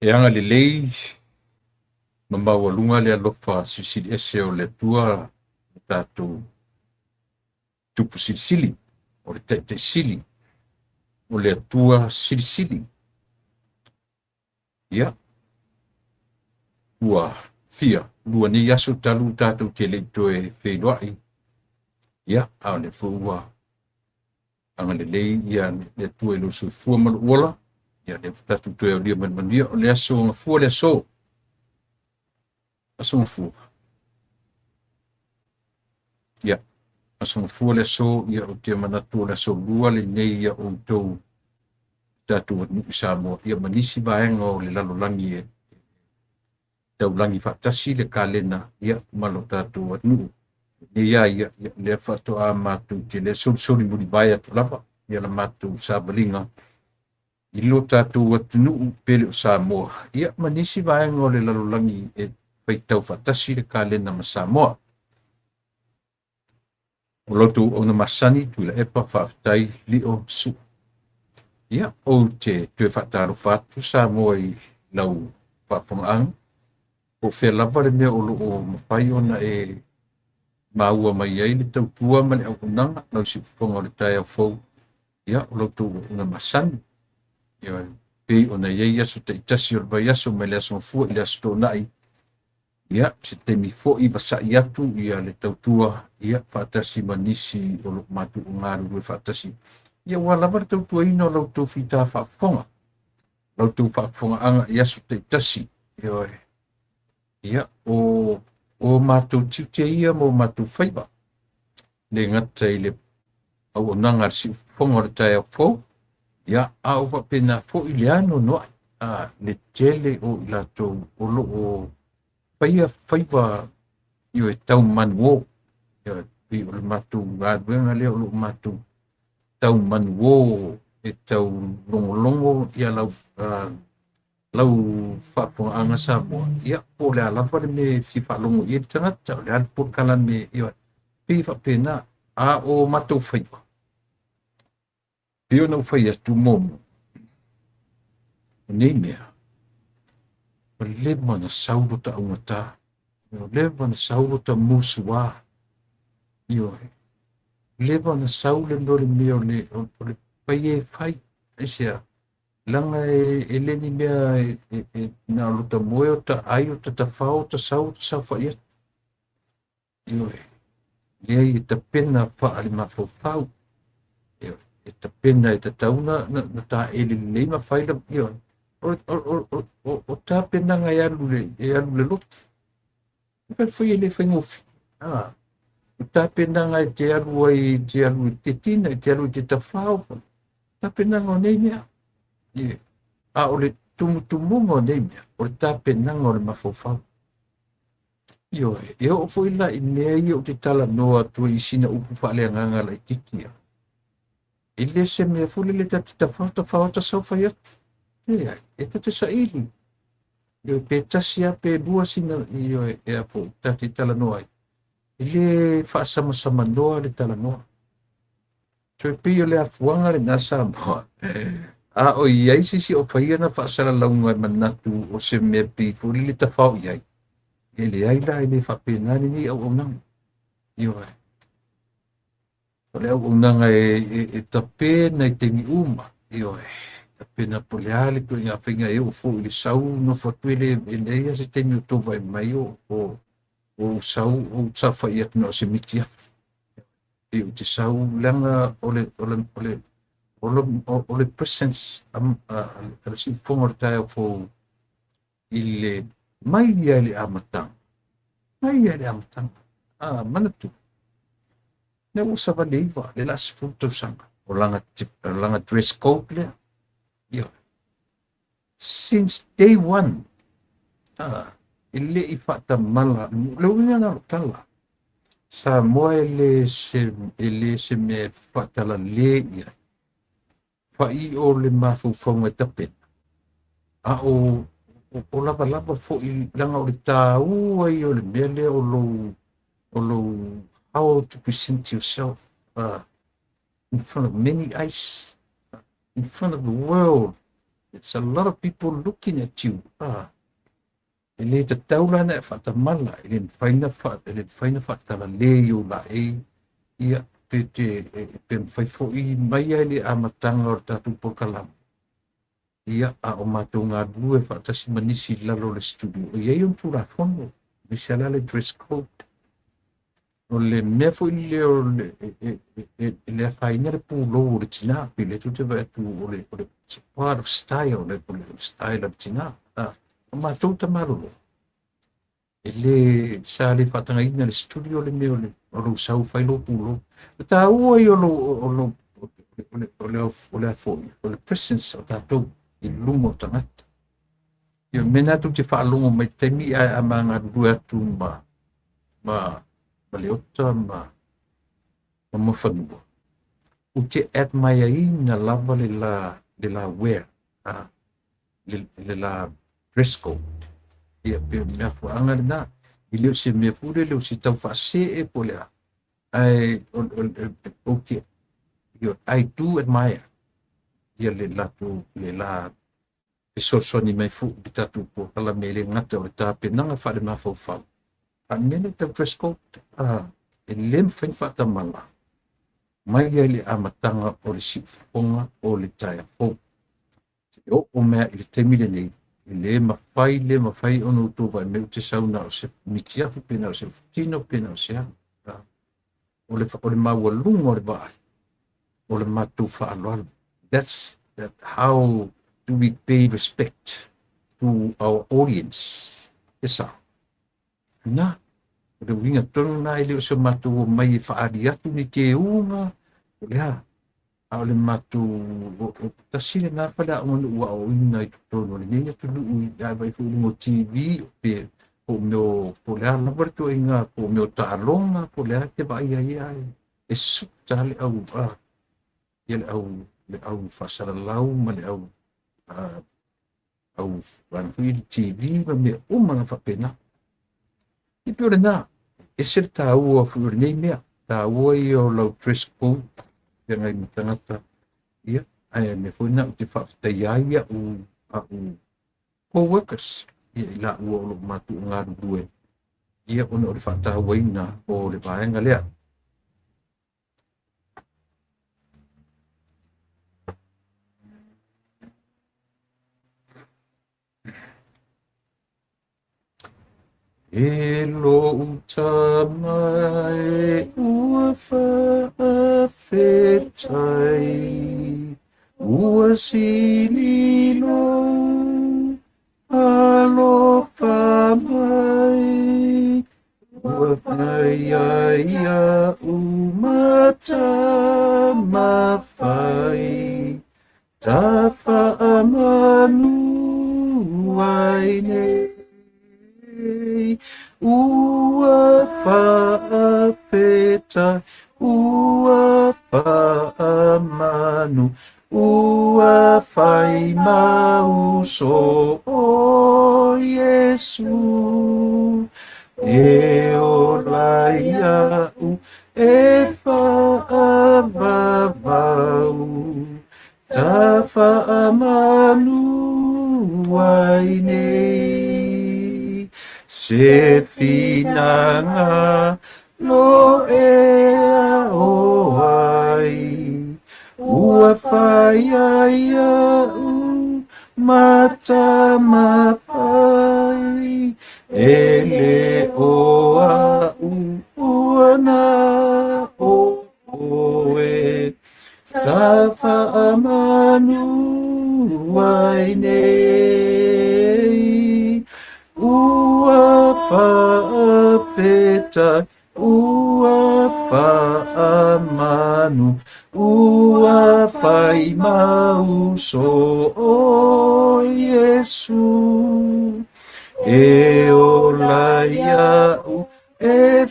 E agalelei ma maualuga le alofa silisili ese o le Atua lo tatou Tupu Silisili, o le Taitai Sili, o le Atua Silisili. Ia, ua fia lua nei aso talu tatou te le i toe feiloai. Ia, a o lea foi ua agalelei ia le Atua i lou soifua ma lou ola. Ia, lea foi tatou toe aulia mai le manuia. O le aso Gafua le aso. Aso Gafua. Ia, aso Gafua le aso, ia ou te manatu o le aso lua lenei ia outou tatou atunuu i Samoa, ia ma nisi vaega o le lalolagi e taulagi faatasi le kalena ia ma lo tatou atunuu. Nei a ia, ia lea faatoa matou te le solisoli mulivae atu lava ia la matou savaliga i lo tatou atunuu pele o Samoa, ia ma nisi vaega o le lalolagi e faitau faatasi le kalena ma Samoa. O la outou auauna masani Tuilaepa, faafetai Lio Sua. Ia, ou te toe faatalofa atu Samoa i lau faafofogaaga, po o fea lava le mea o lo o mafai ona e maua mai ai le tautua ma le auaunaga, lau siufofoga o le taeao fou, ia, o la outou auauna masani. Ia, pei ona i ai aso taitasi o le vaiaso mai le aso Gafua i le aso Toonai, ia, se taimi foi vasa'i atu ia le tautua, ia, faatasi ma nisi o lo o matou galulue faatasi, ia ua lava le tautuaina o la outou fita faafofoga, la outou faafofogaaga i aso taitasi. Ioe. Ia, o matou tiute ia ma o matou faiva, le gata i le auaunaga a le siufofoga o le taeao fou, ia, a o faapena foi le anoanoai, a, le tele o i latou o lo o faia faiva, ioe, tau manuō. Ioe, pei o le matou galuega lea o lo o matou tau manuō e tau logologo ia lau lau faafofogaaga Samoa, ia, po o le a lava le mea e fia faalogo i ai le tagata, o le a le polokalame, ioe, pei e faapena. A o matou faiva, pei ona ou fai atu muamua, o nei mea, ua leva ona sau lota augata, ua leva ona sau lota musuā, ioe, leva ona sau le mea o le mea o le, o le paia e fai, aisea, leaga e le ni mea e na o lota moe o ta ai o ta tafao o ta sau o ta saofai atu. Ioe, leai e tapena faale-mafaufau. Ioe, e tapena e tatau na, na, na taele lelei ma fai la, ioe, o tapenaga e alu le lotu. E fai foi e le faigofie. Ah, o tapenaga e te alu ai, e te alu i te tina, e te alu i te tafao, tapenaga o nei mea. Ioe, a o le tumutumuga o nei mea, o le tapenaga o le mafaufau. Ioe, e oo foi la i mea ia ou te talanoa atu ai i sina upu faaleagaga laitiiti ia. E le se mea foi lele ta te tafao tafao ta saofai atu. Leai, e ta te saili. Ioe, pe tasi lava pe lua sina, ioe, e a foi ta te talanoa ai. E le faasamasamanoa le talanoa. Toe pei o le afuaga lenā Samoa. A o i ai se isi o faia na faasalalauga e manatu o se mea pei foi lele tafao i ai. E leai la, e le faapena lenei auaunaga. Ioe. O le auaunaga e tapena i taimi uma. Ioe. Tapena po o le a le ituaiga faiga e oo foi i le sau nofo atu e le e leai lava se taimi o tou vaai mai o ou sau ou saofai atu na o se miti afu. Pei ou te sau leaga o le o le o le o le, o le presence a le siufofoga o le taeao fou i le mai ia i le amataga, mai ia i le amataga. A manatua, lea ua savali iva le la 10 tausaga o langa dress code lea. Ioe. Since day one, a, e le i faatamala, le uiga na o tala. Samoa e le se mea e faatalale i ai. Fai o le mafaufauga e tapena. A o lava lava foi leaga o le tāua ia o le mea lea o lou how to present yourself in front of many eyes, in front of the world. It's a lot of people looking at you. Ah, e le tatau la na e faatamala, e le mafai na fa, e le mafai na faatalale i ou laei, ia, pe te, e, pe mafai foi mai ai le amataga o le tatou polokalame. Ia, a o matou galulue faatasi ma nisi i lalo o le studio, e i ai ona Tulafono, aemaise lava la le dress code. O le mea foi lea o le, e, e, e, e le afaina le pulou o le tinā, pe le tou te vaai atu o le, o le part of style, o le, o le style o le tinā. Ah, o matou tamalolo, e le, sa le faatagaina le studio le mea o le, o lou sau fai lou pulou. O taua ia o lou, o lou, o le, o le, o le foi, o le presence o tatou i luma o tagata. Ia, mea na tou te faalogo mai taimi ae a ma galulue atu ma, ma, ma Leota ma, ma Moefanua, ou te admire-ina lava le la, le la wear, a, le, le la dress code. Ia, pe mea fuaanga lena, i le o se mea foi lele o se tau faasee po o le a, ae ou te, I do admire ia le latou, le la fesoasoani mai foi i le tatou polokalame e le gata o le tapenaga faale-mafaufau. A o le mea lea tau dress code, a, e le mafai ona faatamala mai ai le amataga o le siufofoga o le taeao fou. E oo mai i le taimi lenei, e le mafai, le mafai ona outou vaai mai ou te sau na o se mitiafu pe na o se tino pe na o se a. O le, o le maualuga o le vaai, o le matou faaaloalo. That's that how do we pay respect to our audience. E sao. Na, o le uiga tonu na e le o se matou omai e faaali atu ni teuga, o le a, a o le matou, o tasi lena faleaoga na ou aoaoina i totonu o lenei atunuu i a vaai foi i luga o TV, pe po o mea o, po o le a lava le ituaiga, po o mea o taaloga, po o le a e te vaai ai ai, e suta le au, a, ia le au, le au faasalalau ma le au, a, au vaega foi i le TV ma mea uma na faapena. E pei o lena, ese le taua foi o lenei mea, taua ia o lau dress code, feagai ma tagata, ia, ae mea foi na ou te faafetaia ai a'u, a'u co-workers, ia i laua o loo matou galulue, ia ona o le faatauaina o le vaega lea. E lou tama e ua faafetai, ua sili lou alofa mai, ua fai ai iaʻu mata mafai, Tafaamanu ai nei, ua faafetai, ua faamanu, ua fai mau uso o Iesu. E ola iaʻu e faavavau, Tafaamanu ai nei, Se finagalo e ao ai, Ua fai ai iaʻu mata mafai, E le o aʻu ua na o ʻoe. Tafaamanu ai nei, Ua faafetai, ua faamanu, Ua fai mau uso o Iesu. E ola iaʻu E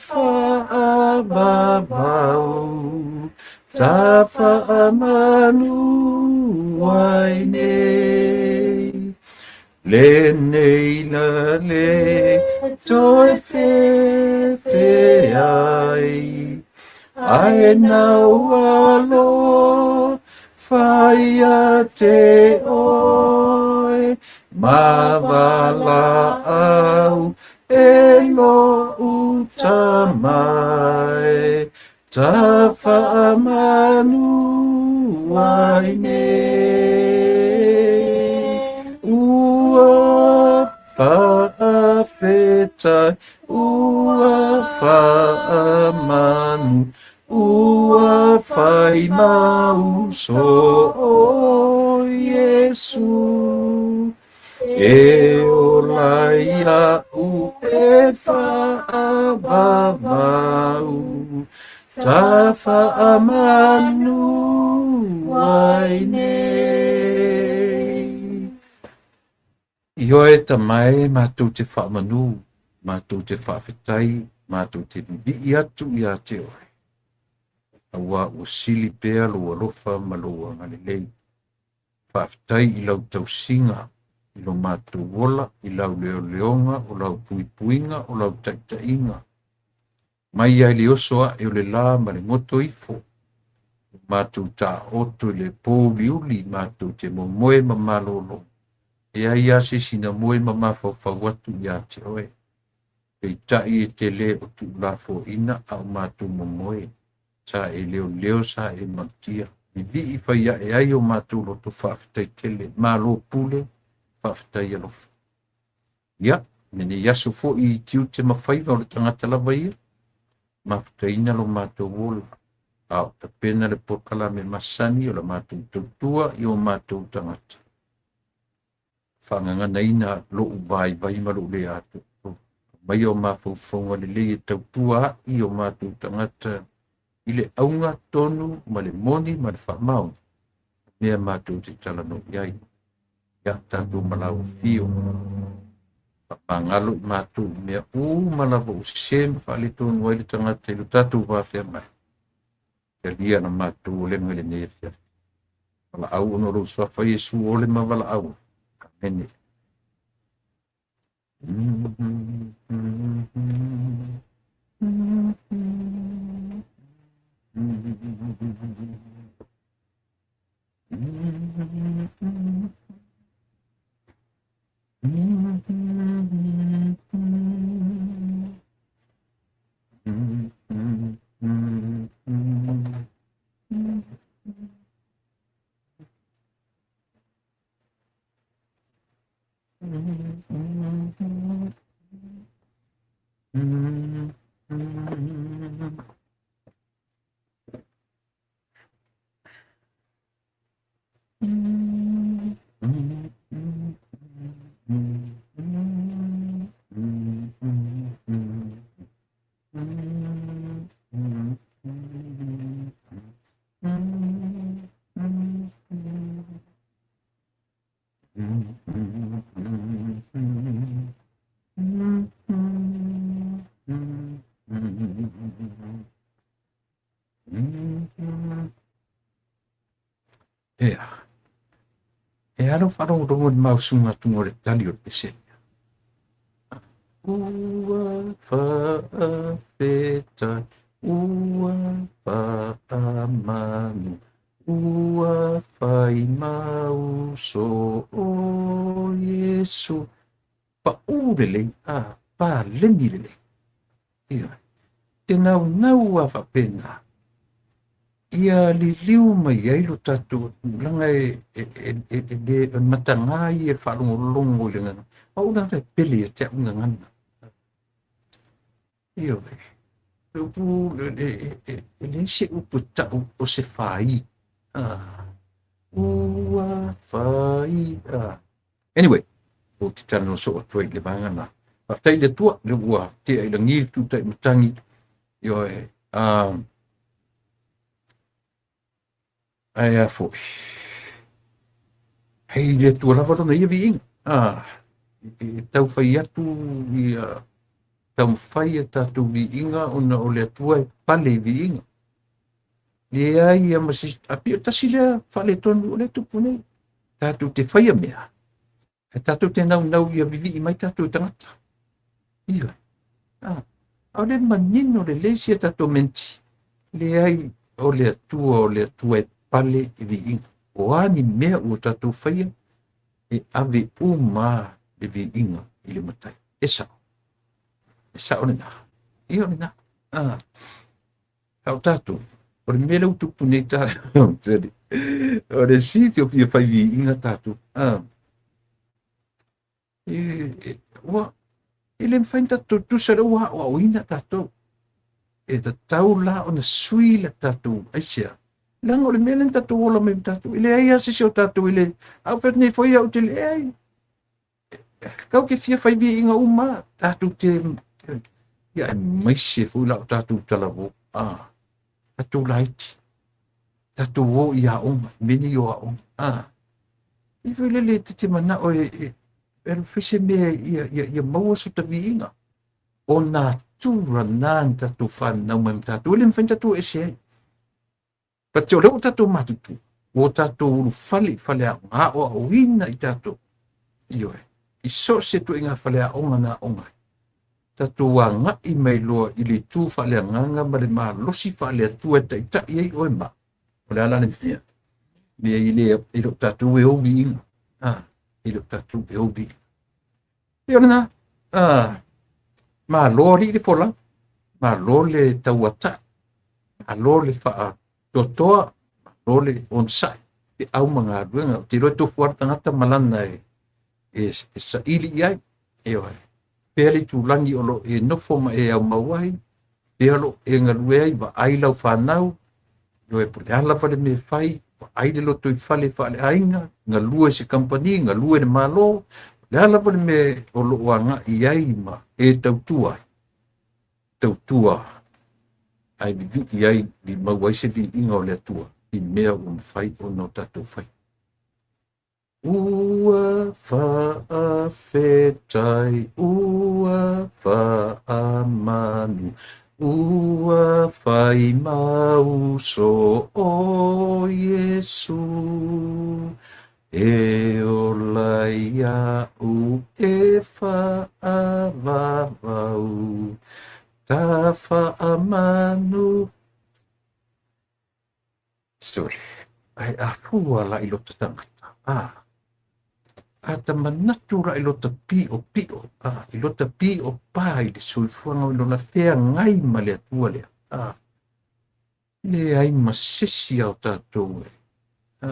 faavavau, tafaamanu ai nei. Lenei la le toe fefe ai, ae nau alo Alofa ia te oe, ma valaau e lo uta mai, ta whaamanu ai nei. Ua whaafetai, ua whaamanu, ua whai mau so o Iesu. E ola ia'u e faavavau, ta faamanu ai nei. Ioe tamae matou te faamanu, matou te faafetai, matou te vivii atu ia te oe. Auā ua sili pea lou alofa ma lou agalelei. Faafetai i lau tausiga, i lo matou ola, i lau leoleoga, o lau puipuiga, o lau taitaiga. Mai ai le oso ae o le la ma le goto ifo, ua matou taoto i le pouliuli, matou te momoe ma malolo, e leai lava se isi na moe ma mafaufau atu ia te oe. Peitai e te le o tuulafoaina a o matou momoe, sa e leoleo, sa e malutia. Vivii fai ae ai o matou loto faafetai tele, malo pule, faafetai alofa. Ia, lenei aso foi i tiute ma faiva o le tagata lava ia, mafutaina lo matou ola, a o tapena le polokalame masani o la matou tautua i o matou tagata. Faagaganaina lou vaivai ma lou le atoatoa. Aumaia o mafaufauga lelei e tautua ai o matou tagata i le auga tonu ma le moni ma le faamaoni, mea matou te talanoa i ai. Ia tatou malaofio, faamagalo i matou i mea uma lava ua sese ma faaletonu ai le tagata i lo tatou vafeagai. Talia la matou olega i lenei afiafi. Valaau ona o lou suafa Iesu ole ma valaau. Amene. Ea. E alo wharongrongo ni mau sunga tungo le tali o le pesele. Ua whaafetai, ua whaamanu, ua whai mau so o Iesu. Paʻū lelei, a paleni lelei. Ia, te naunau a faapena, ia liliu mai ai lo tatou tulaga e, e, e, e, e, le e mataga ia le faalogologo i le gagana. A o le pele ia te au gagana. Ioe. Le upu, e, e, e, e leai se upu e tau o se fai. Ah. Ua fai. Ah. Anyway, ou te talanoa soo atu ai i le vaega lena. Faafetai i le Atua, le ua tea i lagi le tūtai matangi. Ioe, ae a foi. Hei le Atua lava lona ia viiga. Ah, e tau fai atu ia taumafai a tatou viiga ona o le Atua e pale i viiga. Leai ia ma se a pei o tasi lea faaletonu o lea e tupu nei. Tatou te faia mea, e tatou te naunau ia vivii mai tatou tagata. Ioe. Ah, ʻaʻole manino lelei sia tatou menti. Leai, o le Atua, o le Atua e pale i viiga. O a ni mea ua tatou faia, e ave uma le viiga i le Matai. E sao. E sao lena. Ia o lena. Ah. A o tatou, o le mea lea ua tupu nei ta, o le silafia fai viiga tatou. Ah. E, ua, e le mafai ona tatou tusa lea ua aoaoina tatou. E tatau la ona sui le tatou aisea. Leaga o le mea lea na tatou ola mai ma tatou. E leai lava se isi o tatou e le, a ou fai atu nei foi au te leai. Kau ke fia fai viiga uma tatou te, ia aemaise foi la o tatou talavou. Ah, tatou laiti. Tatou o i aoga, mea nei o aoga. Ah, i foi lele e te manao e, e, e fai se mea ia, ia, ia maua so ta viiga. O natura na na tatou whanau mai ma tatou, e le mafai ona tatou ese ai. But o lea ua tatou matutu, ua tatou ulufale i faleaoga, aoaoina i tatou, ioe, i so o se ituaiga faleaoga na aoga ai. Tatou agai mai loa i le itu faaleagaga ma le malosi faale-Atua e taitai ai oe ma au. O le a la le mea? Mea i le, e le o tatou e ou viiga. Ah, e le o tatou e ou viiga. Ia o lena, ah, malo alii le folau, malo le tauatai, malo le faatoatoa, malo le onosai, feau ma galuega. Ou te iloa e tofu lava le tagata ma lana e, e, e saili i ai. Ioe. Fea le itulagi o lo o e nofo ma e aumau ai, fea o lo o e galue ai, vaai lau fanau, ioe, po o le a lava le mea e fai, vaai le lotoifale faaleaiga, galue i se kamupani, galue i le Malo, o le a lava le mea o lo o agai i ai ma e tautua ai, tautua ae vivii ai, maua ai se viiga o le Atua i mea ua mafai ona o tatou fai. Ua faafetai, ua faamanu, ua fai mau uso o Iesu. E ola iaʻu e faavavau, ta faamanu. Sole, ae afua la i lota tagata, a, a ta manatu la i lota piʻopiʻo, a, i lota piʻo pā i le soifuaga o lona feagai ma le Atua lea, a, leai ma sesi a o tatou e, a,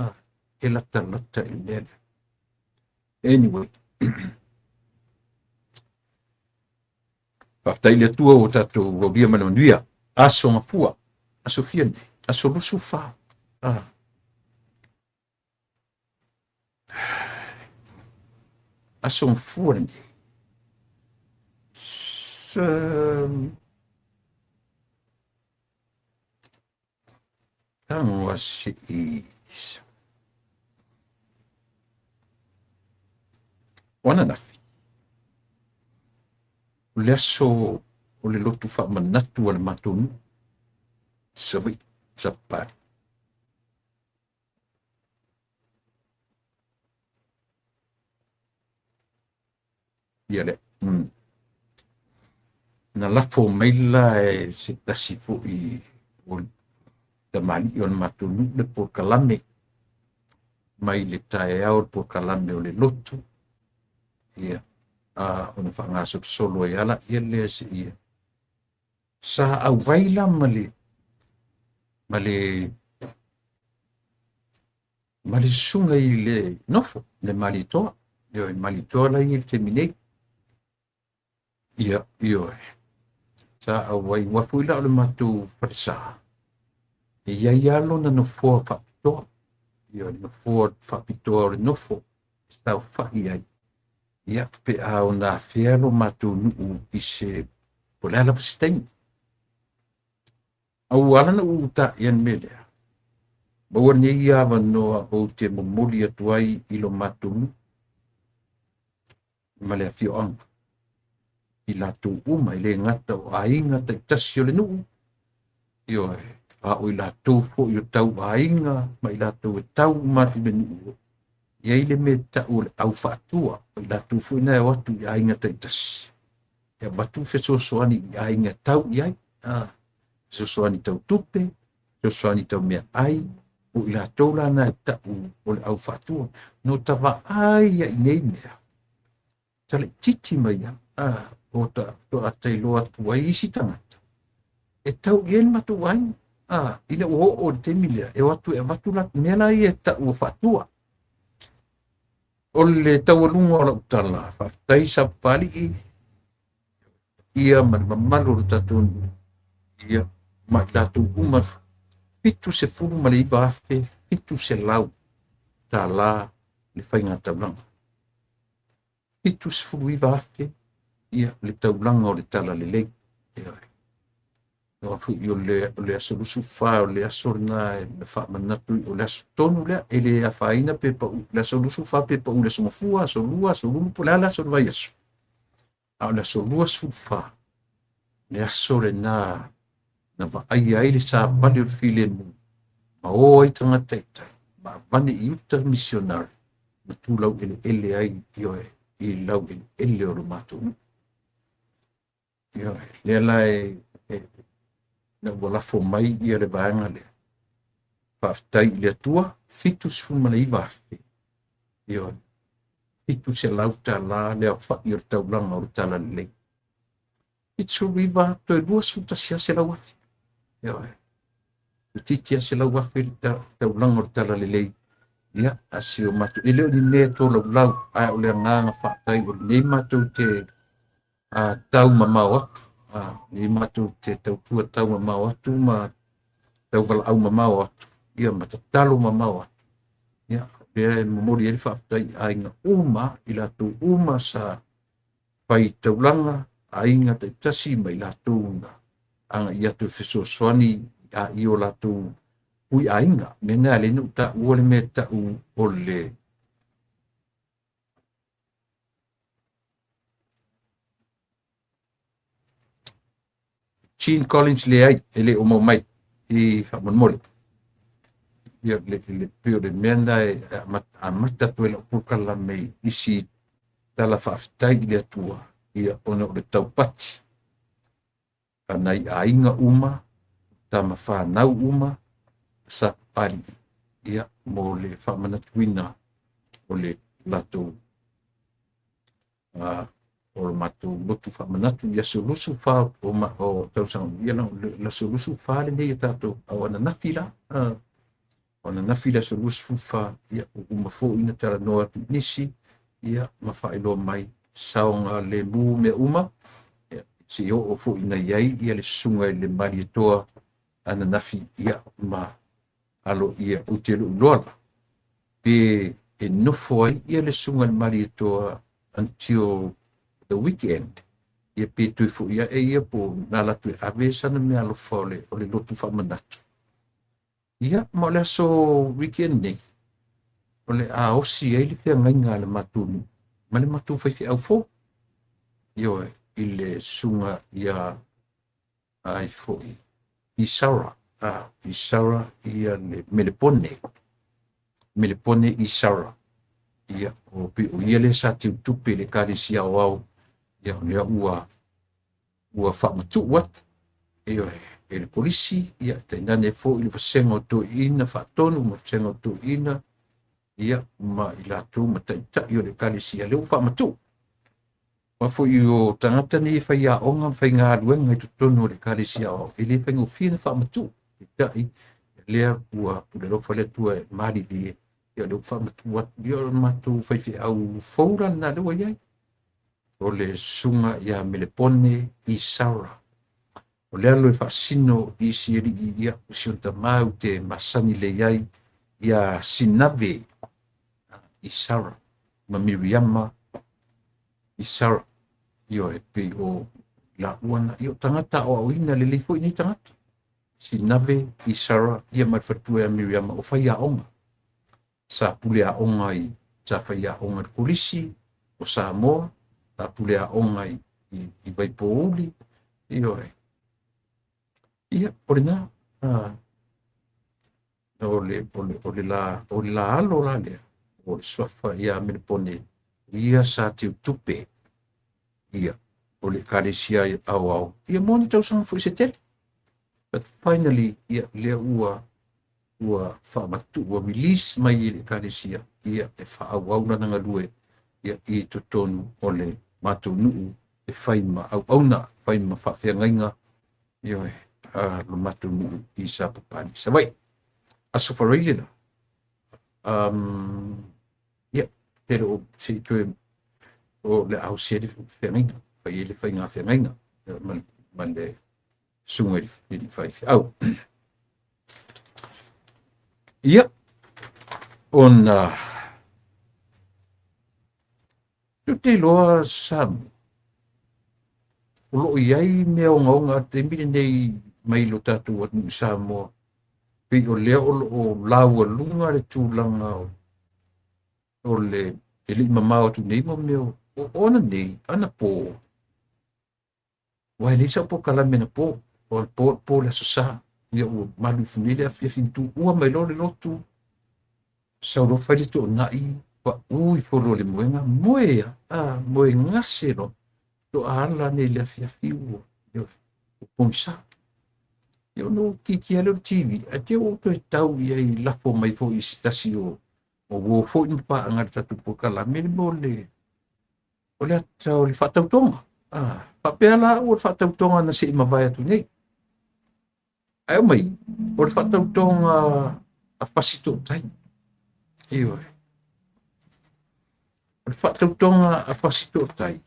e latalata i le mea lea. Anyway, Faafetai i le Atua ua tatou aulia ma le manuia. Aso Gafua, aso fia nei, aso 24. Ah. Aso Gafua lenei. Sa... Tago a seʻi. O ananafi, o le aso o le lotu faamanatu a le matou nuu, Savaii, Sapali. Ia lea. Mm. Na lafo mai la e se tasi foi o tamalii o le matou nuu le polokalame mai le taeao le polokalame o le lotu. Ia, a ona faagasolosolo ai ala ia lea se ia. Sa auvai la ma le ma le ma le susuga i le nofo, le Malietoa. Ioe, Malietoa la ia i le taimi nei. Ia, ioe. Sa auai, ua foi la o le matou falesa. E i ai lava lona nofoa faapitoa. Ioe, nofoa faapitoa o le nofo e saofai ai. Ia, pe a ona afea lo matou nuu i se, po o le a lava se taimi. A ua ala ona ou utaia le mea lea, maua nei avanoa ou te momoli atu ai i lo matou nuu ma le afioaga i latou uma, e le gata o aiga taitasi o le nuu, ioe, a o i latou foi o tau aiga ma i latou e tau uma atu i le nuu. E i ai le mea e tau o le au faatua, o i latou foi na e o atu i aiga taitasi e avatu fesoasoani i aiga e tau i ai, a, fesoasoani tau tupe, fesoasoani tau meaai, O i latou la na e ta'u o le au fa'atua. Na ota va'ai ia i nei mea, talaitiiti mai a, o ta faatoa tailoa atu ai isi tagata e tau i ai le matou aiga. Ina ua oo i le taimi lea, e o atu e avatu la mea la ia e ta'u o fa'atua. O le taualuga o lau tala, faafetai Sapapalii ia ma le mamalu o le tatou nuu, ia ma i latou uma $79,700 le faiga taulaga. 79,000 ia le taulaga o le Talalelei. Aua foi o le aso 24 o le aso lena e faamanatu, o le aso tonu lea, e le afaina pe pau le aso 24 pe pau le aso Gafua, aso Lua, aso Lulu, po o le a le aso o le vaiaso. A o le aso 24, le aso lena na vaaia ai le savali o le filemu, ma o ai tagata i tai, ma avane i uta misionari, ma tulau eleele ai, ioe, i lau eleele o lo matou nuu. Ioe, lea la e na ua lafo mai ia le vaega lea. Faafetai i le Atua, 79,000, ioe, $700 le aofa'i o le taulaga o le Talalelei. 79 toe 21,000. Ioe, itiiti lava 100,000 le taulaga o le Talalelei. Ia, a si o matou, e le o ni mea e tolaulau, ae o le agaga faafetai o lenei matou te tau mamao atu, lenei matou te tautua tau mamao atu ma tauvalaau mamao atu, ia ma tatalo mamao atu. Ia, lea e momoli ai le faafetai i aiga uma, i latou uma sa fai taulaga, aiga taitasi ma i latou na aga'i atu e fesoasoani i o latou pui aiga. Mea na le na taua le mea ta'u o le Gene Collins, leai, e le o mau mai i faamolemole. Ia, le pei o le mea na e amata atu ai lau polokalame i isi tala faafetai i le Atua, ia ona o le taupati a nai aiga uma, tama whānau uma, sa pali, ia, mo le whaamanatuina o le latou o le matou lotu faamanatu i aso 24 o tausaga ia le aso 24 lenei e tatou au ananafi la, o ananafi le aso 24, ia uma foi na talanoa atu i nisi, ia ma faailoa mai saoga lemu mea uma, ia se i oo foi na i ai ia le susuga i le Malietoa ananafi, ia ma alo ia ou te lou iloa la pe e nofo ai ia le susuga i le Malietoa until the weekend, ia pe toe foi ae ia po na alu atu e ave sana mea alofa o le lotu faamanatu. Ia, ma o le aso weekend nei, o le a osi ai le feagaiga a le matou nuu ma le matou faifeau fou. Ioe, i le susuga ia ai foi Isara, Isara ia le Melepone, Melepone Isara. Ia, o pe o ia le sa teutupe le Ekalesia Aoao, ia o lea ua faamatuu atu, ioe, e le polisi, ia tainane foi le vasega o toeaiina faatonu ma vasega o toeaiina, ia ma i latou ma taitai o le Ekalesia, lea ua faamatuu. Ma foi o tagata nei e faiaoga ma faigaluega i totonu o le Ekalesia Aoao, e le faigofie na faamatuu. Peitai, lea ua pule alofa le Atua e malilie, ia lea ua faamatuu atu, ia o le matou faifeau fou la lena lea ua i ai. O le susuga ia Melepone Isara. O le alo e faasino i isi alii, ia o si ona tamā ou te masani lelei ai ia Sinave Isara ma Miriama Isara. Ioe, pei o laua na, ia o tagata aoaoina lelei foi nei tagata. Sinave Isara ia ma le faletua ia Miriama o faiaoga. Sa pule aoga i, sa faiaoga i le Kolisi o Samoa, sa pule aoga i Vaipouli, ioe. Ia, o lena, o le la alo la lea, o le suafa ia Melepone, ia sa teutupe, ia, o le Ekalesia Aoao, ia mo ni tausaga foi se tele. But finally, ia, lea ua Ua faamatuu, ua release mai e le Ekalesia, ia, e faaauau lana galue, ia, i totonu o le matou nuu e fai ma auauna, fai ma faafeagaiga, ioe, a lo matou nuu i Sapapani, Savaii. Aso Faraile la. Ia, pe le o se i toe o le ausia le feagaiga, fai ai le faiga feagaiga ma le susuga i le faifeau. Ia, ona tou te iloa Samoa, o lo o i ai mea ogaoga a le taimi lenei mai lo tatou atunuu i Samoa, pei o lea o lo o laualuga le tulaga o le e le i mamao atu nei mo mea o ananei, anapo, aua e leai sau polokalame anapo, o le po, po le Aso Sa, ia ua malu ifo nei le afiafi na tuua mai loa le lotu, sau loa fai le toonai, pau ifo loa i le moega, moe a, a, moe gase loa, faatoa ala ane i le afiafi ua, ua pogisa. Ia ona ou kikia lea o le TV, ae te i ua ou toe tau i ai lafo mai foi i se tasi o uo foi ma paaga i le tatou polokalame le mea o le o le ata o le faatautoga. Ah, faapea la au o le faatautoga na se i mavae atu nei. Ae aumai, o le faatautoga a Fasitootai. Ioe. O le faatautoga a Fasitootai,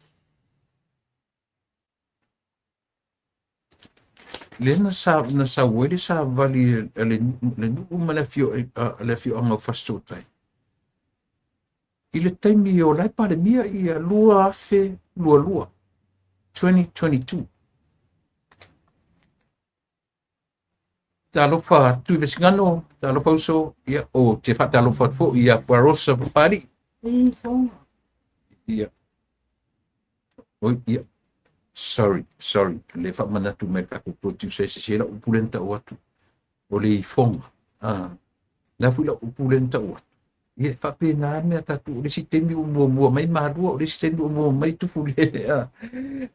lea na sa na sau ai le savali a le nuu ma le afioaga o Fasitootai i le taimi o la e Palemia ia 2022, 2022. Talofa Tuilesigano, talofa uso, ia, ou te faatalofa atu foi ia Fuarosa Papalii. Ia. Oi, ia. Sorry, sorry. Le faamanatu mai le tatou producer e sese lau upu lea na tau atu. O le ifoga. Ah. Le a foi lau upu lea na tau atu. Ia, e faapena lava mea tatou, o le isi taimi ua muamua mai Malua, o le isi taimi ua muamua mai Tufulele, a.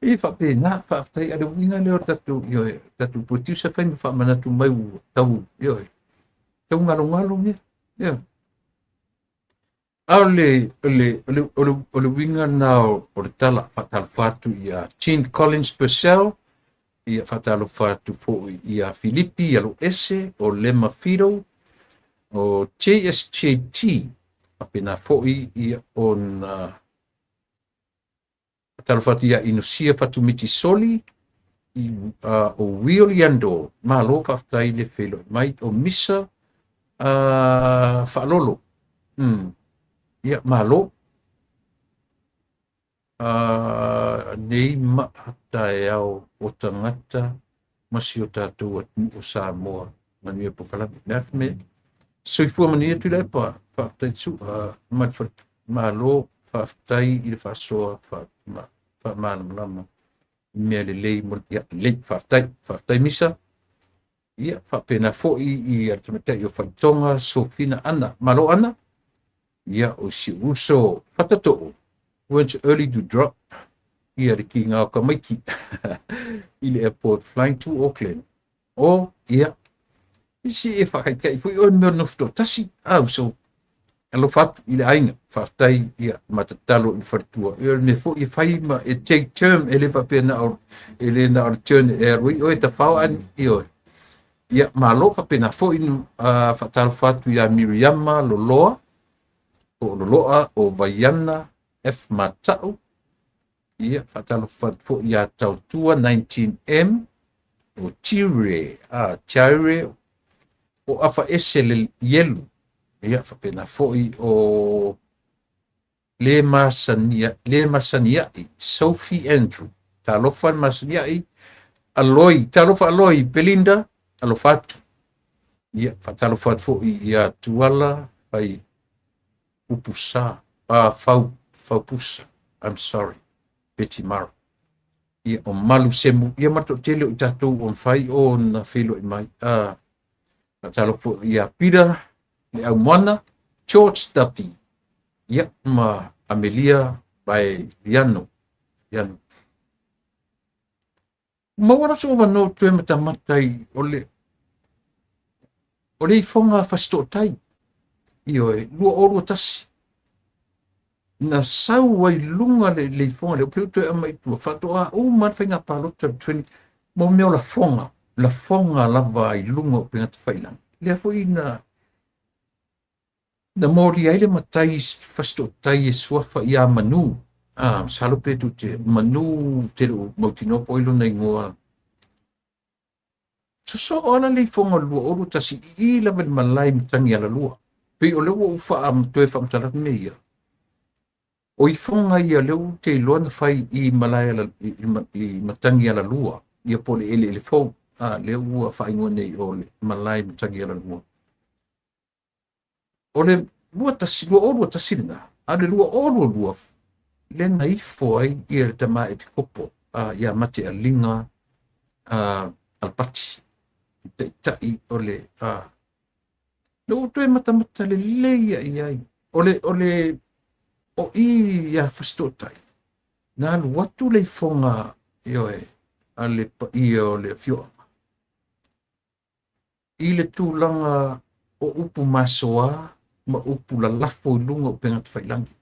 E faapena, faafetai, a o le uiga lea o le tatou, ioe, tatou producer fai ma faamanatu mai ua tau, ioe, tau galogalo mea, ioe. A o le, o le, o le, o le, o le uiga lena o, o le tala, faatalofa atu ia Jean Collins Purcell, ia faatalofa atu foi ia Filipi Aloese, o Lema Fido, o JSJT, faapena foi ia ona faatalofa atu ia Inosia Fatumiti Soli, i, o Will Yando, malo faafetai le feiloai mai, o Misa Faalolo, ia malo. Nei maa taeao o tagata ma si o tatou atunuu o Samoa. Manuia polokalame. Le afi me soifua manuia Tuilaepa. Faafetai su ma le malo, faafetai i le faasoa faamalamalama i mea lelei mo ia lelei. Faafetai, faafetai Misa. Ia faapena foi i le tamaitai o Faitoga Sofina Ana. Malo Ana. Ia o si uso Fatatoo went early to drop ia le kiga o Kamaiki i le airport flying to Auckland. O, ia, si e whakaikai foi oe mea nofo toatasi, a uso, alofa atu i le aiga, faafetai ia ma tatalo i le faletua. Ia o le mea foi e fai ma e take term, e le faapea na o, e le na o le turn e alu ai oe tafao an, ioe. Ia, malo faapena foi faatalofa atu iā Miriama Loloa, po o Loloa o Vaiana F. Mata'u. Ia, faatalofa atu foi iā Tautua 19M, o Tire, Tire, o Afaese le Ielu. Ia, faapena foi o Le masania, le masania'i, Sophie Andrew. Talofa le masania'i, Aloi, talofa Aloi, Belinda, alofa atu. Ia, faatalofa atu foi ia Tuala, fai upusa, fau, faupusa, I'm sorry, Betty Mara. Ia, o Malu Semu, ia ma le toatele o i tatou o mafai ona feiloai mai. Faatalofa foi ia Peter le Aumoana, George Duffy, ia ma Amelia Baeliano. Liano. Maua la sou avanoa toe matamata i o le O le ifoga Fasitootai, ioe, 2021, na sau ai luga le ifoga lea, pe toe aumai i tua, faatoa uma le faiga palota i le 20, mo mea o lafoga, lafoga lava i luga o upega tafailagi. Lea foi na molia ai le matai Fasitootai e suafa ia Manu, masalo pe tou te, Manu te le o mautinoa po o ai lona igoa. Sosoo ala le ifoga o le 2021 i i lava i le malae matagi alalua. Pei o lea ua ou toe faamatala atu mea ia. O ifoga ia lea ou te iloa na fai i malae i matagi alalua, ia po o le eleele fou, lea ua faaigoa nei o le malae matagi alalua. O le 2021 lena, a o le 2022, lea na ifo ai ia le tama epikopo ia Matealiga Alapati, taitai o le lea ua toe matamata lelei ia i ai. O i ia Fasitootai, na alu atu le ifoga, ioe, a le paia o le afioaga i le tulaga o upu masoa ma upu lalafo i luga o upega tafailagi.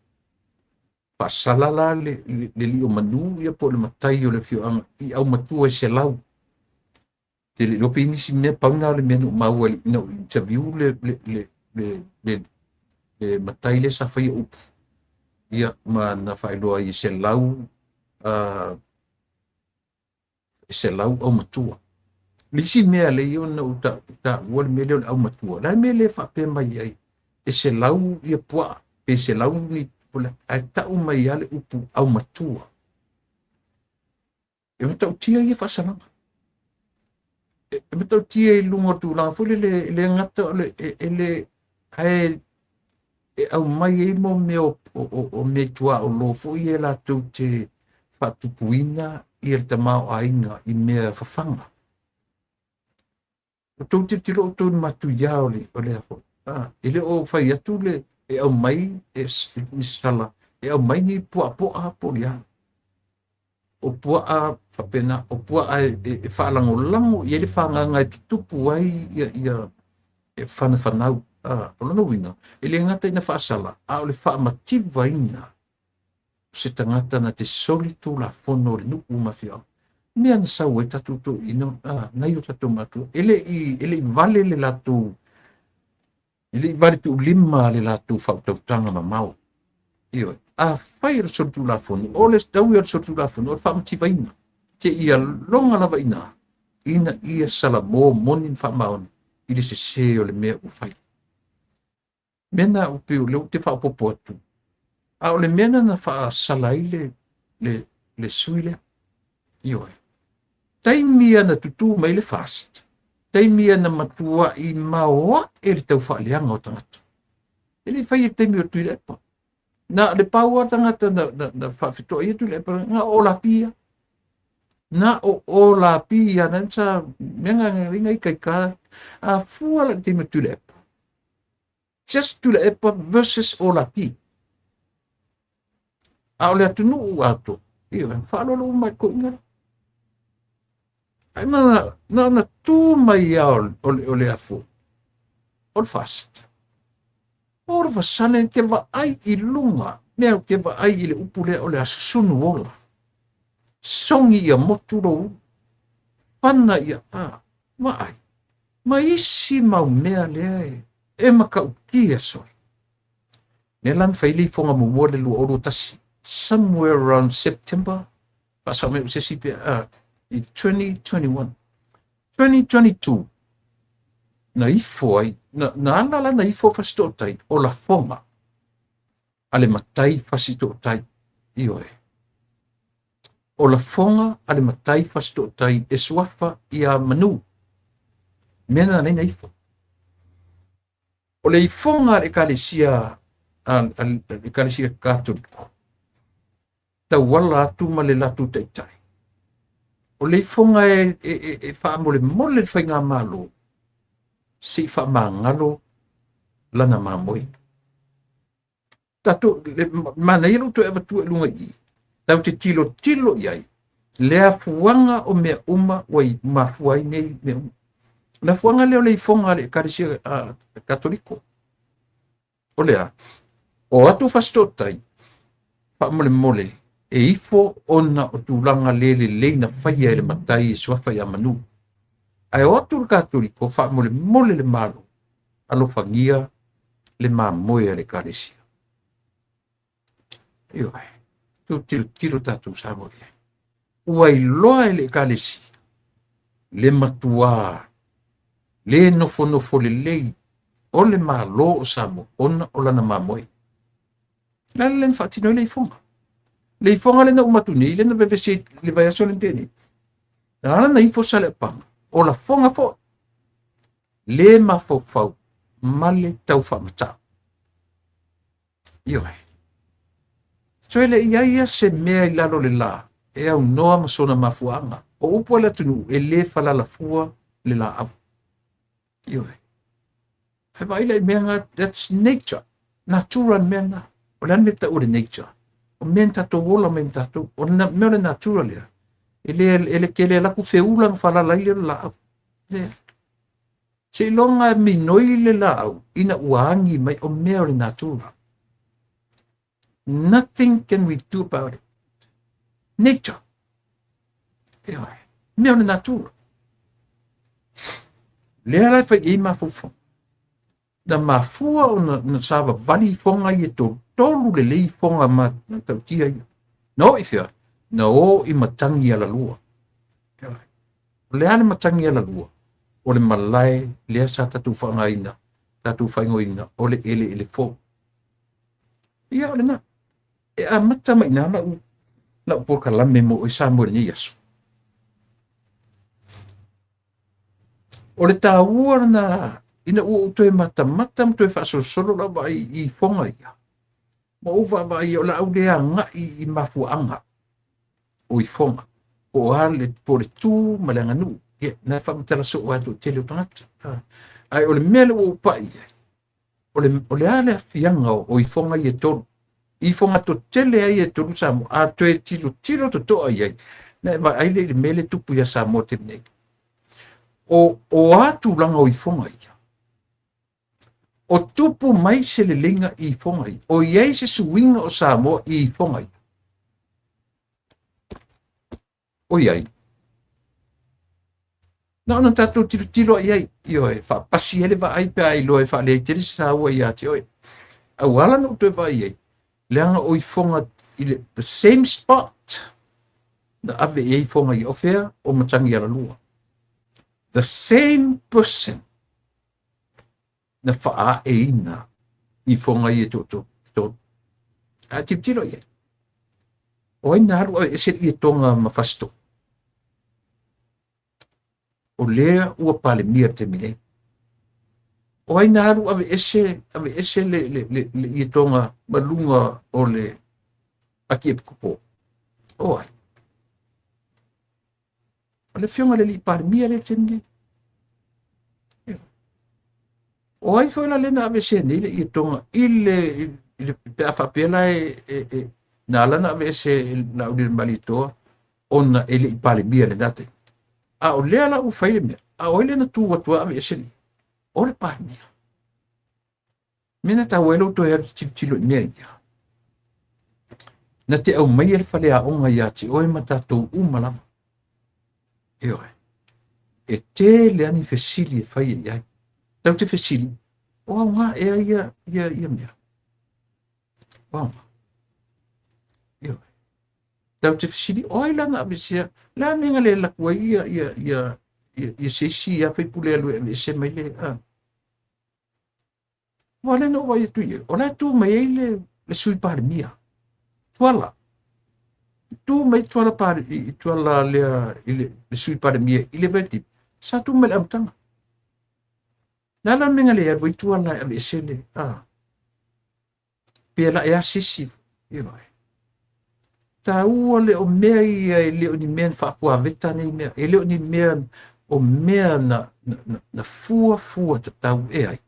Faasala la le lio manu ia po o le matai o le afioaga i aumatua e 100. Te le iloa pe i ai nisi mea, pau na o le mea na ou maua ina ua interview le matai lea sa faia upu, ia ma na faailoa ai e 100 e 100 aumatua. Le isi mea lea ona ou taua le mea lea o le aumatua, la mea lea faapea mai ai e 100 ia puaa, pe 100 ni, ae tau mai lava le upu aumatua. E matautia ia faasalaga. E matautia i luga o tulaga foi lele, e le gata o le, e le, ae e aumai ai mo mea o mea tuaolo foi e latou te faatupuina ia le tamaoaiga i mea fafaga. O tou tilotilo outou i le matuia o le foi. E le o fai atu le e aumai e sala, e aumai ni puapoa po o le a. O puaa faapena, o puaa e faalagolago i ai le fagaga e tutupu ai ia e whanafanau. O lona uiga, e le gata ina faasala, a o le faamativaina o se tagata na te soli tulafono o le nuu ma afioaga. Mea na sau ai tatou toeaiina, nai o tatou matua, e le i vale le latou, e le i vale tuulima le latou faautautaga mamao. Ioe, a fai o le soli tulafono, o le taui o le soli tulafono, o le faamativaina, te ia loga lava ina, ina ia salamo moni ma faamaoni i le sese o le mea ua fai. Mea na o pei o lea ou te faaopoopo atu, a o le mea na faasala ai le sui lea. Ioe. Taimi ia na tutū mai le fast, taimi ia na matuai maoae le taufaaleaga o tagata. E le fai e taimi o Tuilaepa. Na le pau a tagata na faafetoa ia Tuilaepa, na o lapia. Na o lapia, na sa mea ngā i kaika, a fua la taimi o Tuilaepa. Just Tuilaepa versus o lapi. A o le atunuu ato, ia, faalolo uma i koʻiga. Ai na tu mai ia o le afo, o le fast. O le fasane te vaai i luga, mea te vaai i le upu lea o le asusunu ola. Songi ia motu lou, fana ia a, vaai. Ma isi mau mea lea e makautia soli. Mea lan fai le ifoga muamua le 2021, somewhere around September, faasao mai o se isi pe, i 2021. 2022, na ifo ai, na ala la na ifo Fasitootai, o lafoga, a le matai Fasitootai, ioe. O lafoga a le matai Fasitootai e suafa ia Manu, mea na nei na ifo. O le ifoga a le ekalesia, a le ekalesia Katoliko, tauala atu ma le latou taitai. O le ifoga e faamolemole le faigamalo, se i faamagalo lana mamoe. Tatou, le manaia lou toe avatua i luga i i, tau te tilotilo i ai, le afuaga o mea uma ua i mafua ai nei mea uma. O le afuaga lea o le ifoga a le Ekalesia Katoliko. O le a? O atu Fasitootai, faamolemole, e ifo ona o tulaga le lelei na faia e le matai e suafa ia Manu. Ae o atu le Katoliko, faamolemole le Malo, alofagia le mamoe a le Ekalesia. Ioe, tu tilotilo tatou Samoa i ai. Ua iloa e le Ekalesia le matuā le nofonofo lelei o le Malo o Samoa ona o lana mamoe. Le ala lea na faatino ai le ifoga. Le ifoga lea na uma atu nei, lea na vevesi ai le vaiaso lea na tea nei. Na ala na ifo Saleapaga, o lafoga foi, le mafaufau ma le tau faamatau. Ioe. So e le i ai ia se mea i lalo o le la e aunoa ma sona mafuaaga. O upu a le atunuu, e le falalafua le laau. Ioe. Ae vaai la i mea na, that's nature. Natura le mea na. O le a le mea tau o le nature? O mea na tatou ola mai ma tatou. O le mea o le natura lea. E le, e le tele alu atu feula na falala ai lea o le laau. Lea. Seiloga e minoi le laau ina ua agi mai o mea o le natura. Nothing can we do about it. Nature. Ioe. Mea o le natura. Lea la e fai i ai mafaufauga. Na mafua ona na savavali ifoga ia e tolu, tolu lelei ifoga matautia ia. Na oo i fea? Na o i matagi alalua. Ioe. O le a le matagi alalua? O le malae lea sa tatou faaaogaina, tatou faaigoaina o le eleele fou. Ia, o lena. E amata mai i ina lau, lau polokalame mo oe Samoa i lenei aso. O le taua lena ina ua ou toe matamata ma toe faasolosolo lau vaai i ifoga ia, ma ou vaavaai o le a ou le agai i mafuaaga o ifoga, po o a le, po o le tu ma le aganuu. Ia, na faamatala soo ai le toatele o tagata. Ae o le mea lea ua ou pai i ai, o le, o le a le afiaga o ifoga ia e tolu. Ifoga totele ai e tolu Samoa, a toe tilotilo totoa i ai, na e vaai lea i le mea lea e tupu ia Samoa taimi nei. O, o a tulaga o ifoga ia? O tupu mai se leleiga i ifoga ia? O i ai se suiga o Samoa i ifoga ia? ʻOiai, na ona tatou tilotilo i ai, ioe, faapasi ai le vaai pe a iloa e faaleai tele se saua ia te oe. A ua ala ona ou toe vaai i ai, leaga o ifoga i le the same spot na ave i ai ifoga ia. O fea? O Matagialalua. The same person na faaaeina ifoga ia toatolu. A tilotilo i ai, o ai na alu aveese le ietoga ma Fasitoo? O lea ua Palemia i le taimi nei. O ai na alu aveese, aveese le, le, le, le ietoga ma luga o le Akiepikopo? O ai? O le afioga i le alii Palemia lea i le taimi nei. O ai foi la lea na aveesea nei le ietoga i le, i le pe a faapea la e, e, e na ala na aveese e Laaulialemalietoa ona e le i Palemia i lena taimi. A o lea la ua fai le mea, a o ai lea na tu atu a aveese le, o le Palemia. Mea na taua ai lou toe alu tilotilo i mea ia. Na te aumaia le faleaoga ia te oe ma tatou uma lava. Ioe. E tele lava ni fesili e fai i ai. Tau te fesili, o aoga ea ia, ia, ia mea? O aoga. Ioe. Tau te fesili, o ai la na aveesea, le a mea na le alu atu ai ia, ia, ia, ia, ia se isi ia faipule alu e aveese mai le, a. Ua lea na ou vaai atu i ai, o la e tu mai ai le, le sui Palemia, Tuala. Tu mai Tuala, Pale, i, Tuala lea i le, le sui Palemia i le vaitaimi, sa tu mai le amataga. Na ala mea na le alu ai Tuala e aveese le, a, pe la e asisi, ioe. Taua le o mea ia e le o ni mea na faafuaveta nei mea, e le o ni mea o mea na, na, na, na fuafua tatau e ai.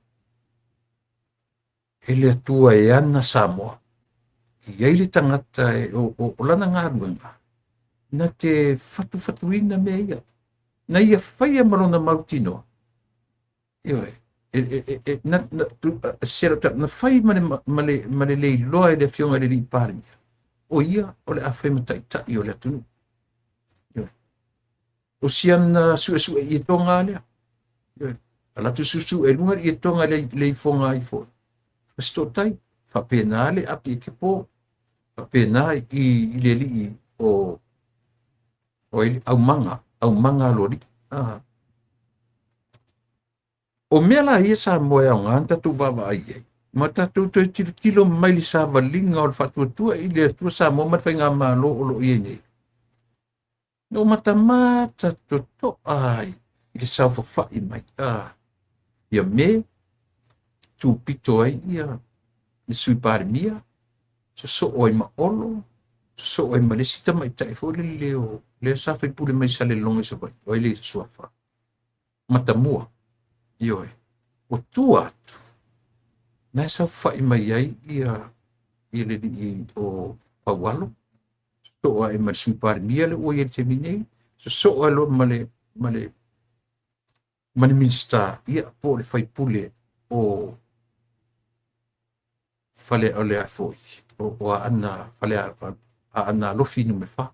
E le Atua e ana Samoa. I ai le tagata e, o, o, o lana galuega, na te fatufatuina mea ia. Na ia faia ma lona mautinoa, Ioe, e, e, e, e, na, na, tu, se na fai ma le, ma le, ma le leiloa e le afioga i le alii Palemia, o ia o le a fai ma taitai o le atunuu. Ioe. O siana suesue ietoga lea. Ioe. Ala atu susu e luga le ietoga le, le ifoga ai foi. Fasitootai, faapena le api e ke pō, faapena i, i le alii o, o ai, aumaga, aumaga aloalii. Ah. O mea la ia Samoa e aoga ona tatou vaavaai i ai, ma tatou toe tilotilo mai le savaliga o le faatuatua i le Atua Samoa ma le faigamalo o lo o i ai nei. Na ou matamata totoa ai i le saofafai mai a ia me tupito ai ia le Sui Palemia, sosoo ai ma Olo, sosoo ai ma le isi tamaitai foi lele o lea sa faipule mai Salelologa i Savaii, o ai le suafa. Matamua. Ioe. O tua atu, na e saofafai mai ai ia, ia le alii o Faualo, sosoo ae ma le Sui Palemia le ua i ai i le taimi nei, sosoo ae loa ma le, ma le, ma le Minisita, ia, po o le faipule o fale o le a foi, o, o Aana, fale Aana Alofi Nu.4.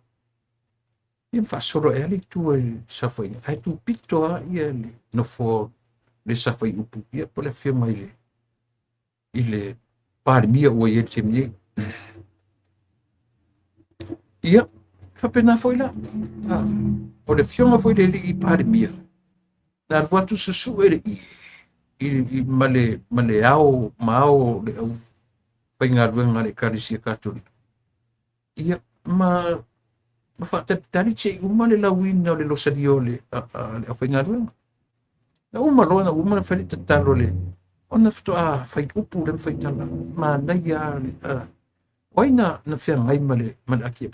Ia ma faasolo ae le itu i le saofaiga, ae tupito lava ia le nofoa le sa faiupu, ia po o le afioga i le i le Palemia ua i ai le taimi nei. Ia, faapena foi la. Ah, o le afioga foi le alii Palemia, na alu atu susue le ie i, i, ma le, ma le ao, ma ao le au faigaluega a le Ekalesia Katoliko. Ia, ma, ma faatalitali se i uma le lauina o le losalia o le, a, a, le aufaigaluega. Na uma loa, na uma na fai le tatalo le, ona faatoa fai upu le ma fai tala, manaia le, a, o ai na, na feagai ma le, ma le aki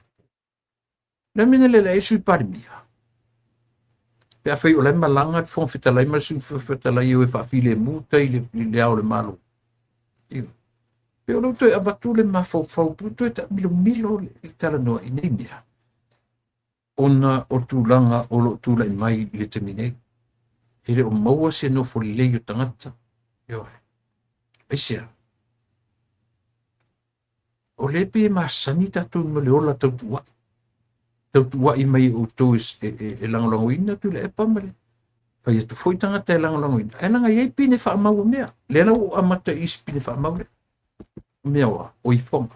Le mea na lele ai Sui Palemia. Pe afai o la e malaga le Fofoga Fetalai ma le Sui Fetalai e o e faafilemu tai i le, i le ao o le Malo. Ioe. Pe o lea ua toe avatu le mafaufau, pe ua toe taamilomilo le talanoa i nei mea, ona o tulaga o lo o tulai mai i le taimi nei. E le o maua se nofo lelei o tagata. Ioe. Aisea? O lea pei e masani tatou ma le ola tautuuai. Tautuuai mai e outou e, e, e, e lagolagoina Tuilaepa ma le fai atu foi tagata e lagolagoina. Ae leaga e i ai pine faamau o mea. Lea la ua ou amata i isi pine faamau lea. O mea oa, o ifoga.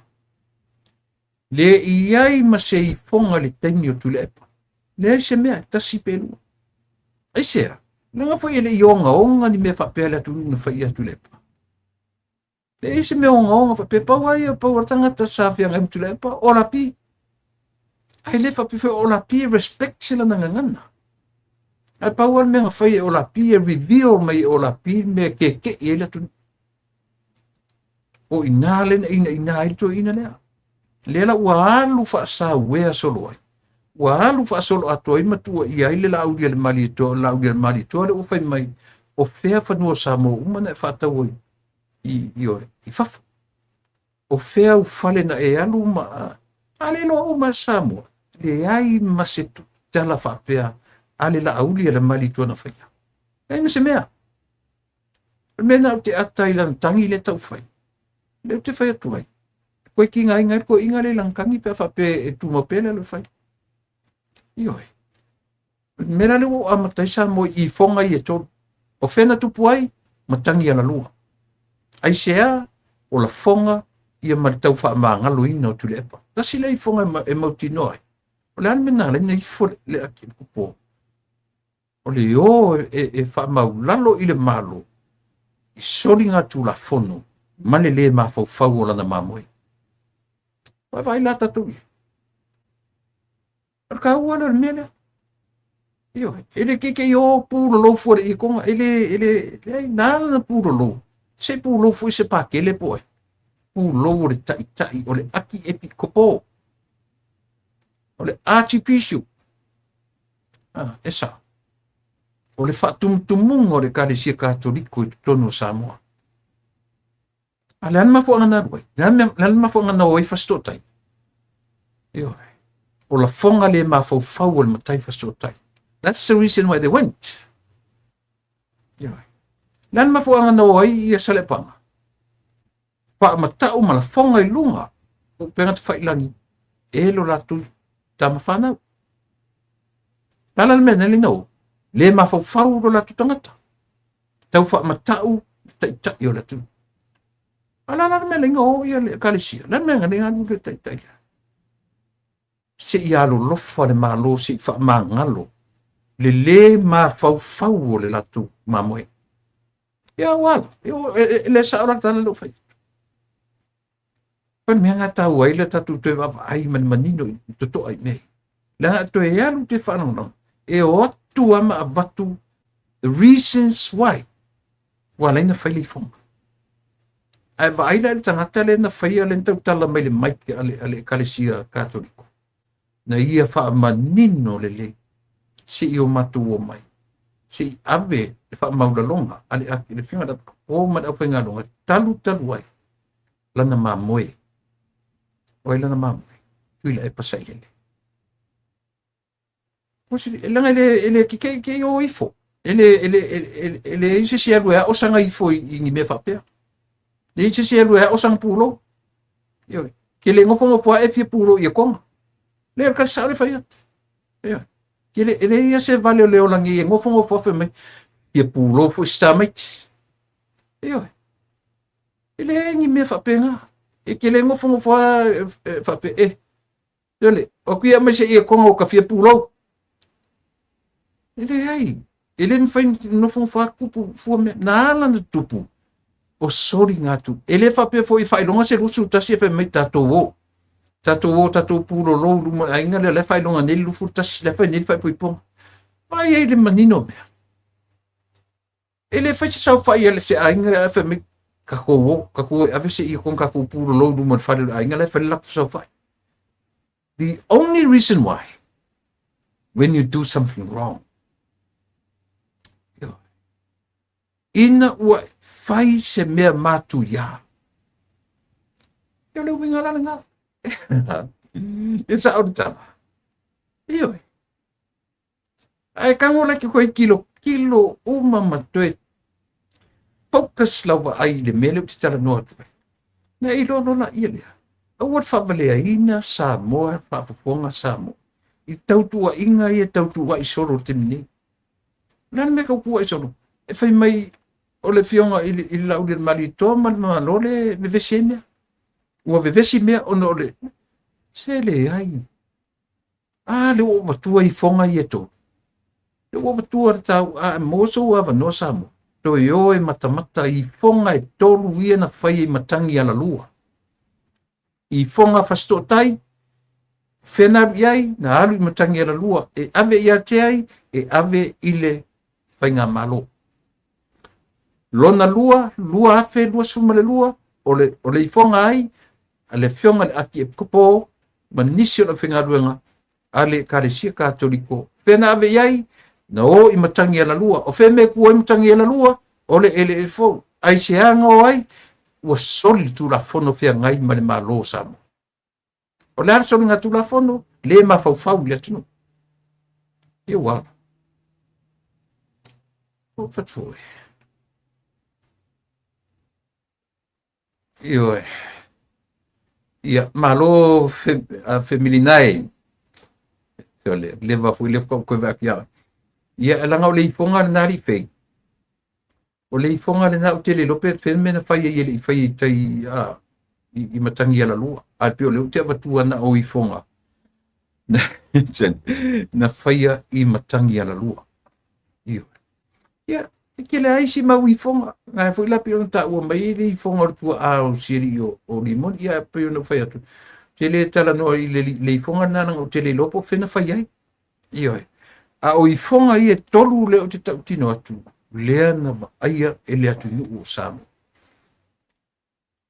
Le i ai ma se ifoga i le taimi o Tuilaepa. Leai se mea, tasi pe lua. Aisea? Leaga foi e le i ogaoga ni mea faapea le atunuu na fai ia Tuilaepa. Leai se mea ogaoga faapea, pau lava ia, pau lava le tagata sa feagai ma Tuilaepa, o Lapi. Ae le faapea foi o Lapi e respect se lana gagana. Ae pau lava le mea na fai e Olapi e reveal mai e Olapi le mea e keke'i ai le atunuu. O i ina le na inaina ai le toeaina lea. Lea la ua alu faasauea solo ai. Ua alu faasolo atoa ai ma tuuaia ai le Laaulialemalietoa, o le Laaulialemalietoa lea ua fai mai, o fea fanua o Samoa uma na e faatau ai i, i, i fafo. O fea au fale na e alu ma a le iloa uma e Samoa. Leai ma se tala faapea a le Laauli a le Malietoa na faia. Leai ma se mea. O le mea na ou te ata i lana tagi lea tau fai. Lea ou te fai atu ai. Koe kiga inga le koe inga le lana tagi pe a faapea e tumau pea le alo e fai. Ioe. O le mea la lea ua ou amata ai Samoa i ifoga ia e tolu. O fea na tupu ai? Matagi alalua. Aisea? O lafoga ia ma le tau faamagaloina o Tuilaepa. Tasi lea ifoga e mautinoa ai. O le a le mea na ala ai ona ifo le Akiepikopo? O le o e, e faamaulalo i le Malo i soligatulafono ma le lē mafaufau o lana mamoe. Vaavaai la tatou ia. O le taua lea o le mea lea. Ioe, e le keikei o pulolou fua le ietoga, e le, e le, leai, na ala na pulolou. Se pulou foi se pakele po ai. Pulou o le taitai, o le aki epikopo. O le archibishop. Ah, e sao. O le faatumutumuga o le Ekalesia Katoliko i totonu o Samoa. A le a le mafuaaga na alu ai? Le a le mafuaaga na o ai Fasitootai? Ioe. O lafoga le mafaufau o le matai Fasitootai. That's the reason why they went. Ioe. Le a le mafuaaga na o ai ia Saleapaga? Faamatau ma lafoga i luga o upega tafailagi e lo latou tama fanau. Le ala le mea nei na o, le mafaufau lo latou tagata. Tau faamatau taitai o le atunuu. A la la le mea lenga o ia le ekalesia. Le mea lenga alu le taitai lea. Se i alolofa le Malo se i faamagalo le lē mafaufau o le latou mamoe. Ia ua ala, e le sao la tala lea ua fai. O le mea na taua ai le tatou toe vaavaai ma le manino i totoa i mea. Leaga e toe alu te faalagolago, e o atu lava ma avatu the reasons why ua ala ai ona fai le ifoga. Ae vaai la i le tagata lea na faia lea na tautala mai le mic a le Ekalesia Katoliko, na ia faamanino lelei se i o matou omai, se i ave le faamaualaloga a le Afioga i le Apikopo ma le aufaigaluega talu talu ai lana mamoe. O ai lana mamoe? Tuilaepa Sailele. Leaga e le kekei kei o ifo. E leai se isi e alu e ao sana ifo i ni mea faapea. Leai se isi e alu e ao sana pulou. Ioe. Ke le nofonofo ae fia pulou i Koga. Le o le tala sao le fai atu. Ioe. Ke le, e leai lava se vale o le ola nei e nofonofo afe mai fia pulou foi si tamaiti. Ioe. E leai ni mea faapena. E ke le nofonofo a faapea e Lele, o atu ia mai se ia koga o ka fia pulou. E leai, e le mafai ona nofonofo lava tupu fua mea. Na ala ona tupu, o soliga atu. E le faapea foi e faailoga se 21 e fai mai tatou o. Tatou o, tatou pulolou i luma o le aiga lea, o la e faailoga nei le 21, la e fai nei le faaipoipoga. Vaai ai i le manino o mea. E le fai se saofai a le se aiga ae fai mai tatou o, tatou o e ave se ia kona tatou pulolou i luma o le fale o le aiga la e fai le latou saofai. The only reason why when you do something wrong, ina ua fai se mea matuia, ia o le uiga la lena. E sao le tala. Ioe. Ae tago la ke koe kilo kilo uma ma toe focus lau vaai i le mea lea ou te talanoa atu ai. Na e iloa loa laia lea. Aua le faavaleaina Samoa, faafofoga Samoa i tautuuaiga ia e tautuuai solo i le taimi nei. O le a le mea e tautuuai solo? E fai mai o le afioga i le, i le Laaulialemalietoa ma le Malo le vevesi ai mea. Ua vevesi mea ona o le... Se leai. A lea ua ou avatua ifoga ia e tolu. Lea ua avatua le tau a maua sou avanoa Samoa. Toe o e matamata i ifoga e tolu ia na faia i matagi alalua. Ifoga Fasitootai, fea na alu i ai? Na alu i matagi alalua. E ave ia te ai? E ave i le Faigamalo. Lona lua, 2022, o le, o le ifoga ai a le Afioga i le Akiepikopo ma nisi o le aufaigaluega a le Ekalesia Katoliko. Fea na ave i ai? Na o i matagi alalua. O fea mea e tu ai matagi alalua? O le eleele fou. Aisea na o ai? Ua soli le Tulafono feagai ma le Malo o Samoa. O le a le soliga Tulafono? Le mafaufau i le atunuu. Ia ua ala. O fatu e. Ioe. Ia, malo fe, femilina e. O le leva foi lea faatoa ou toe vaai atu ia oe. Ia, leaga o le ifoga lena alii fei. O le ifoga lena ou te le iloa pe fea le mea na fai ai e le i fai i tai i matagi alalua. Ae pei o lea ou te avatua na o ifoga na faia i matagi alalua. Ioe. Ia, e tele lava isi mau ifoga. Na foi la pei ona taua mai le ifoga o le tuaa o si alii o Limoni. Ia, pei ona ou fai atu, ou te le talanoa i le ifoga lena leaga ou te le iloa po o fea na fai ai. Ioe. A o ifoga ia e tolu lea ou te tautino atu, lea na vaaia e le atunuu o Samoa.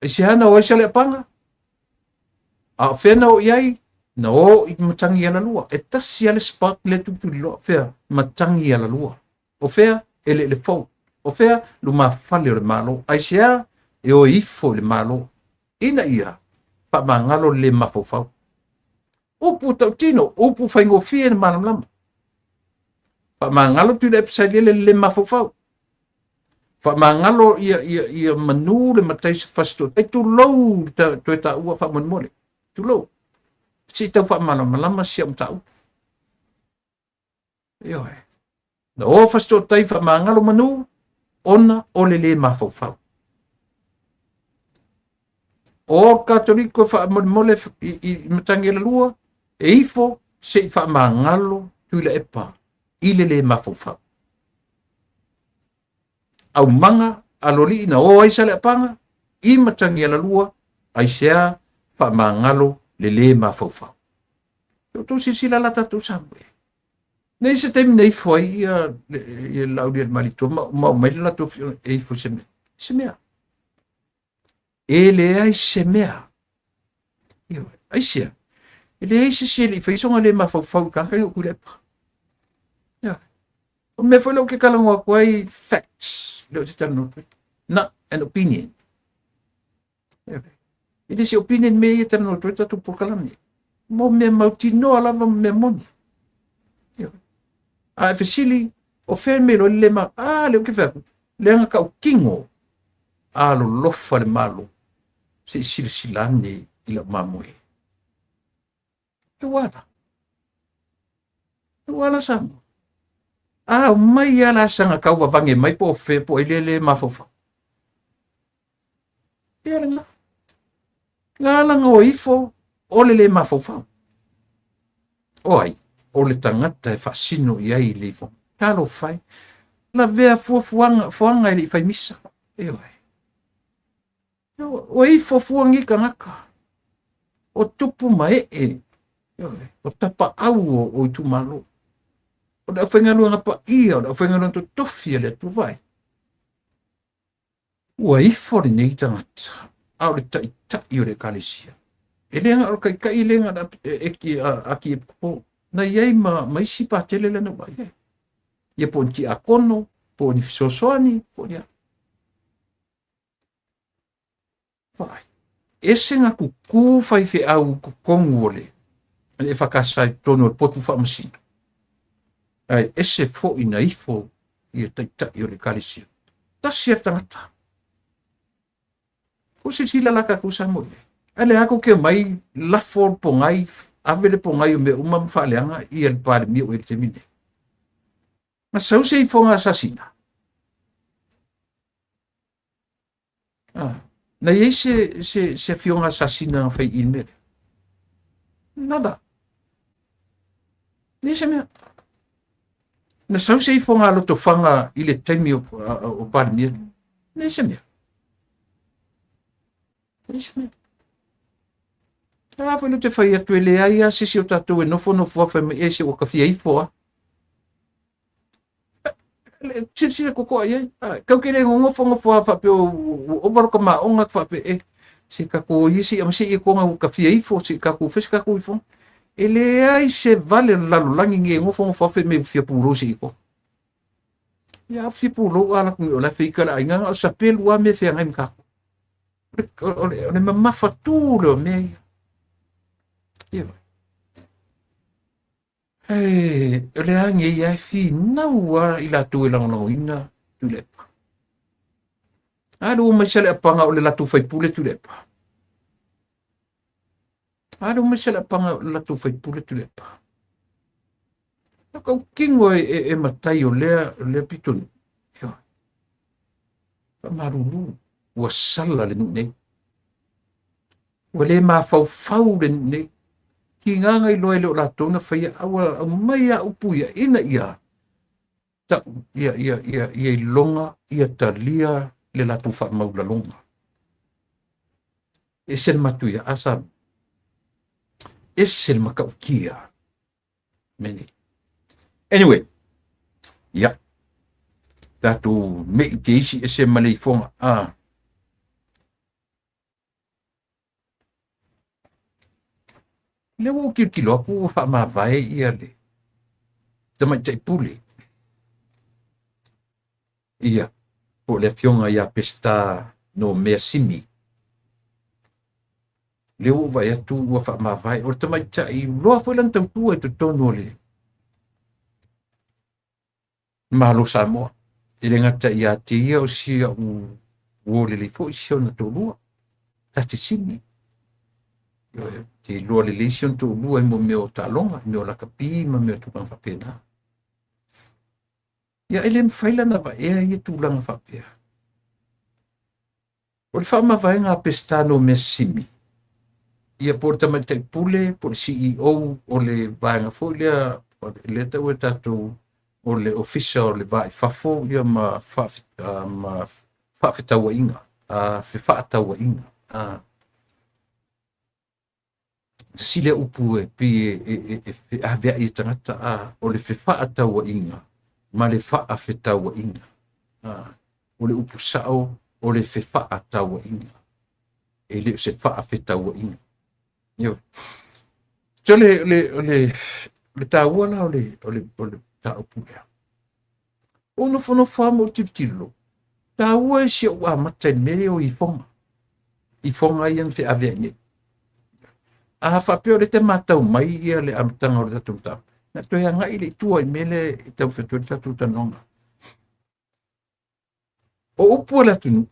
Aisea na o ai Saleapaga? A o fea na o i ai? Na o i matagi alalua. E tasi lava le spot lea tulituliloa. Fea? Matagi alalua. O fea? Eleele fou. O fea? Lumafale o le Malo. Aisea? E o ifo i le Malo ina ia faamagalo le le mafaufau. Upu tautino, upu faigofie na malamalama. Faamagalo Tuilaepa Sailele le le mafaufau. Faamagalo ia ia ia manu le matai se Fasitoouta. Tulou toe taua faamolemole. Tulou. Se i tau faamalamalama si au mataupu. Ioe. Na o Fasitoouta i faamagalo manu ona o le lē mafaufau. O Katoliko faamolemole i Matagialalua e ifo se i faamagalo Tuilaepa i le lē mafaufau. Aumaga alolii na o ai Saleapaga i Matagialalua aisea? Faamagalo le lē mafaufau. Se outou silasila la tatou Samoa. Nei se taimi na ifo ai ia le Laaulialemalietoa ma aumai le latou e ifo i se mea. Se mea. E leai se mea. Aisea? E leai se isi e le i faia sona le mafaufau i tagata ia o Tuilaepa. Ia. O le mea foi lea ou te talanoa atu ai, facts, lea ou te talanoa atu ai. Not an opinion. E le se opinion mea ia e talanoa atu ai tatou polokalame. Mo mea mautinoa lava ma mea moni. A e fesili, o fea mea iloa le ma... A, lea ou te fai atu, leaga tautino alolofa le Malo, se i silasila ane i lau mamoe. Ua ala. Ua ala Samoa. A aumai lava la saga tau vavage mai po o fea po o ai lea le mafaufau. Ia lena. Na ala na o ifo o le le mafaufau. O ai? O le tagata e faasino i ai le ifo. Talofa e. Lavea fuafuaga foaga e le i fai misa. Ioe. Ua ifo fua nei tagata. O tupu ma ee. Ioe. O tapaau o itumalo. O le aufaigaluega paia, o le aufaigaluega totofi a le Atua. Vaai. Ua ifo lenei tagata, a o le taitai o le Ekalesia. E le na o le taitai, e le na o le akiepikopo. Na i ai ma isi patele lea na vaai ai. Ia po o ni tiakono, po o ni fesoasoani, po o ni a. Vaai. Ese na kukū faifeau i totonu o le EFKS i totonu o le potu faamasino. Ae ese foi na ifo ia taitai o le Ekalesia. Tasi a le tagata. Ua silasila la tatou Samoa i ai. Ae le a tou te omai lafo le pogai, ave le pogai o mea uma ma faaleaga ia le Palemia o i le taimi lenei. Na sau se ifoga asasina. Ah, na i ai se afioga asasina na fai i le mea lea? Nada. Leai se mea. Na sau se ifoga a Lotofaga i le taimi o Palemia. Leai se mea. Leai se mea. A foi lea ou te fai atu e leai lava se isi o tatou e nofonofo lava fai mai, e se ua ta fia ifo lava. Silasila totoa i ai. Kau te le nofonofo lava faapea ua ova lota maoga faapea e se tatou ia se i se i toga ua ta fia ifo se i tatou fai se tatou ifoga. E leai se vale o le lalolagi nei e nofonofo lava fai mai ua fia pulou se i toga. Ia fia pulou a latou nei o la e feita le aiga na o sapelu lava mea e feagai ma tatou. O le mamafa tu lea o mea ia. Ia. Ae o le a nei lava e finau lava i latou e lagolagoina Tuilaepa. A le ua mai Saleapaga o le latou faipule Tuilaepa. A le ua mai Saleapaga o le latou faipule Tuilaepa. O tautino e matai o lea pitonuu. Ioe. Faamalulu, ua sala le nuu nei. Ua le mafaufau le nuu nei. Tiga na iloa e le o latou na faia, a ua aumai lava upu ia ina ia tau ia ia ia ia iloga ia talia le latou faamaualaloga. Ese le matuia, a Samoa. Ese le matautia. Mea nei. Anyway, ia, tatou mei te isi ese ma le ifoga. Ah. Lea ua ou tilotilo atu ua faamavae ia le tamaitai pule. Ia, po o le afioga ia Peseta Nomea Simi. Lea ua ou vaai atu ua faamavae. O le tamaitai loa foi lana tautua i totonu o le Malo Samoa. E le gata ia te ia o si a'u uo lelei foi si ona toalua, Tatisini. Ioe, te iloa lelei si ona toalua i mo mea o taaloga, i mea o lakapi ma mea o tulaga faapena. Ia, e le mafai la ona vaea ia tulaga faapea. O le faamavaega a Peseta Nomeasimi, ia po o le tamaitai pule, po o le CEO o le vaega foi lea, lea tau e tatou o le Ofisa o le Va i Fafo ia ma, ma faafetauaiga, fefaatauaiga. Tasi lea upu e pei e feaveai e tagata, o le fefaatauaiga ma le faafetauaiga. O le upu sao o le fefaatauaiga, e le o se faafetauaiga. Ioe. So le taua la o le mataupu lea. O nofonofo lava ma ou tilotilo, taua e si ou amata i le mea lea o ifoga. Ifoga ia na feaveai nei. A faapea o lea te matau mai ia le amataga o le tatou mataupu, na toe agai le i tua i mea lea e taumafai atu ai le tatou talanoaga. O upu a le atunuu,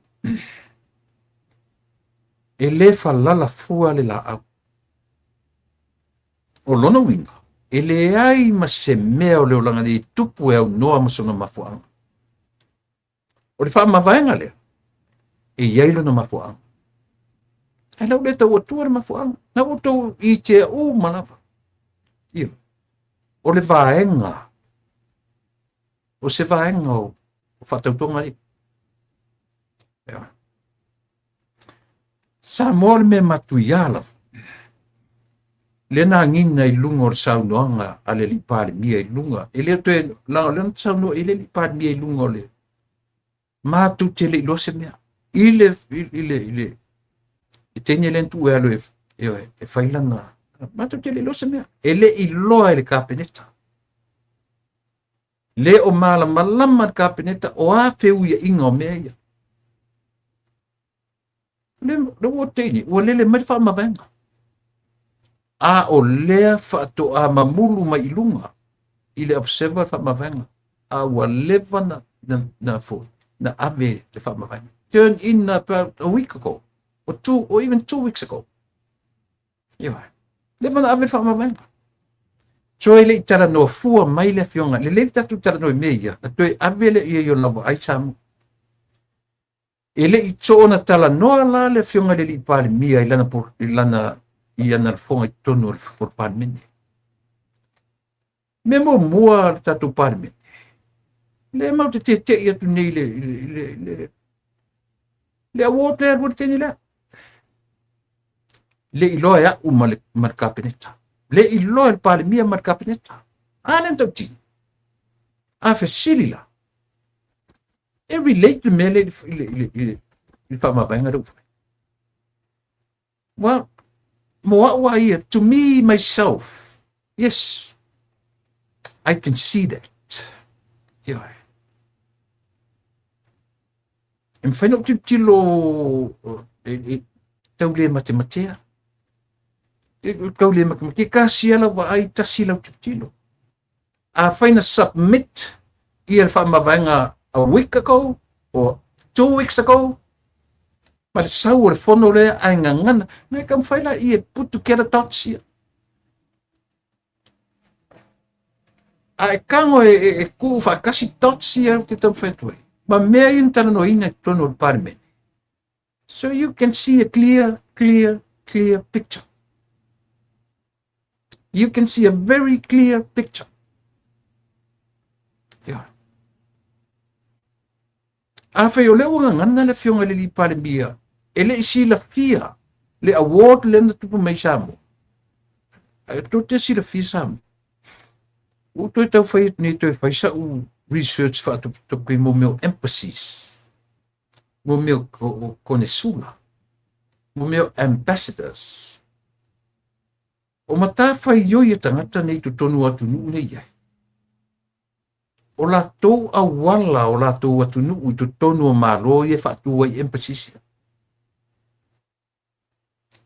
e le falala fua le laau. O lona uiga, e leai ma se mea o le olaga nei e tupu e aunoa ma sona mafuaaga. O le faamavaega lea, e i ai lona mafuaaga. Ae lau le tau atua le mafuaaga. Na ua outou itea uma lava. Ia. O le vaega, o se vaega o faatautoga ia. Ia. Samoa o le mea matuia lava. Lea na agiga i luga o le saunoaga a le alii Palemia i luga. E le toe, leaga o lea na saunoa i le alii Palemia i luga o le matou te le i iloa se mea. I le teine lea na tuu e alu e fai lana, matou te le i iloa se mea. E le i iloa e le Kapeneta. Le o malamalama le Kapeneta o a feuiaiga o mea ia. Le ua teine, ua lele mai le faamavaega. A o lea faatoa mamulu mai i luga i le Observer le faamavaega. A ua leva na ave le faamavaega. Turn in about a week ago or two or even 2 weeks ago. Ia, leva na ave le faamavaega. So e le i talanoa fua mai le afioga. Lelei le tatou talanoa i mea ia, na toe ave le ia i ona vaai Samoa. E le i soona talanoa la le afioga i le alii Palemia i ana lafoga i totonu o le Palemene. Mea muamua le tatou Palemene, lea matou te tete'i atu nei i le award lea alu le teine lea. Le iloa e a'u ma le Kapeneta. Le iloa e le Palemia ma le Kapeneta. A lea na tautino. A fesili la, e relate le mea lea i le faamavaega lea ua fai. Well, mo a'u a ia, to me myself, yes, I can see that. Ioe. E mafai na ou tilotilo e tau le matematea. E tau le matematea, kasia lau vaai, tasi lau tilotilo. A fai na submit ia le faamavaega a week ago or 2 weeks ago, ma le sau o le fono lea ae gagana, na e taumafai la ia put together dots ia. A e tago e tuu faatasi dots ia te taumafai atu ai. Ma mea ia na talanoaina i totonu o le Palemene. So you can see a clear, clear, clear picture. You can see a very clear picture. Yeah. A fai o lea ua gagana le afioga i le alii Palemia, e le i silafia le award lea na tupu mai Samoa. Ae tou te silafia Samoa. Ua toe tau fai atu nei toe fai sa'u research faatopetope mo mea o embassies, mo mea o konesula, mo mea o ambassadors. O matafaioi e tagata nei totonu o atunuu nei ai. O latou auala o latou atunuu i totonu o Malo ia e faatu ai embassies ia.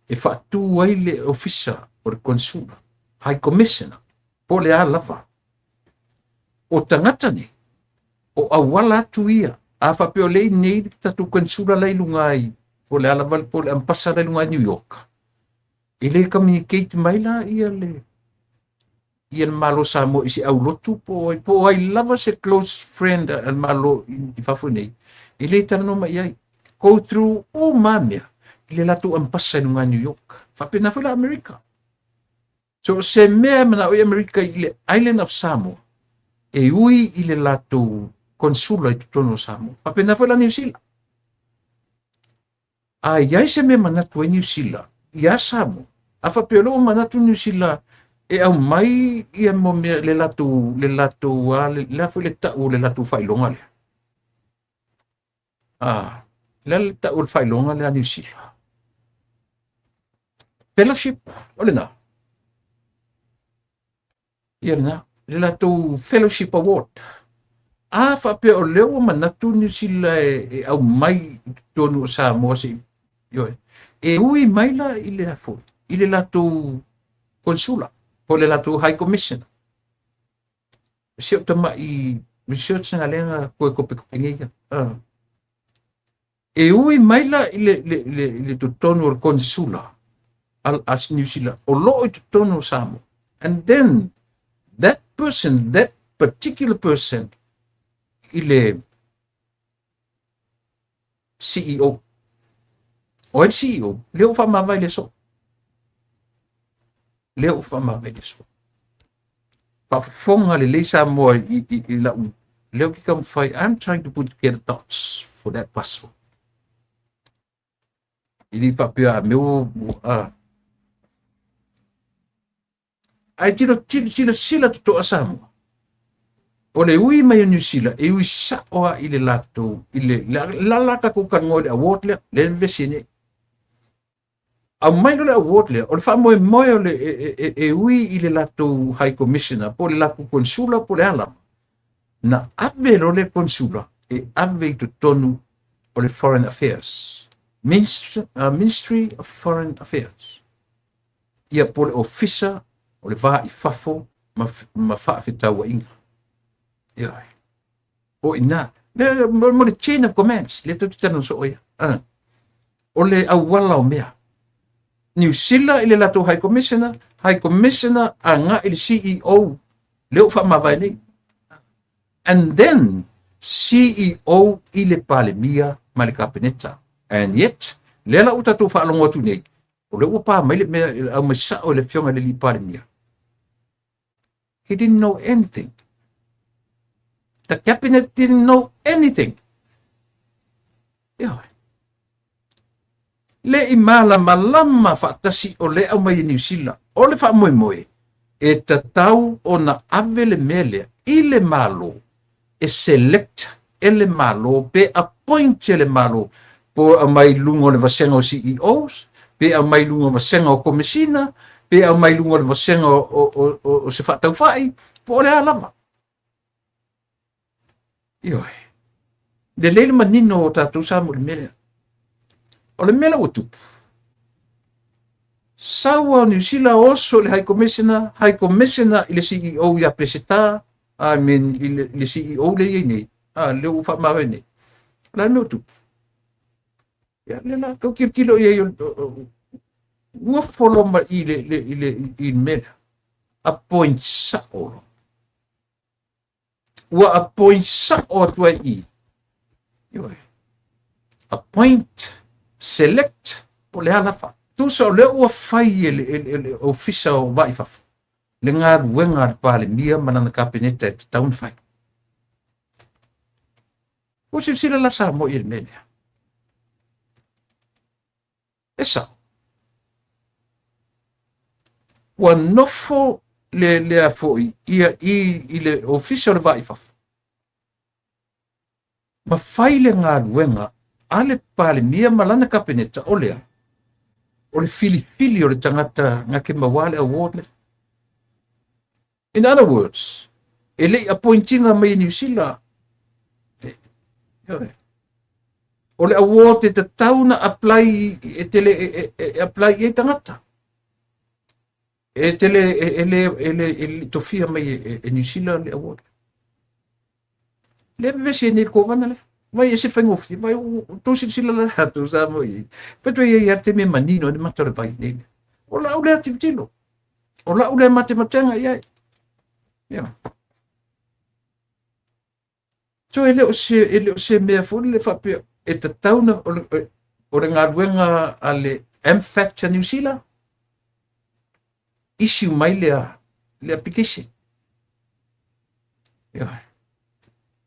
E faatu ai le ofisa o le consula, high commissioner, po o le a lava. O tagata nei, O auala atu ia, a faapea o lea i nei le tatou konsula la i luga i, po o le a lava, po o le ambasa la i luga i New York, e le communicate mai la ia le ia le Malo Samoa i se aulotu po o ai lava se close friend a le Malo i fafo nei, e le talanoa mai i ai. Go through uma mea i le latou ambasa i luga i New York. Faapena foi la Amerika. So se mea e manao i Amerika i le Island of Samoa, e ui i le latou konsula i totonu o Samoa. Faapena foi la Niu Sila. A i ai se mea manatu ai Niu Sila iā Samoa, a faapea o lea ua manatu Niu Sila e aumai ia mo mea le latou le latou a le, le a foi le tau o le latou faailoga lea. Ah, le a le tau o le faailoga lea a Niu Sila. Fellowship, o lena. Ia lena, le latou Fellowship Award. A faapea o lea ua manatu Niu Sila e, e aumai i totonu o Samoa se ioe, e ui mai la i le foi, i le latou konsula, po o le latou High Commissioner. Si ou tama'i research na lea na koe kopekope nei ia. E ui mai la i le, le, le, le totonu o le konsula a, a New Zealand, o loo i totonu o Samoa. And then, that person, that particular person, i le CEO. O ai le CEO? Lea ua faamavae i le aso. Lea ua faamavae i le aso. Faafofoga lelei Samoa i, i, i lau lea ou te taumafai. I'm trying to put together dots for that puzzle. I le faapea a mea ua Ae tilo tilo silasila totoa Samoa. O le ui mai o Niu Sila e ui sa'o a i le latou i le la la tatou talanoa i le award lea lea e vevesi ai nei. Aumai loa le award lea, o le faamoemoe o le e, e, e, e ui i le latou High Commissioner po o le latou Consula po o le a lava, na ave loa le Consula e ave i totonu o le Foreign Affairs, Ministry, Ministry of Foreign Affairs. Ia po o le Ofisa o le Va i Fafo ma, ma Faafetauaiga. Ioe. O i ina, le, mo le chain of commands, le tou te talanoa soo ia. O le auala o mea. Niu Sila i le latou High Commissioner, High Commissioner agai i le CEO, lea ua faamavae nei. And then, CEO i le Palemia ma le Kapeneta. And yet, lea la ua tatou faalogo atu nei, o lea ua pa mai le mea, aumai sao i le afioga i le alii Palemia. He didn't know anything. The cabinet didn't know anything. Ioe. Le i malamalama faatasi o le aumai e Niu Sila. O le faamoemoe, e tatau ona ave le mea lea i le Malo e select e le Malo pe appoint e le Malo po aumai i luga o le vasega o CEOs, pe aumai i luga o vasega o Komesina, pe aumai i luga o le vasega o, o, o, o, o se faataufai, po o le a lava. Ioe. Lelei le manino o tatou Samoa i le mea lea. O le mea la ua tupu, sau a Niu Sila oso i le High Commissioner, High Commissioner i le CEO ia Peseta, I mean, i le, le CEO le i ai nei, a, le ua faamavae nei. O le a le mea ua tupu? Ia, le la, tau tilotilo i ai, nofo loa ma i le, le, i le, i le mea lea. Appoint sa'o loa. Ua appoint sa'o atu ai i. Ioe. Appoint, select, po o le a lava. Tusa o lea ua fai e le, e le, e le ofisa o Va i Fafo le galuega a le Palemia ma lana Kapeneta e tatau ona fai. Ua silasila la Samoa i le mea lea. E sao. Ua nofo le, lea foi ia i, i le ofisa o le Va i Fafo ma fai le galuega a le Palemia ma lana Kapeneta o lea, o le filifili o le tagata na te mauā le award lea. In other words, e le i appointinga mai e Niu Sila. O le award e tatau na apply e te le e, e, e apply i ai tagata. E te le e, e le e le e le tofia mai e, e, e Niu Sila le award. Lea e vevesi ai nei le Kovana lea. Vai e ese le faigofie, vai ua outou silasila la tatou Samoa i ai. Fai atu ai i ai lava le taimi e manino ai le mata o le vai i nei mea. O lau lea tilotilo. O lau lea matematega i ai. Ia. So e le o se, e le o se mea foi lele faapea e tatau na, o le, o le galuega a le MFAT a Niu Sila, issue mai le, le application. Ia.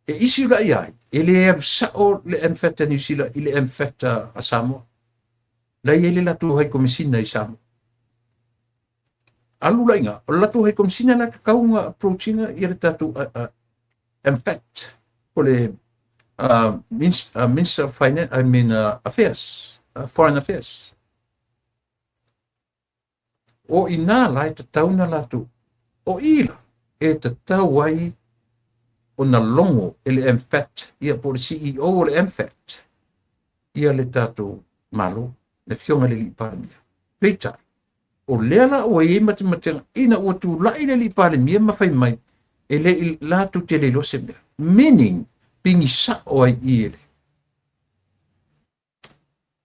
E issue la i ai, e le alu sao le MFAT a Niu Sila i le MFAT a Samoa. La i ai le latou High Commissioner i Samoa. Alu la inga, o le latou High Commissioner la tatau ona approach ina ia le tatou MFAT, po le Minister of Finance, I mean Affairs, Foreign Affairs. O inā la e tatau na latou, o i la e tatau ai ona logo e le MFAT, ia po o le CEO o le MFAT, ia le tatou Malo, le Afioga i le Alii Palemia. Peitai, o lea la ua i ai matematega ina ua tulai le Alii Palemia ma fai mai e le i latou te le iloa se mea. Meaning, pigi sao ai i e le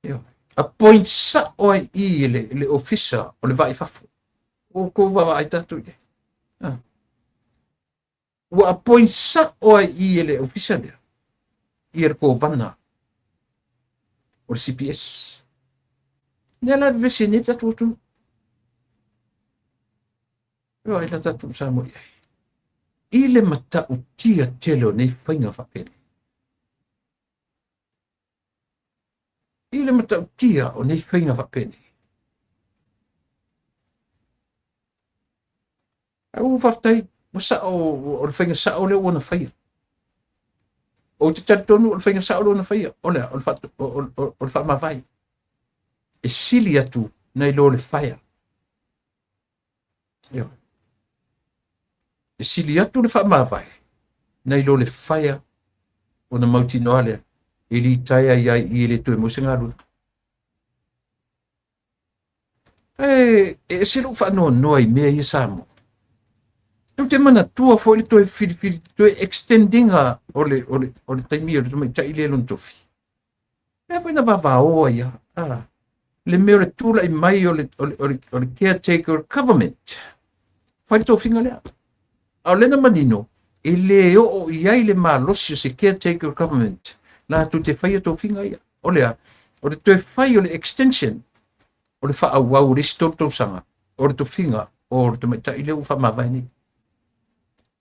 Ioe. Appoint sao ai i e le, le ofisa o le vai fafo. O kou vaavaai tatou i ai. Ah. Ua appoint sao ai i e le ofisa lea ia le kovana o le CPS. Lea la vevesi ai nei le tatou atunuu. Ioe, la tatou Samoa i ai. I le matautia tele o nei faiga faapenei. I le matautia o nei faiga faapenei. Ae ua faafetai, ua sao, o le faiga sao lea ua na faia. Ou te talitonu o le faiga sao lea ua na faia, o le a, o le, faatu, o le faamavae. E sili atu nai lo le faia. Ioe. E sili atu le faamavae nai lo le faia ona mautinoa lea e litaea ai ai i e le toe maua se galuega. E, e ese lou faanoanoa i mea ia Samoa. Ou te manatua foi le toe filifili, toe extendinga o le, o le, o le taimi o le tamaitai lea lona tofi. Mea foi na vavao ai a, ah, le mea o le tulai mai o le, o le, o le, o le caretaker government. Fai le tofiga lea. A o lea na manino, e le oo i ai le malosi o se caretaker government latou te faia tofiga ia. O le a? O le toe fai o le extension o le faaauau o le isi 3 tausaga o le tofiga o le tamaitai lea ua faamavae nei.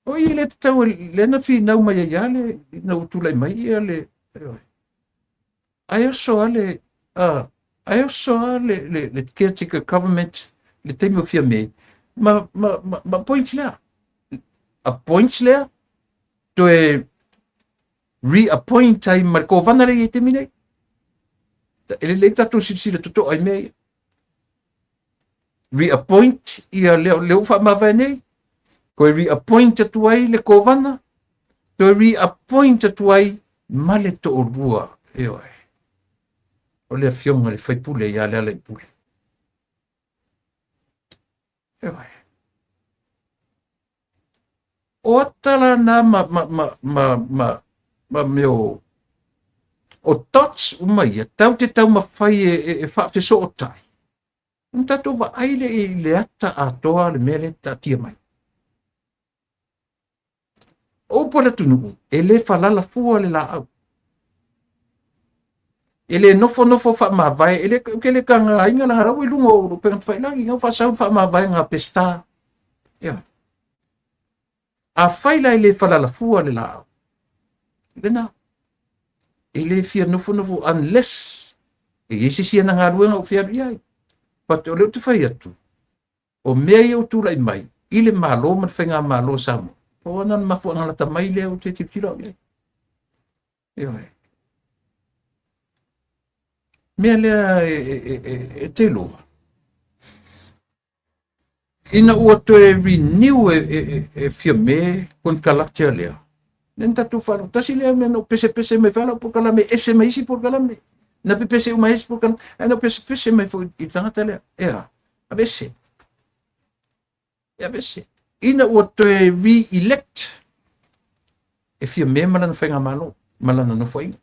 O ia lea tatau, lea na finau mai ai lava le, ina ua tulai mai ia le, Ae oso a le, ae oso a le, le, le caretaker government le taimi o Fiame, ma, ma, ma, ma appoint lea. Appoint lea, toe reappoint ai ma le kovana lea i ai taimi nei. E lelei tatou silasila totoa i mea ia. Reappoint ia lea, lea ua faamavae nei, toe reappoint atu ai le kovana, toe reappoint atu ai ma le toalua, ioe, o le afioga i le faipule ia Lealaillepule. Ioe. O ata la na ma, ma, ma, ma, ma, ma mea o, o dots uma ia, tau te taumafai e, e, e faafesootai. Ona tatou vaai lea i le ata atoa le mea lea e taatia mai. O upu a le atunuu, e le falala fua le laau. E le nofonofo faamavae, e le, ou te le tagaina leaga la ua i luga o upega tafailagi, na ua faasau le faamavaega a Peseta. Ia. Afai la e le falala fua le laau, lena, e le fia nofonofo unless e i ai se isi ana galuega ua fia alu i ai. But o lea ou te fai atu, o mea ia ua tulai mai i le Malo ma le Faigamalo o Samoa, pau lava lena o le mafuaaga lata mai lea ou te tilotilo au i ai. Ioe. Mea lea e, e, e, e te iloa. Ina ua toe renew e, e, e, e Fiame konekarate lea, lea na tatou faalogo. Tasi lea mea na ou pesepese mai foi lau polokalame, ese mai isi polokalame. Na pepese uma isi polokalame, ae na ou pesepese mai foi i le tagata lea. Ea, aveese. E aveese. Ina ua toe re-elect E Fiamē ma lana faigamalo ma lana nofoaiga.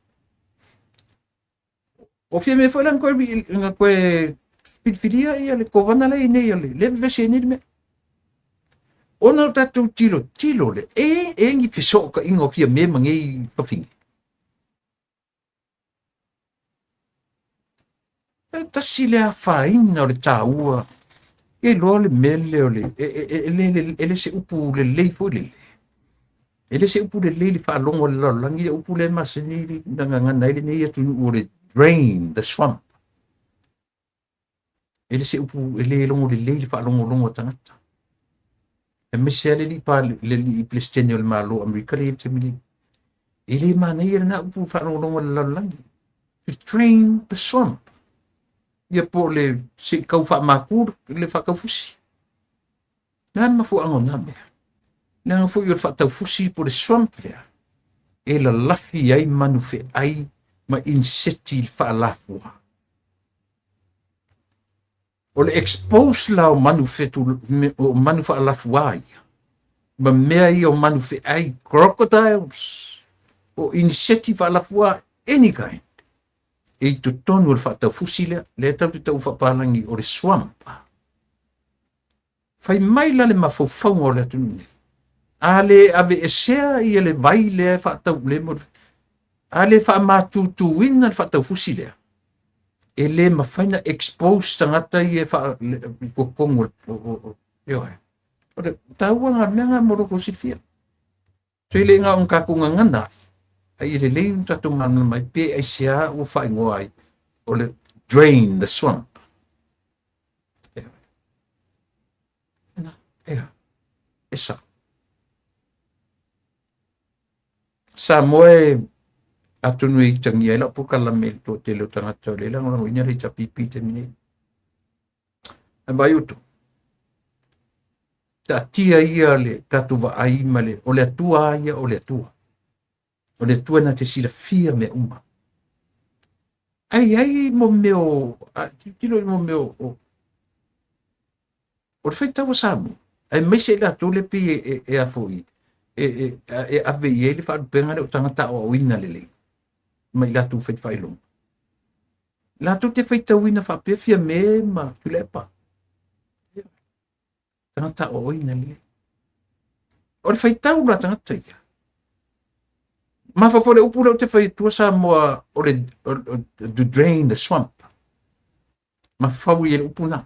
O Fiamē foi la na toe, na toe filifilia ia le kovana la i nei o le le vevesi ai nei le mea. Ona o tatou tilotilo le e e ni fesootaiga o Fiamē ma nei fafine. E tasi le afaina o le taua e iloa le mea lea o le e, e, e, e, le, e le se upu lelei foi lele. E le se upu lelei le faalogo a le lalolagi le upu lea e masani na gagana ai lenei atunuu o le drain the swamp. E le se upu e le logo lelei le faalogologo a tagata. Aemaise lava le alii pa le alii Peresetene o le Malo o Amerika lea e i ai i le taimi nei. E le manaia lena upu faalogologo a le lalolagi. To drain the swamp. Ia po o le se i tau faamatu le faataufusi. Le a le mafuaaga o na mea? Leaga foi o le faataufusi po o le swamp lea, e lalafi ai manu feai ma iniseti faalafua. O le expose la o manu fetu, o manu faalafuā ia, ma mea ia o manu feai, crocodiles, o iniseti faalafuā, any kind, e i totonu o le faataufusi lea, lea tatou te tau faapalagi o le swamp. Fai mai la le mafaufauga o le atunuu nei, a le aveesea ia le vai lea e faatau le mo a le faamatutuina le faataufusi lea, e le mafai na expose tagata ia e faa i totonu o ioe. O le taua lena o le mea lena mo lo outou silafia. So e le na o tatou gagana ai, a ia lelei ona tatou malamalama ai pe aisea ua faaigoa ai o le drain the swamp. Ea, e sao. Samoa e atonu e itagia ai lau polokalame i le toatele o tagata o lea e lagolagoina le HRPP i le taimi nei. Ae vaai outou, taatia ia le tatou vaai ma le, o le Atua lava ia o le Atua. O le Atua na te silafia mea uma. Ae i ai mo mea o, tilotilo i mo mea o, o le faitau a Samoa, aemaise i latou lea pei e, e, e a foi, e, e, e ave i ai le faalupega lea o tagata aoaoina lelei ma i latou fai faailoga. Latou te faitauina faapea Fiamē ma Tuilaepa. Tagata aoaoina lelei. O le faitau la tagata ia. Mafaufau le upu lea ou te fai atua Samoa o le to drain the swamp. Mafaufau ia le upu na.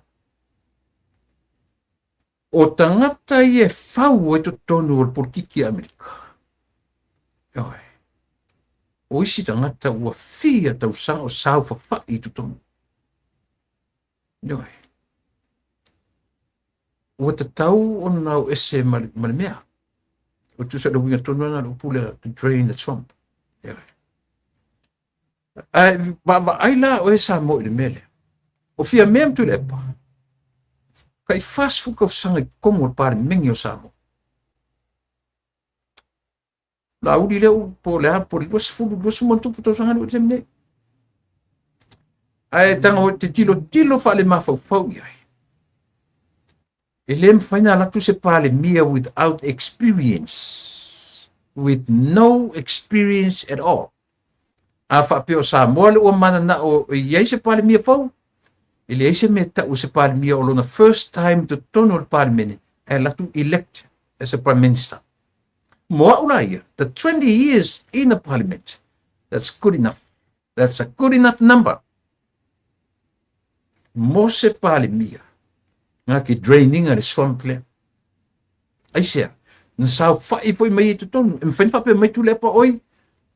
O tagata ia e fau ai totonu o le polokiki a Amerika. Ioe. O isi tagata ua fia tausaga o saofafai i totonu. Ioe. Ua tatau ona o ese ma le, ma le mea. O tusa le uiga tonu ana le upu lea, to drain the swamp. Ioe. Ae vaavaai la oe Samoa i le mea lea. O Fiamē ma Tuilaepa, tai 40 tausaga i totonu o le Palemene o Samoa. Laauli lea po o le a, po o le 20, 20 ma ona tupu tausaga lea ua i le taimi nei. Ae tago te tilotilo faalemafaufau i ai. E le mafai ona alu atu se Palemia without experience, with no experience at all. A faapea o Samoa le ua mananao e i ai se Palemia fou, e leai se mea e tau o se Palemia o lona first time i totonu o le Palemene ae alu atu elect as a Prime Minister. Mo au la ia, the 20 years in the Parliament, that's good enough. That's a good enough number. Mo se Palemia, ngā ke draininga le swamp lea. Aisea, na saofai foi mai i totonu, e mawhai na whapea mai Tuilaepa oi,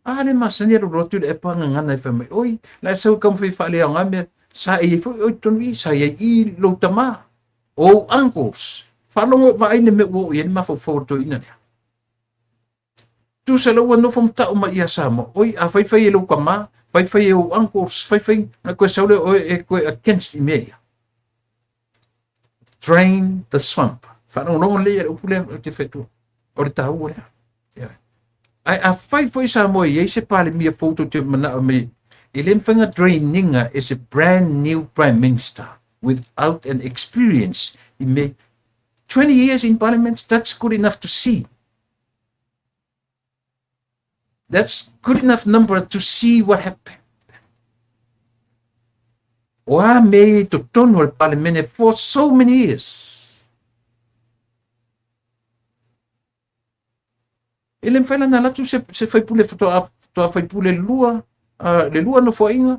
a le masani a lolo Tuilaepa ngangana e whai mai oi, la e sau ka mawhai whaalea o ngā mea, sa e foi oi totonu i, sa i i lou tamā, ou uncles, whaalongo vaai le mea ua o i ai le mafaufau o le toeaina lea. Tusa la ua nofo matau mai ia Samoa, oi a faifai e lou tama, faifai e ou uncles, faifai, na koe sau lea oe e koe against i mea ia. Drain the swamp. Whaalongolongo lelei ia le upu lea o te whetua. O le tāua lea. Yeah. Ae a fai foi Samoa i ai se Palemia fou tou te manao mai, e le mawhai nga draininga is a brand new Prime Minister without an experience i me 20 years in Parliament, that's good enough to see. That's good enough number to see what happened. O a mea i totonu o le Palemene for so many years. E le mafai la ona alu atu se, se faipule faatoa faatoa faipule lua, le lua nofoaiga,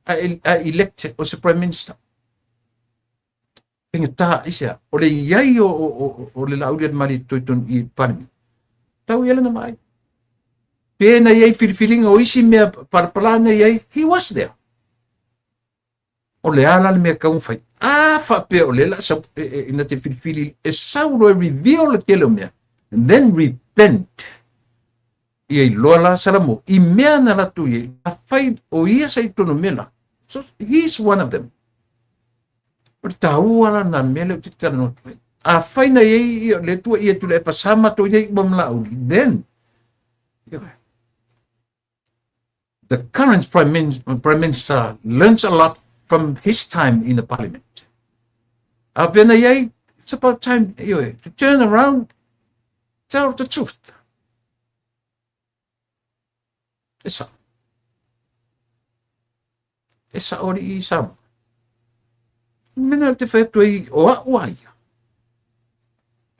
a, a elect o se Prime Minister. Faigata, aisea? O le i ai o, o, o, o le Laaulialemalietoa totonu i Palemene. Tau ia lana vaai. Pe na i ai filifiliga o isi mea palapala na i ai, he was there. O le a la le mea e tatau ona fai? A faapea o lea o le a sau, e, e, ina te filifili e sau loa e reveal le tele o mea, and then repent. Ia iloa la Salamo i mea na latou i ai, afai o ia sa i totonu o mea la. So he is one of them. O le taua la na mea lea ou te talanoa atu ai. Afai na i ai ia le Atua ia Tuilaepa sa matou i ai uma ma Laauli, then the current Prime Minister learns a lot from his time in the parliament. A pena i ai, it's about time ioe, to turn around, tell the truth. E sao. E sao alii i Samoa. Mena te whai atu ai o a'u a ia.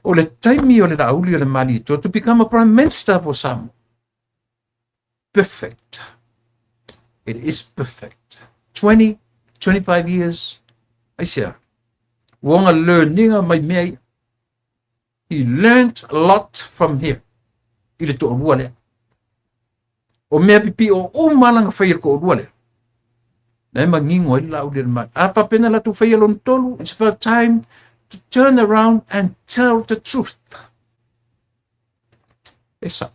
O le taimi o le Laauli o le Malietoa to become a Prime Minister for Samoa. Perfect. It is perfect. 20, 25 years. Aisea. Ua ona learninga mai mea ia. He learnt a lot from here. I le to'alua lea. O mea pipi'o uma lana fai e le to'alua lea. Na e manino ai le Laauli o le Mali. A faapena latou faia lona tolu, it's about time to turn around and tell the truth. E sa'o.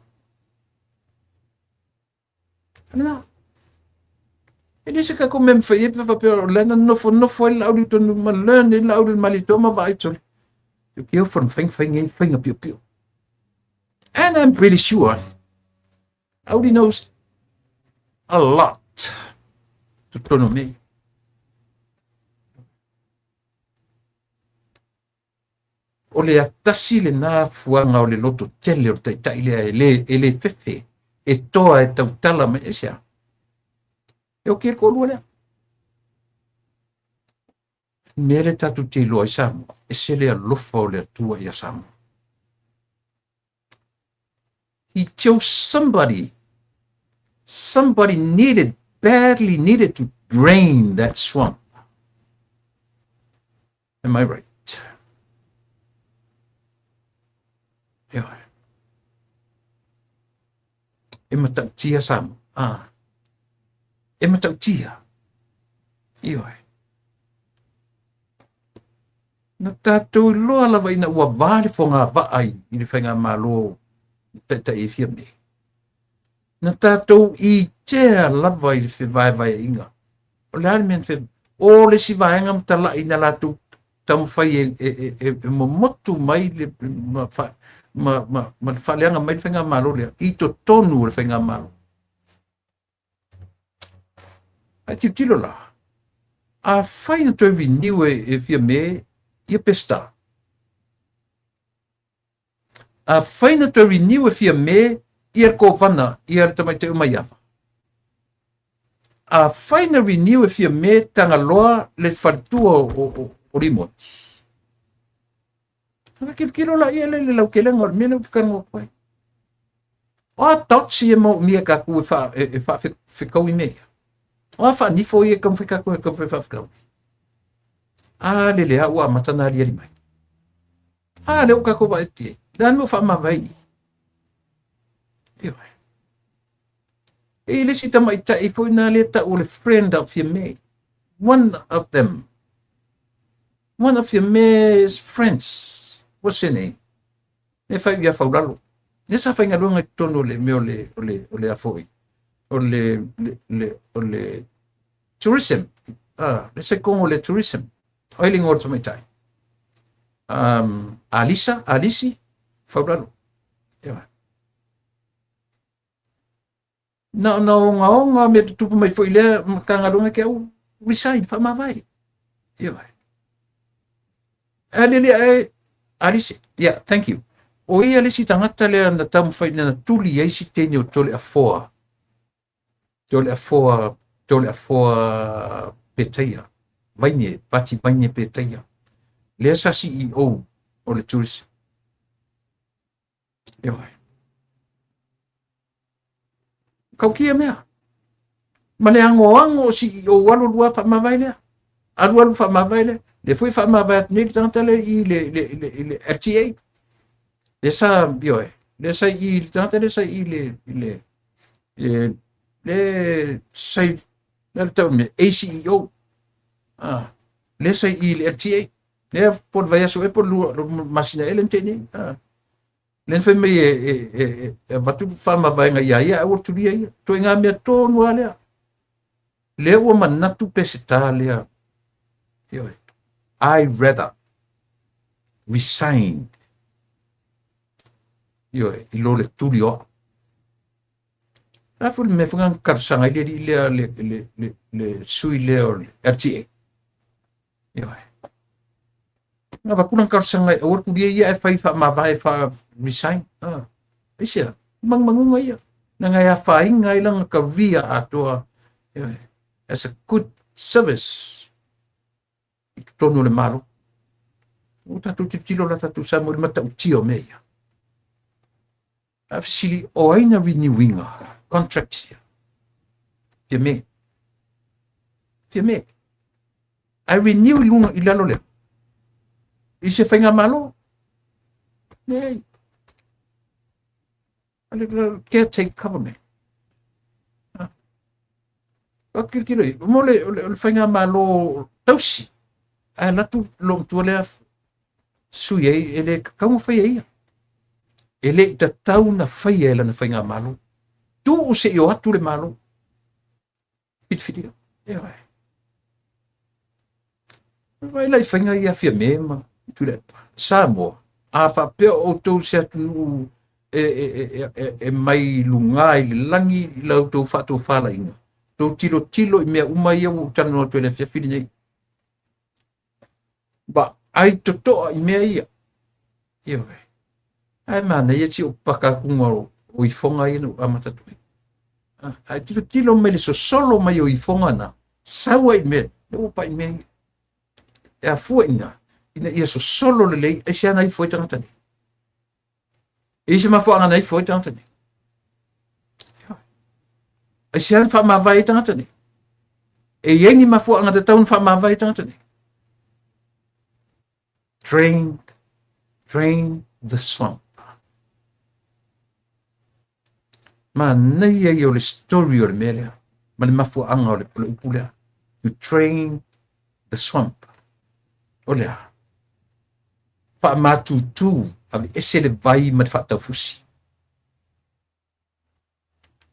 Lena. E le se tatou mea mafai ai pe faapea o lea na nofonofo ai le Laauli tonu ma learn ai le Laauli o le Malietoa ma vaai tolu. Te careful na faiga faiga ai faiga piopio. And I'm pretty sure Audi knows a lot totonu o mea ia. O le atasi lena fuaga o le loto tele o le taitai lea e le, e le fefe, e toa e tautala mai aisea. E oki e le toalua lea. Mea lea tatou te iloa ai Samoa, ese le alofa o le Atua ia Samoa. He chose somebody, somebody needed, badly needed to drain that swamp. Am I right? Ioe. E matautia Samoa. Ah. E matautia. Ioe. Na tātou iloa lava ina ua vā le fogavaa i, i le faigamalo i taitai e fia nei. Na tātou itea lava i le fevaevaeaiga. O le a le mea na fe... O le isi vaega ma tala'i na latou taumafai e, e, e, e, e momotu mai le, ma, fa, ma, ma, ma le faaleaga mai le faigamalo lea i totonu o le faigamalo. Ae tilotilo la, afai na toe renew e, e Fiame ia Peseta, Afai na toe renew e Fiame ia le Kovana ia le tamaitai o Maiava. Afai na renew e Fiame Tagaloa le faletua o, o, o, o Rimoni. Ana kilokilo la ia le le lautelega o le mea lea ou te talanoa atu ai. O a dots ia maomia e tatou e wha, e, e whaawhekau i mea ia. O a whaanifo ia e taumafai tatou e taumafai whaawhekau. A lele a ua amata na aliali mai. A lea ua tatou vaai atu i ai. Le a le mea ua faamavae i i? Ioe. E i le isi tamaitai foi na lea tau o le friend of Fiame. One of them. One of Fiame's friends. What's her name? Le fai ia faulalo. Le sa faigaluega i totonu o le mea o le, o le, o le afoi. O le, le, le, o le tourism. Ah, le sekongo o le tourism. O ai le igoa o le tamaitai? Um, Alisa, Alisi, Faulalo. Ioe. Na ona ogaoga mea tutupu mai foi i lea Matagaluega ke au resign, faamavae. Ioe. Alele ae, Alisi, yeah, thank you. O ia le isi tagata lea na taumafai na tuli ai si teine o Toleafoa, Toleafoa, Toleafoa Petaia, Vaine, Pati Vaine Petaia, lea sa CEO o le Tourism. Ioe. Kaukia mea. Ma le agoago o CEO alu alu lava faamavae lea. Alu alu faamavae lea. Lea foi faamavae atu nei le tagata lea i le LTA. Lea sa, ioe, lea sa i le tagata lea sa i le sa i, le le tau mea, ACEO. Ah, lea sa i le LTA. Lea po le vaiaso ea po le lua masina ea lea na tea nei. Ah. Lea na fai mai e avatu faamavaega ia ia, ae ua tulia ia. Ituaiga mea tonu lava lea. Lea ua manatu Peseta lea. Ioe. I rather resign. Ioe, i lo le tuli o au. La foi le mea foi na talosaga ai le alii lea, le sui lea o le LTA. Ioe. Na avatu lana talosaga e aua le tulia ia ae fai faamavae fa resign. Ah. Aisea, manumanuga ia. Leaga e afaina ai lana career atoa. Ioe. As a good service i totonu o le Malo. Ua tatou tilotilo la tatou Samoa i le matautia o mea ia. A fesili, o ai na renew ina contract ia? Fiame. Fiame. Ae renew i luga i lalo lea. I se faigamalo? Leai. A le caretaker government. A kilokilo i, mo le, o le, o le faigamalo tausi. Ae alu atu lou matua lea sui ai, e le tatau ona faia e ia. E le i tatau ona faia e lana faigamalo. Tuu se i o atu le Malo. Filifilia. Ioe. Vaai la i faiga ia Fiame ma Tuilaepa. Samoa, a faapea o outou se atunuu e mai luga i le lagi i la outou faatofalaiga, tou tilotilo i mea uma ia ua ou talanoa atu ai i le afiafi lenei. Vaai totoa i mea ia. Ioe. Ae manaia si ou paka atuga o ifoga ia na ou amata atu ai. Ae tilotilo mai le sosolo mai o ifoga na, sau ai i mea, lea ua pai mea ia. E afua ina, ina ia sosolo lelei, aisea na ifo ai tagata nei? E i se mafuaaga na ifo ai tagata nei? Aisea na faamavae ai tagata nei? E i ai ni mafuaaga tatau na faamavae ai tagata nei? Drain, drain the swamp. Manaia ia o le story o le mea lea, ma le mafuaaga o le upu lea. To drain the swamp. O le a? Faamatutu, aveese le vai ma le faataufusi.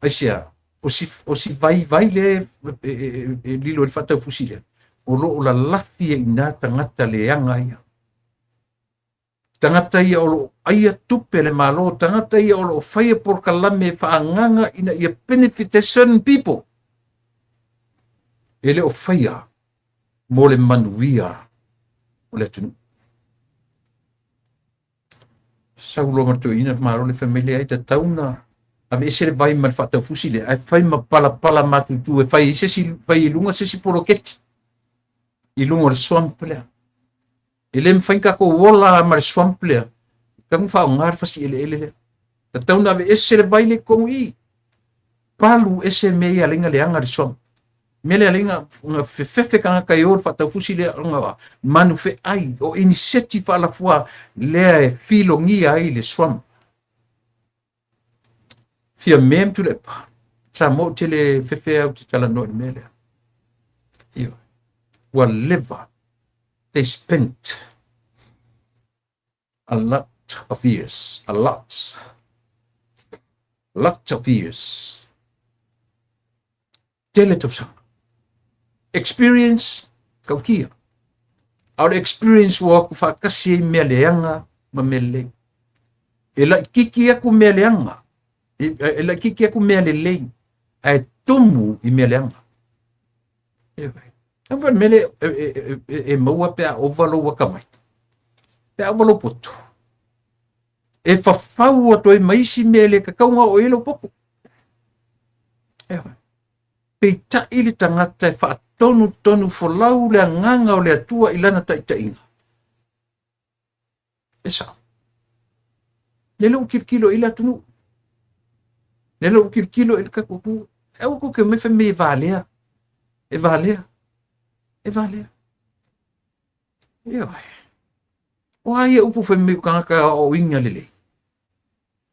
Aisea, o si vaivai lea e lilo i le faataufusi lea, o lo o lalafi ai i ina tagata leaga ia. Tagata ia o lo o aia tupe a le Malo, tagata ia o lo o faia polokalame faaagaga ina ia benefit ai certain people. E le o faia mo le manuia o le atunuu. Sau loa ma le toeaina le Malo le fai mai, leai, tatau ona aveese le vai ma le faataufusi lea, ae fai ma palapala matutu e fai ai se isi, fai i luga se isi poloketi i luga o le swamp lea. E le mafai ona tatou ola ma le swamp lea, e tatau ona faaaoga le fasi eleele lea. Tatau ona aveese le vai lea i totonu i i. Palu ese mea ia alai na leaga le swamp. Mea lea alai na fefefe tagata e o le faataufusi lea ona manu feai o iniseti faalafua lea e filogia ai le swamp. Fiame ma Tuilaepa. Samoa ou te le fefe au te talanoa i le mea lea. Ioe. Ua leva. They spent a lot of years, a lot, lot of years. Tele tausaga. Experience, kaukia. A o le experience ua o atu faatasi ai mea leaga ma mea lelei. E laititi atu mea leaga, e laititi atu mea lelei, ae tumu i mea leaga. Ioe. Fa le mea lea e maua pe a ova lou atamai, pe a ova lou poto. E fafau atu ai ma isi mea e le tatau ona oo i ai lou poto. Ioe. Peitai le tagata e faatonutonu folau le agaga o le Atua i lana taitaiga. E sao. Lele ua tilotilo i le atunuu. Lele ua tilotilo i le tatou atunuu. E aua tou te omai fai mai e valea. E valea. E valea. Ioe. O a ia upu fai mai o tagata e aoaoina lelei?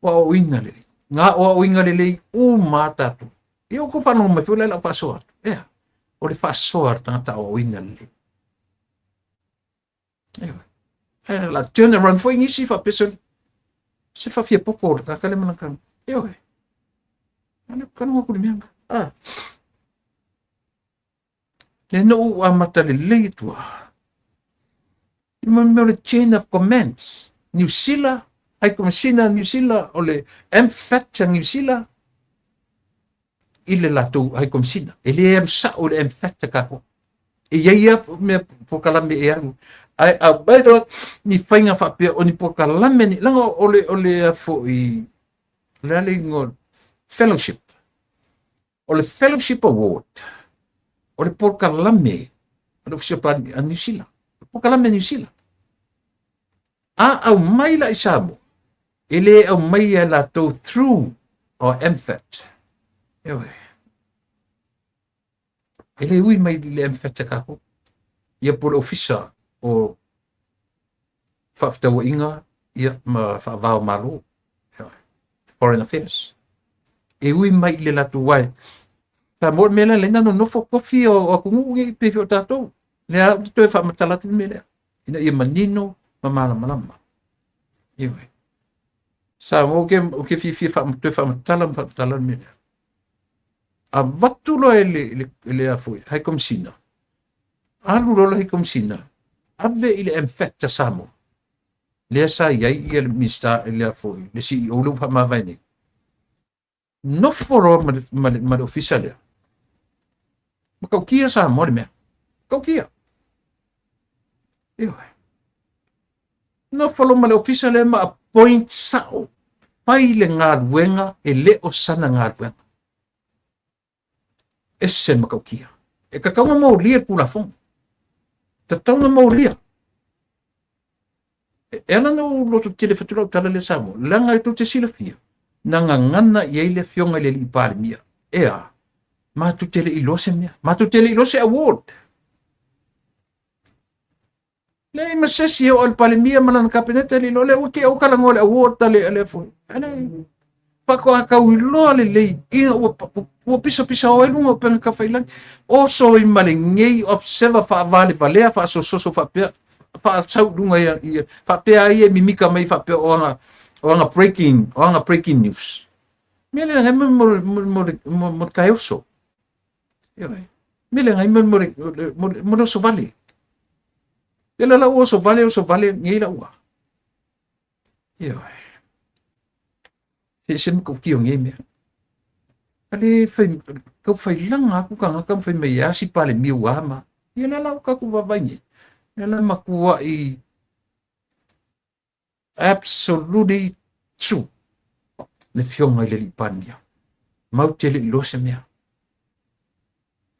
O aoaoina lelei. Na aoaoina lelei uma a tatou. Ia ua tou faalogo mai foi la i lau faasoa atu. Ea, o le faasoa a le tagata aoaoina lelei. Ioe. Ae la turn around foi nisi faapea se se faafiapoto o le tagata lea ma lana tala. Ioe. Ale kanu aku le mea. Ah. Le na ou amata lelei atu lava. I mo mea o le chain of commands. Niu Sila, High Commissioner Niu Sila, o le MFAT a Niu Sila, i le latou High Commissioner. E le alu sao i le MFAT a tatou. E i ai lava mea polokalame e alu. Ae aumai loa ni faiga faapea o ni polokalame ni, leaga o le, o le a foi, o le a le igoa, fellowship. O le Fellowship Award, o le polokalame a le Ofisa a Niu Sila, polokalame a Niu Sila. A aumai la i Samoa, e le aumai e latou through o MFAT. Ioe. E le ui mai i le MFAT a kākou. Ia po le ofisa o faafetauaiga ia, ma faava o Malo, Foreign Affairs. E ui mai i le latou ai. Sa mo le mea lea, lena nonofo tofi o atunuu nei pei foi o tatou. Lea ou te toe faamatala atu le mea lea, ina ia manino ma malamalama. Ioe. Sa mo ke, o ke fiafia toe faamatala ma faamatala le mea lea. Avatu loa e le, le, le a foi, High Commissioner, alu loa le High Commissioner, ave i le MFAT a Samoa. Lea sa i ai ia le Minista, le a foi, le CEO lea ua faamavae nei. Nofo loa ma le, ma le, ma le ofisa lea. Matautia Samoa le mea. Matautia. Ioe. Nofo loa ma le ofisa lea ma appoint sao. Fai le galuega e le o sana galuega. Ese le matautia. E tatau ona molia le Tulafono. Tatau ona molia. E ala ona ou lototele fatu lau tala lea Samoa, leaga e tou te silafia, na gagana i ai le afioga i le alii Palemia. E a? Matou te le i iloa se mea. Matou te le i iloa se award. Leai ma se isi e oo i le Palemia ma lana Kapeneta e le iloa lea ua te talanoa le award a le a le foi. Ale faatoa tau iloa lelei ina ua ua pisapisa o ai luga o upega tafailagi. Oso ai ma lenei observer faavalevalea faasososo faapea faasau i luga ia, ia faapea ai e mimika mai faapea o aga o aga breaking o aga breaking news. Mea le ngai mo mo mo mo mo le oso. Ioe. Me le ngai mo mo mo mo le oso vale. E la lau oso vale oso vale ngei lau a. Ioe. Se se mo kio ngei mea. Ale fai kau fai langa aku ka ngaka fai mai asi pale mi ua ma. Ia la lau ka ku vavai nei. Ia la makua i Absolutely true. Le fioga i le alii Palemia. Mau te le iloa se mea.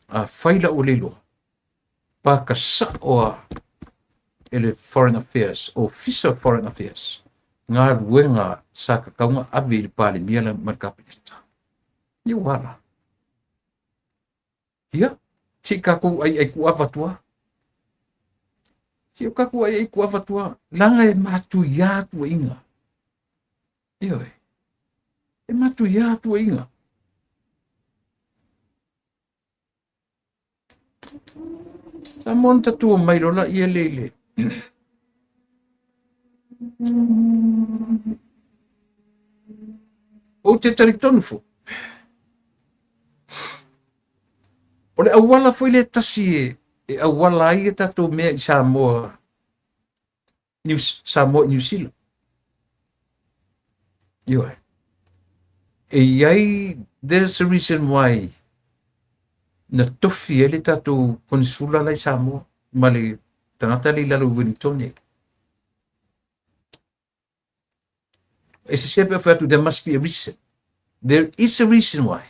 A fai la ua le iloa, paka sao a e le Foreign Affairs, Ofisa of Foreign Affairs, galuega sa tatau ona ave i le Palemia ma le Kapeneta. Ia ua ala. Ia, se i tatou aiai kuava atu a. Se i tatou aiai kuava atu a. Leaga e matuia tuuaiga. Ioe. E matuia tuuaiga. Sa mo na tatua mai lola ia le le. Ou te talitonu foi. O le auala foi lea tasi e, e auala ai a tatou mea i Samoa, New, Samoa i New Zealand. Ioe. E i ai, there's a reason why na tofi ai le tatou konisula la i Samoa ma le tagata le i lalo i Wellington. E sese pe fai atu, there must be a reason. There is a reason why.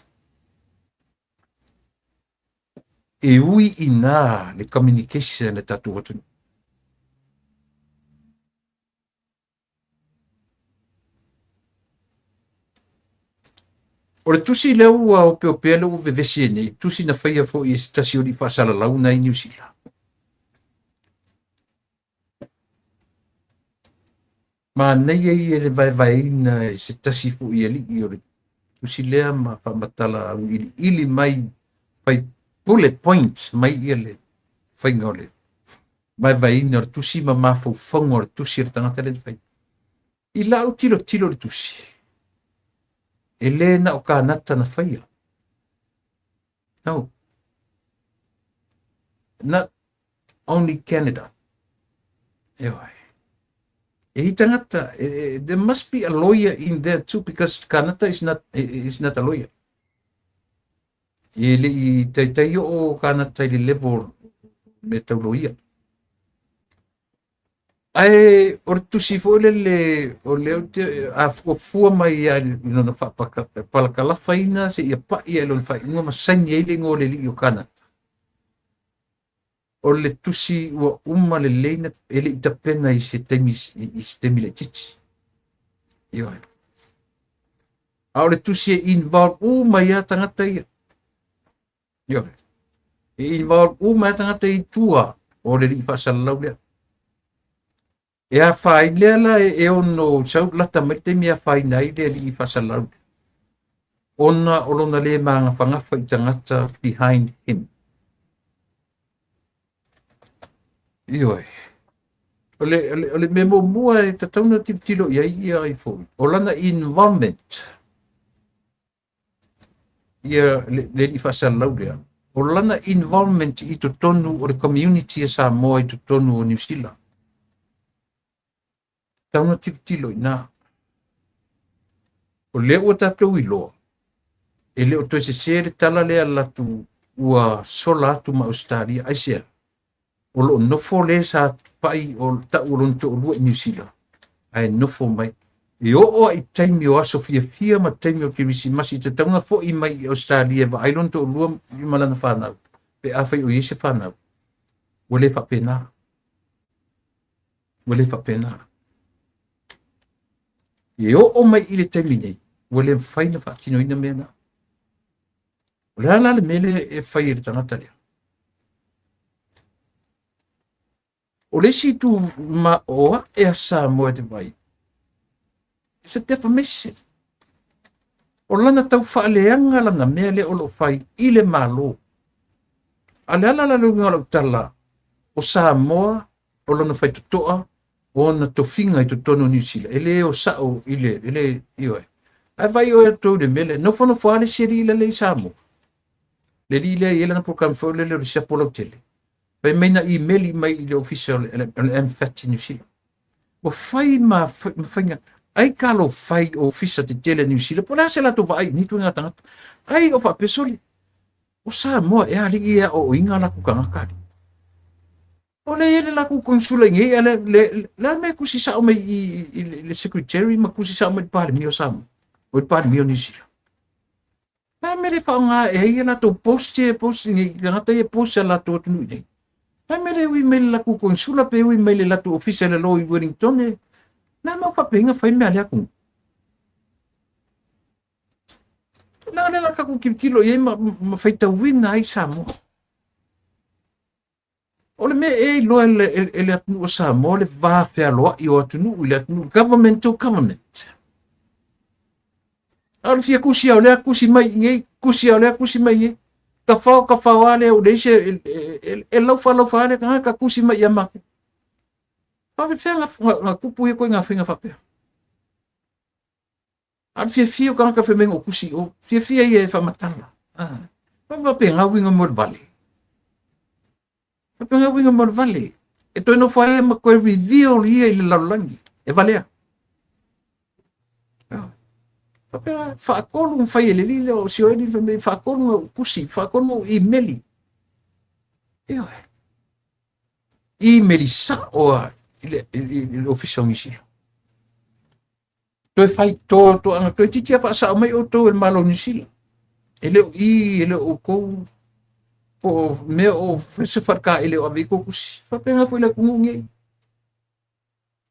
E ui inā le communication a le tatou atunuu. O le tusi lea ua opeopea lea ua vevesi ai nei, tusi na faia foi e se tasi o alii faasalalau na i Niu Sila. Manaia ia le vaevaeina e se tasi foi alii o le tusi lea ma faamatala auiliili mai, fai bullet points mai ia le faiga o le vaevaeina o le tusi ma mafaufauga o le tusi a le tagata lea na fai. I lau tilotilo i le tusi, e le na o Kanata na faia. No. Not only Canada. Ioe. E i tagata, there must be a lawyer in there too because Kanata is not a lawyer. E le i taitai oo Kanata i le level mea tau loia. Ae o le tusi foi lele o lea ou te a fuafua mai ia i lona faapalakalafaina seia pai i lona faaiuga ma saini ai le igoa o le alii o Kanata. O le tusi ua uma lelei na e le i tapena i se taimi i se taimi laitiiti. Ioe. A o le tusi e involve uma ai lava tagata ia. Ioe. E involve uma ai tagata i tua o le alii faasalalau lea. E afaina lea la e ono sau lata mai le taimi e afaina ai le alii faasalalau lea. Ona o lona le magafagafa i tagata behind him. Ioe. O le, o le, o le mea muamua e tatau ona tilotilo i ai ia ai foi, o lana involvement ia le, le alii faasalalau lea, o lana involvement i totonu o le community a Samoa i totonu o Niu Sila. Tatau ona tilotilo i ina. O lea ua tatou iloa, e le o toe sese le tala lea alu atu ua sola atu ma Ausetalia. Aisea? O lo o nofo le sa fai o tau o lona toalua i Niu Sila, ae nofo mai. E oo lava i taimi o aso fiafia ma taimi o Kerisimasi, e tatau ona foi mai i Ausetalia e vaai lona toalua ma lana fanau, pe afai o i ai se fanau. Ua le faapena. Ua le faapena. E oo mai i le taimi nei, ua le mafai ona faatinoina mea na. O le a la le mea lea e fai e le tagata lea? O le isi itu ma o ae a Samoa e te vai, it's a defamation. O lana tau faaleaga lana mea lea o lo o fai i le Malo. A o le ala la le uiga o lau tala, o Samoa o lona faitotoa o ona tofiga i totonu o Niu Sila, e le o sao i le, e le, ioe. Ae vaai oe outou i le mea lea, nofonofo lava le isi alii lea i Samoa. Le alii lea e i ai lana program foi lele o le siapo lautele. Fai mai na imeli mai i le ofisa o le, o le MFAT i Niu Sila. Ua fai ma, ma faiga, ai kalo fai ofisa tetele a Niu Sila, po o le a se latou vaai i nei ituaiga tagata. Ai o faapea sole, o Samoa e alii e aoaoina latou tagata alii. O lea e i ai le latou konsula i nei, a le, le, le a le mea e tusi sao mai i, i, i le secretary ma tusi sao mai i le Palemia o Samoa, o le Palemia o Niu Sila. Le a le mea le faaaoga e ai a latou post e post nei, tagata ia e post a latou atunuu i nei. Le a le mea le ui mai le latou konsula pe ui mai le latou ofisa i lalo i Wellington e, le a mau faapeiga fai mea a le atunuu. Leaga lea la tatou tilotilo i ai ma, ma faitauina ai Samoa. O le mea e iloa e le atunuu o Samoa le va fealoai o atunuu i le atunuu, government to government. A o le fia tusi ao lea tusi mai i nei, tusi ao lea tusi mai i nei. Tafao, tafao a lea, o le isi e laufa laufa a lea tagata tusi mai ia mātou. Faafefea na tupu ia ituaiga faiga faapea? A o le fiafia o tagata fai mai na ou tusi i o, fiafia ia e faamatala. Ah, faapena uiga mo le vale. Faapena uiga mo le vale. E toe nofo ai ma toe reveal ia i le lalolagi. E valea. Ah. Faapena, faatolu na fai e le alii lea o Sioeli fai mai, faatolu na ou tusi, faatolu na ou imeli. Ioe. Imeli sao lava i le ofisa o Niu Sila. Toe fai to toaga toeitiiti lava faasao mai outou e le Malo o Niu Sila. E le o i, e le o outou po o mea o se faletaele o ave i tou tusi. Faapena foi le atunuu nei.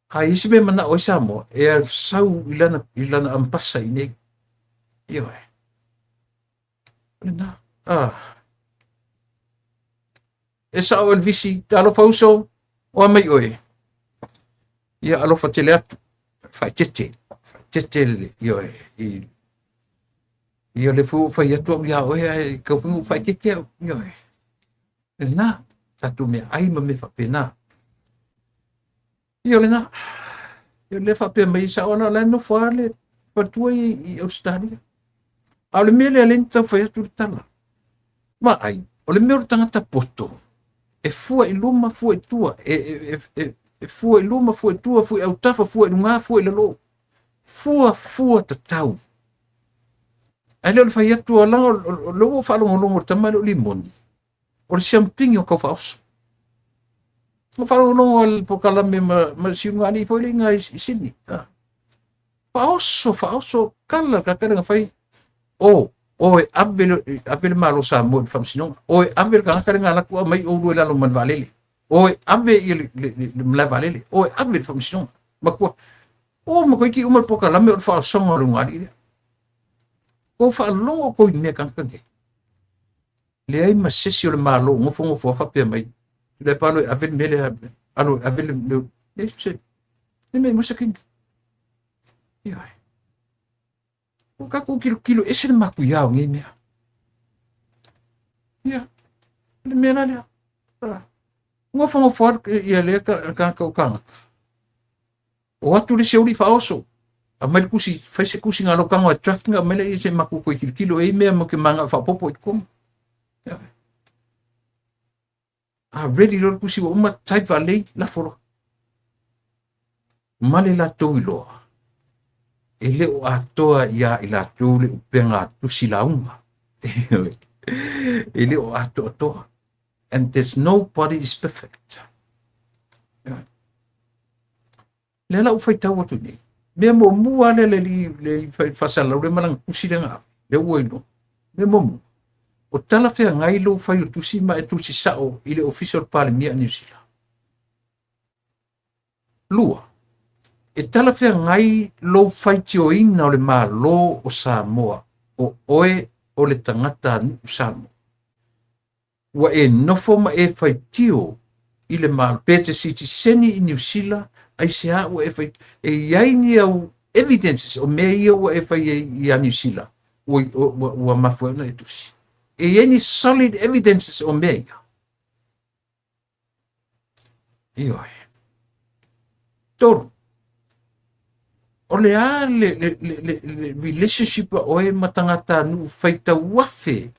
A i isi mea manao ai Samoa, e sau i lana ambasa i nei. Ioe. O lena. Ah. E sao Elvisi, talofa uso, o a mai oe. Ia alofa tele atu, faaeteete, faaeteete le, ioe, i, ia le fu fai atu au ia oe, ae kau fai faaeteete au, ioe. Lena, tatou mea ai ma mea faapena. Ia lena, ia le faapea mai sao ala la nofo lava le faletua i Australia. A o le mea lea lea na tau fai atu le tala. Vaai, o le mea o le tagata poto, e fua i luma, fua i tua, e fua i luma, fua i tua, fua i autafa, fua i luga, fua i lalo. Fua, fua tatau. Ae le o le fai atu, leaga o lea ua ou faalogologo i le tama lea o Limoni, o le siamupini o taufaoso. Ua faalogologo le polokalame ma siuga alii foi lea i Sydney. Faaoso, faaoso, kala ka kala na fai. O, o e ave le, ave le Malo Samoa i le faamasinoga. O e ave le tagata le alatu au mai oulua i lalo ma le vaalele. O e ave i le malae vaalele. O e ave le faamasinoga. Matua. O ma koiki uma le polokalame o le faaosoga o le ulugalii lea. Kou faalogo kou i mea tagata nei. Leai ma se isi o le Malo nofonofo a faapea mai. Le pa alo e ave le mea lea, alo e ave le, le, se, le mea mo se kini. Ioe. O tatou kilokilo ese le matuia o nei mea. Ia, le mea la lea. Nofonofo atu ia lea tagata o tagata. O atu le isi auli faaoso. Aumai le tusi, fai se tusi ngā lokango e draft nga aumai le se matou toe kilokilo e i mea mo ke manga faaopoopo i totonu. Ia. A ready loa le tusi ua uma, type faalelei, lafo loa. Ma le latou iloa, e le o atoa ia i latou le upega tusi lauga. E le o atoatoa. And there's nobody is perfect. Lea la ua faitau atu nei. Mea muamua lea le le faasalalau le ma lana tusi lea na ave. Lea ua iloa. Mea muamua. O talafeagai lou fai o tusi ma e tusi sao i le ofisa o le Palemia a Niu Sila. Lua, e talafeagai lou faitioina o le Malo o Samoa, o oe o le tagata nuu Samoa. Ua e nofo ma e faitio i le Malo, pe te sitiseni i Niu Sila, ai se a ua e fai, e iai ni au evidences o mea ia ua e fai ai ia Niu Sila, ua mafua ai ona e tusi. E iai ni solid evidences o mea ia. Ioe. Tolu, o le a le relationship a oe ma tagata nuu faitau afe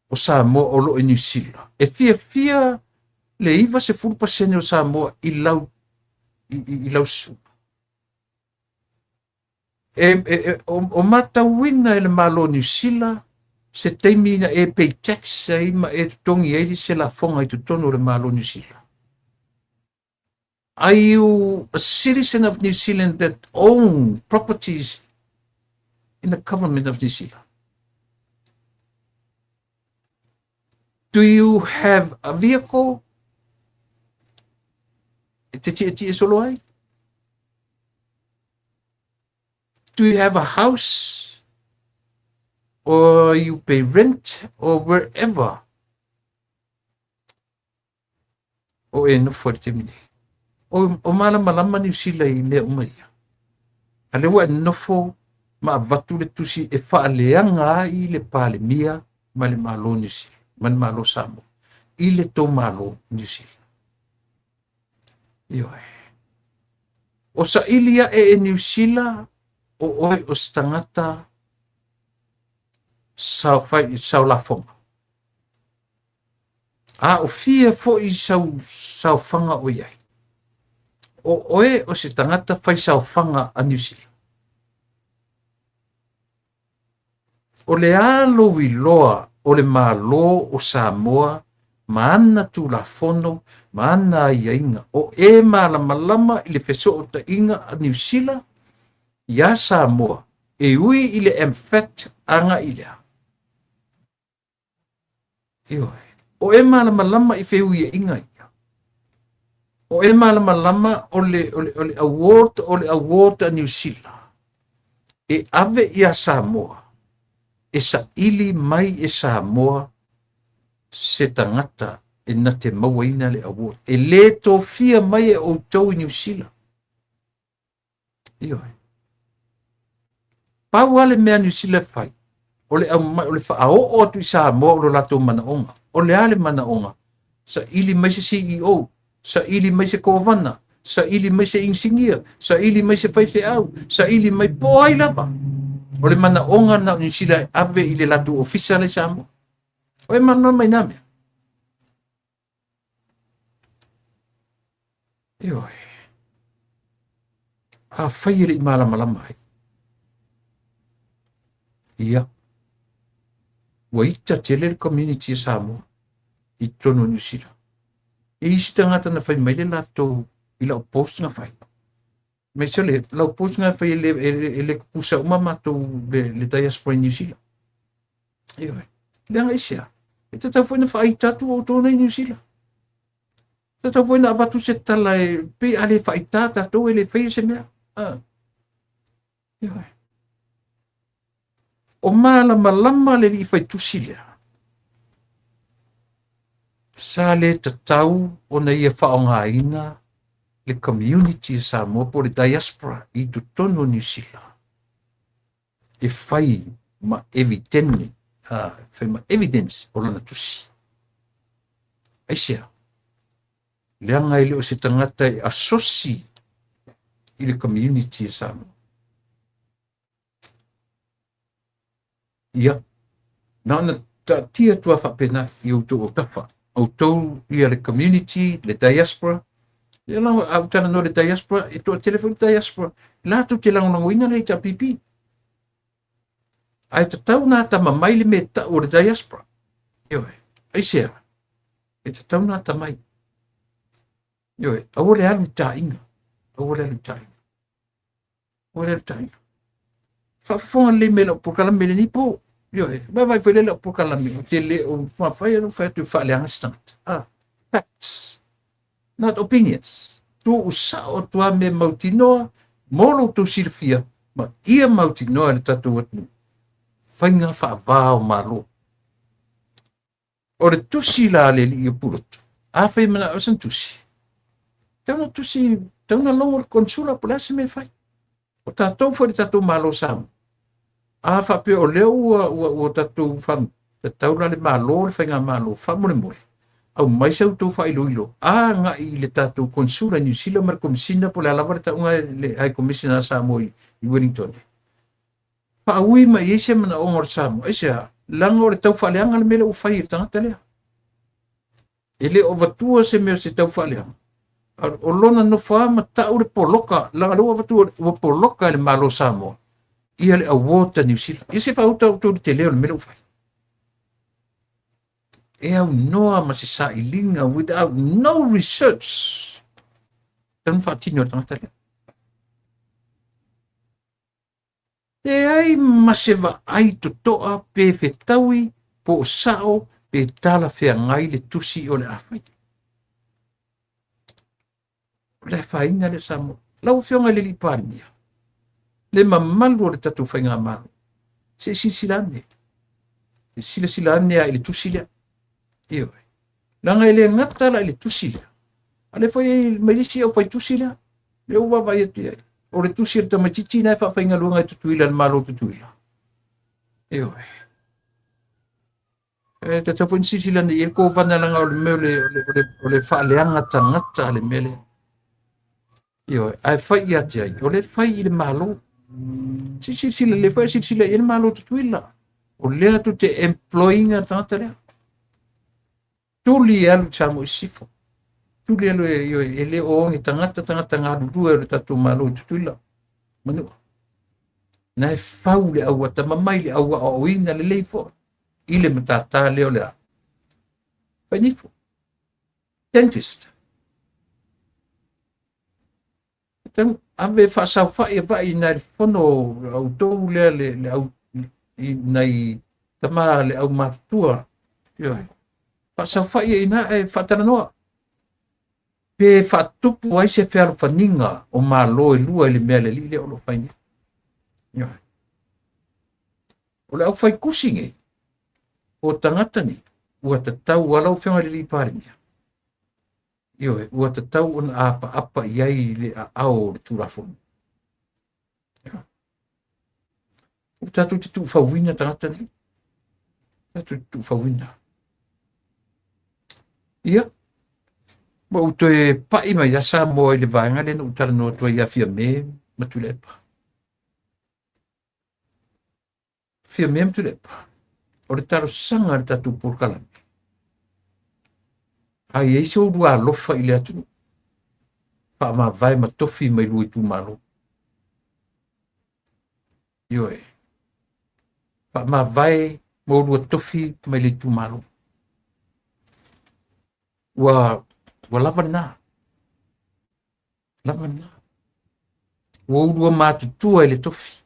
o Samoa o lo o i Niu Sila. E fiafia le 90% o Samoa i lau susuga. O matauina e le Malo o Niu Sila se taimi na e pay tax ai ma e totogi ai se lafoga i totonu o le Malo o Niu Sila. Are you a citizen of New Zealand that own properties in the government of New Zealand? Do you have a vehicle? E te tia tia solo ai? Do you have a house? Or you pay rent or wherever? O e nofo i le taimi nei. O malamalama Niu Sila i mea uma ia. A lea ua e nofo ma avatu le tusi e faaleaga ai le Palemia ma le Malo Niu Sila, ma le Malo Samoa, i le tou Malo Niu Sila. Ioe. O saili ae e Niu Sila o oe o se tagata sao fai sao lafoga. A o fia foi sau saofaga o iai. O oe o se tagata fai saofaga a Niu Sila. O le a lou iloa o le Malo o Samoa ma ana Tulafono ma ana aiaiga. O e malamalama i le fesootaiga a Niu Sila. Iā Samoa e ui i le MFAT agai lea. Ioe. O e malamalama i feuiaiga ia. O e malamalama o le, o le, o le award, o le award a Niu Sila e ave iā Samoa, e saili mai e Samoa se tagata e na te mauaina le award. E lē tofia mai e outou i Niu Sila. Ioe. Pau lava le mea Niu Sila e fai, o le aumai, o le faaoo atu i Samoa o lo latou manaoga. O le a le manaoga? Saili mai se CEO, saili mai se kovana, saili mai se inisinia, saili mai se faifeau, saili mai po o ai lava. O le manaoga na o Niu Sila e ave i le latou ofisa la i Samoa. O e malamalama i nā mea. Ioe. Afai e le i malamalama ai. Ia. Ua ita tele le community e Samoa i totonu o Niu Sila. E isi tagata na fai mai le latou i lau post na fai. Me se le lau post na fai e le, e le, e le kukusa uma matou le, le diaspora i Niu Sila. Ioe. Leaga i sea. E tatau foi na faaita atu outou nei Niu Sila. Tatau foi na avatu se tala e pe a le faaita tatou e le faia se mea. Ah. Ioe. O malamalama le alii faitusi lea. Sa le tatau ona ia faaaogaina le community a Samoa po o le diaspora i totonu o Niu Sila e fai ma evitene, fai ma evidence o lana tusi. Aisea? Leaga e le o se tagata e asosi i le community a Samoa. Ia, na ona taatia atu lava faapena i outou autafa, outou ia le community, le diaspora, ia la, a ou talanoa i le diaspora, e toatele foi le diaspora, latou te lagolagoina le HRPP. Ae tatau ona atamamai le mea e tau o le diaspora. Ioe, aisea? E tatau ona atamai. Ioe, aua le alu i taaiga. Aua le alu i taaiga. Aua le alu i taaiga. Faafofoga lelei mai lau polokalame i lenei po. Ioe, vaavaai foi lea lau polokalame, ou te le o mafai ona fai atu e faaleaga se tagata. Ah, facts, not opinions. Tuu sao atu lava mea mautinoa mo lo outou silafia ma ia mautinoa e le tatou atunuu faiga faava o Malo. O le tusi la a le alii o Pulotu, afai e manao sana tusi, tau na tusi, tau na logo le konsula po o le a se mea e fai. O tatou foi le tatou Malo Samoa, a faapea o lea ua, ua, ua tatou tatau la le Malo, le Faigamalo, faamolemole, aumai sa outou faailoilo agai i le tatou konsula i Niu Sila ma le Komisina po o le a lava le tauga le High Commissioner a Samoa i Wellington. Faaui mai ai se manaoga o le Samoa. Aisea? Leaga o le tau faaleaga le mea lea ua fai e le tagata lea. E le o avatua se mea o se tau faaleaga. O lona nofo lava ma tau le poloka, leaga lea ua avatua, ua poloka e le Malo o Samoa ia le award a Niu Sila. Ia se faauta outou i le tele o le mea lea ua fai. E aunoa ma se sailiga without no research. Tau na faatino e le tagata lea. Leai ma se vaai totoa pe fetaui po o sao pe talafeagai le tusi o le a fai. O le afaina lea Samoa. Lau Afioga i le Alii Palemia, le mamalu o le tatou Faigamalo, se i silasila ane, se i silasila ane lava i le tusi lea. Ioe. Leaga e le gata la i le tusi lea, a lea foi mai le isi aufaitusi lea, lea ua vaavaai atu i ai. O le tusi a le tamaitiiti lena e faafaigaluega i Tutuila, le Malo o Tutuila. Ioe. E tatau foi ona silasila ane i ai le kovana leaga o le mea o le, o le, o le, o le faaleaga tagata le mea lea. Ioe, ae fai ia te ai, o lea e fai i le Malo. Se silasila lelei foi, silasila i ai le Malo o Tutuila. O lea tou te employ ina le tagata lea. Tuli e alu i Samoa i sisifo. Tuli e alu e, ioe, e le o oge tagata, tagata galulue o le tatou Malo i Tutuila. Manua. Na e fau le au atamamai, le au aoaoina lelei foi i le matata lea o le a. Fainifo. Dentist. Ave faasaofa'i ava'i i nai le fono a outou lea le au i nai tama le aumatutua. Ioe. Faasaofa'i ai i ina ae faatalanoa. Pe faatupu ai se fealofaniga o Malo e lua i le mea a le alii lea o lo o fai nei. Ioe. O le aufaitusi nei, o tagata nei, ua tatau lava lau Afioga i le alii Palemia, ioe, ua tatau ona apaapa i ai i le aao o le Tulafono. Ioe. Ua tatou te tuufauina tagata nei. Tatou te tuufauina. Ia, ua ou toe pai mai ia Samoa i le vaega lea na ou talanoa atu ai ia Fiame ma Tuilaepa. Fiame ma Tuilaepa, o le talosaga a le tatou polokalame, a i ai se oulua alofa i le atunuu, faamavae ma tofi mai lua itumalo. Ioe. Faamavae ma oulua tofi mai le itumalo. Ua lava lena. Lava lena. Ua oulua matutua i le tofi.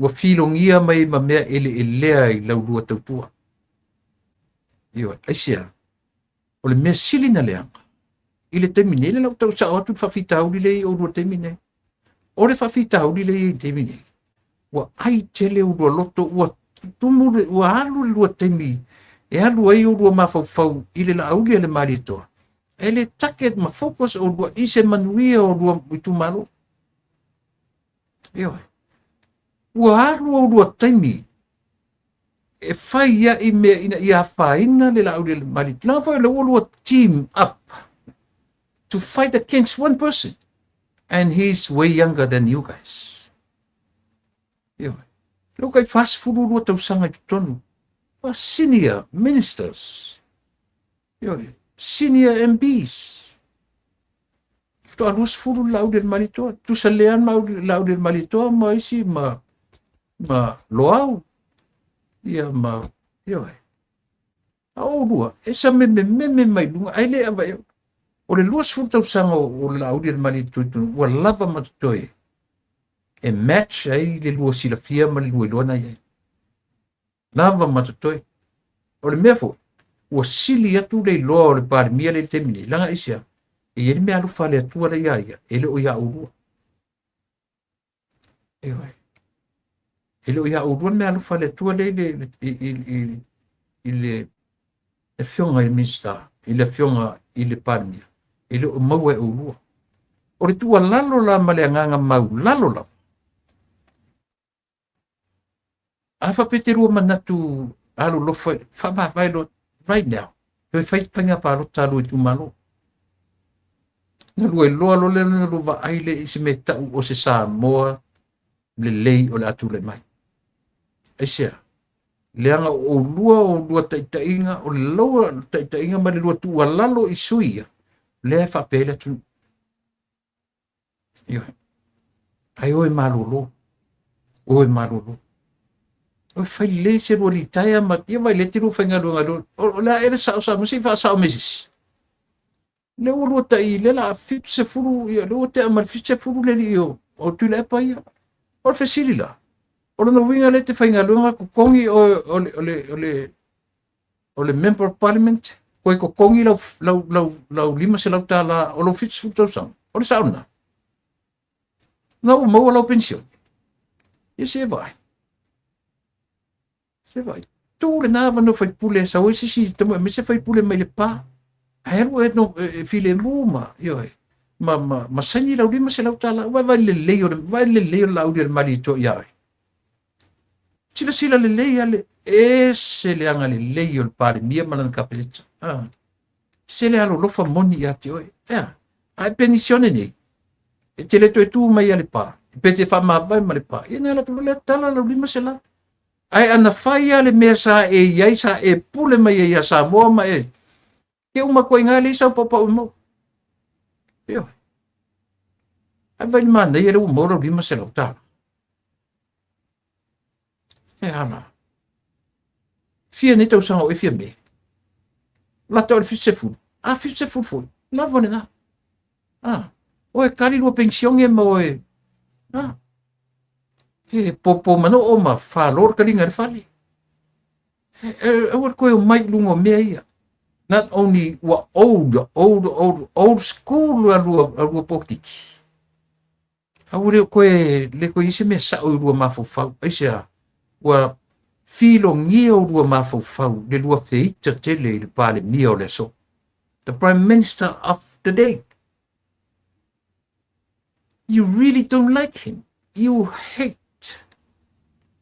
Ua filogia mai ma mea eleelea i laulua tautua. Ioe. Aisea? O le mea sili na leaga i le taimi nei, lea la ua tau sao atu le faafitauli lea i oulua taimi nei. O le faafitauli lea i le taimi nei, ua ai tele oulua loto, ua tumu, ua alu le lua taimi e alu ai oulua mafaufau i le Laauli a le Malietoa, e le target ma focus oulua i se manuia o lua itumalo. Ioe. Ua alu oulua taimi e fai ai mea ina ia afaina le Laauli a le Malietoa. Leaga foi o lea ua lua team up to fight against one person. And he's way younger than you guys. Ioe. Lea ua 42 tausaga i totonu. A senior ministers. Ioe. Senior MPs. Faatoa 20 le Laauli a le Malietoa. Tusa lea le Laauli a le Malietoa ma isi ma Loau. Ia ma, ioe. A oulua, e sa memememe mai luga, ai le ava e, o le 20 tausaga o le Laauli a le Malietoa i totonu, ua lava ma totoe e match ai le lua silafia ma le lua iloa na i ai. Lava ma totoe. O le mea foi, ua sili atu le iloa o le Palemia le i le taimi nei, leaga aisea, e i ai le mea alofa a le Atua la ia ia, e le o ia oulua. Ioe. E le o ia oulua le mea alofa a le Atua le i le afioga i le Minisita, i le afioga i le Palemia, e le o maua e oulua. O le tuualalo la ma le agaga maulalo lava, a faapea te lua manatu alolofa, faamavae loa right now, toe fai faiga palota a lua itumalo. Na lua iloa loa lea na lua vaai lea i se mea tau o se Samoa lelei o le a tulai mai. Aisea? Leaga o oulua o lua taitaiga, o le loa taitaiga ma le lua tuualalo i sui ia, lea e faapea ai le atunuu. Ioe. Ai oe malolo. Oe malolo. Oe fai lelei se lua litaea ma ia vai le te lua faigaluega loa. O le a e le sao sao ma se i faasao me sisi. Le ua lua tai le la 70 ia le ua tea ma le 70 le alii o Tuilaepa ia. O le fesili la, o lona uiga le te faigaluega totogi o le Member of Parliament, koe totogi lau $500 o lou 70 tausaga. O le sao lena. Na ua maua lau penisione. Ia se vaai. Se vaai. Tu lena avanoa faipule e sau ai se isi tamu e se faipule mai le pa. Ae alu e no e filemu ma ioe. Ma saini lau $500. Vai vai lelei o le vai lelei o le Laauli a le Malietoa ia oe. Silasila lelei ale ese le aga lelei o le Palemia ma lana Kapeneta. Ah. Se le alolofa moni ia te oe. Ea, ae penisione nei. E te le toe tu mai a le pa. Pe te faamavae ma le pa. Ia na ala tu le tala lau 500. Ae ana fai a le mea sa e iai, sa e pule mai ai ia Samoa ma e. Ke uma koe ngā le sau paupau i mau. Ioe. Ai vai le manaia le ua maua lau $500. E ala. Fia nei tausaga o e fia me. Lata o le 70. A 70 foi. Lava lena. Ah. Oe kali lua penisione ma oe, a, he popo manoo ma falo le kaliga i le fale. Aua le toe omai i luga o mea ia. Not only ua old, old, old, old school a lua polokiki. A ua le toe, le toe i ai se mea sao i lua mafaufau. Aisea? Ua filogia o lua mafaufau le lua feita tele i le Palemia o le aso. The Prime Minister of the day. You really don't like him. You hate.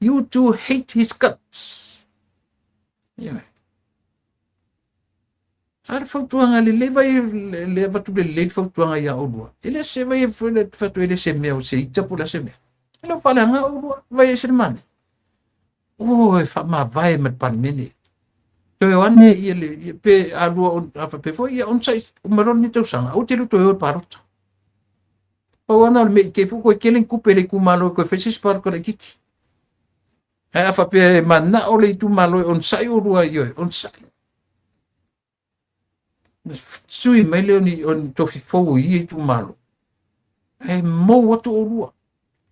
You do hate his guts. Yeah. A le fautuaga lelei vai le avatu lelei le fautuaga ia oulua. E le se vai e fatu e le se mea o se ita po le se mea. E le faaleaga oulua vai e se le mane. O e faamavae ma le Palemene. Toe o ane ia le pe a lua a faapea foi ia onosai uma loa lenei tausaga aua te le toe o i le palota. Pau lava na o le mea i te i foi koe tele ni tupe i le itumalo e toe fai se isi palota laitiiti. Ae a faapea e manao le itumalo e onosai oulua, ioe, onosai. Sui mai lea o ni tofi fou o ia itumalo. Ae mou atu oulua,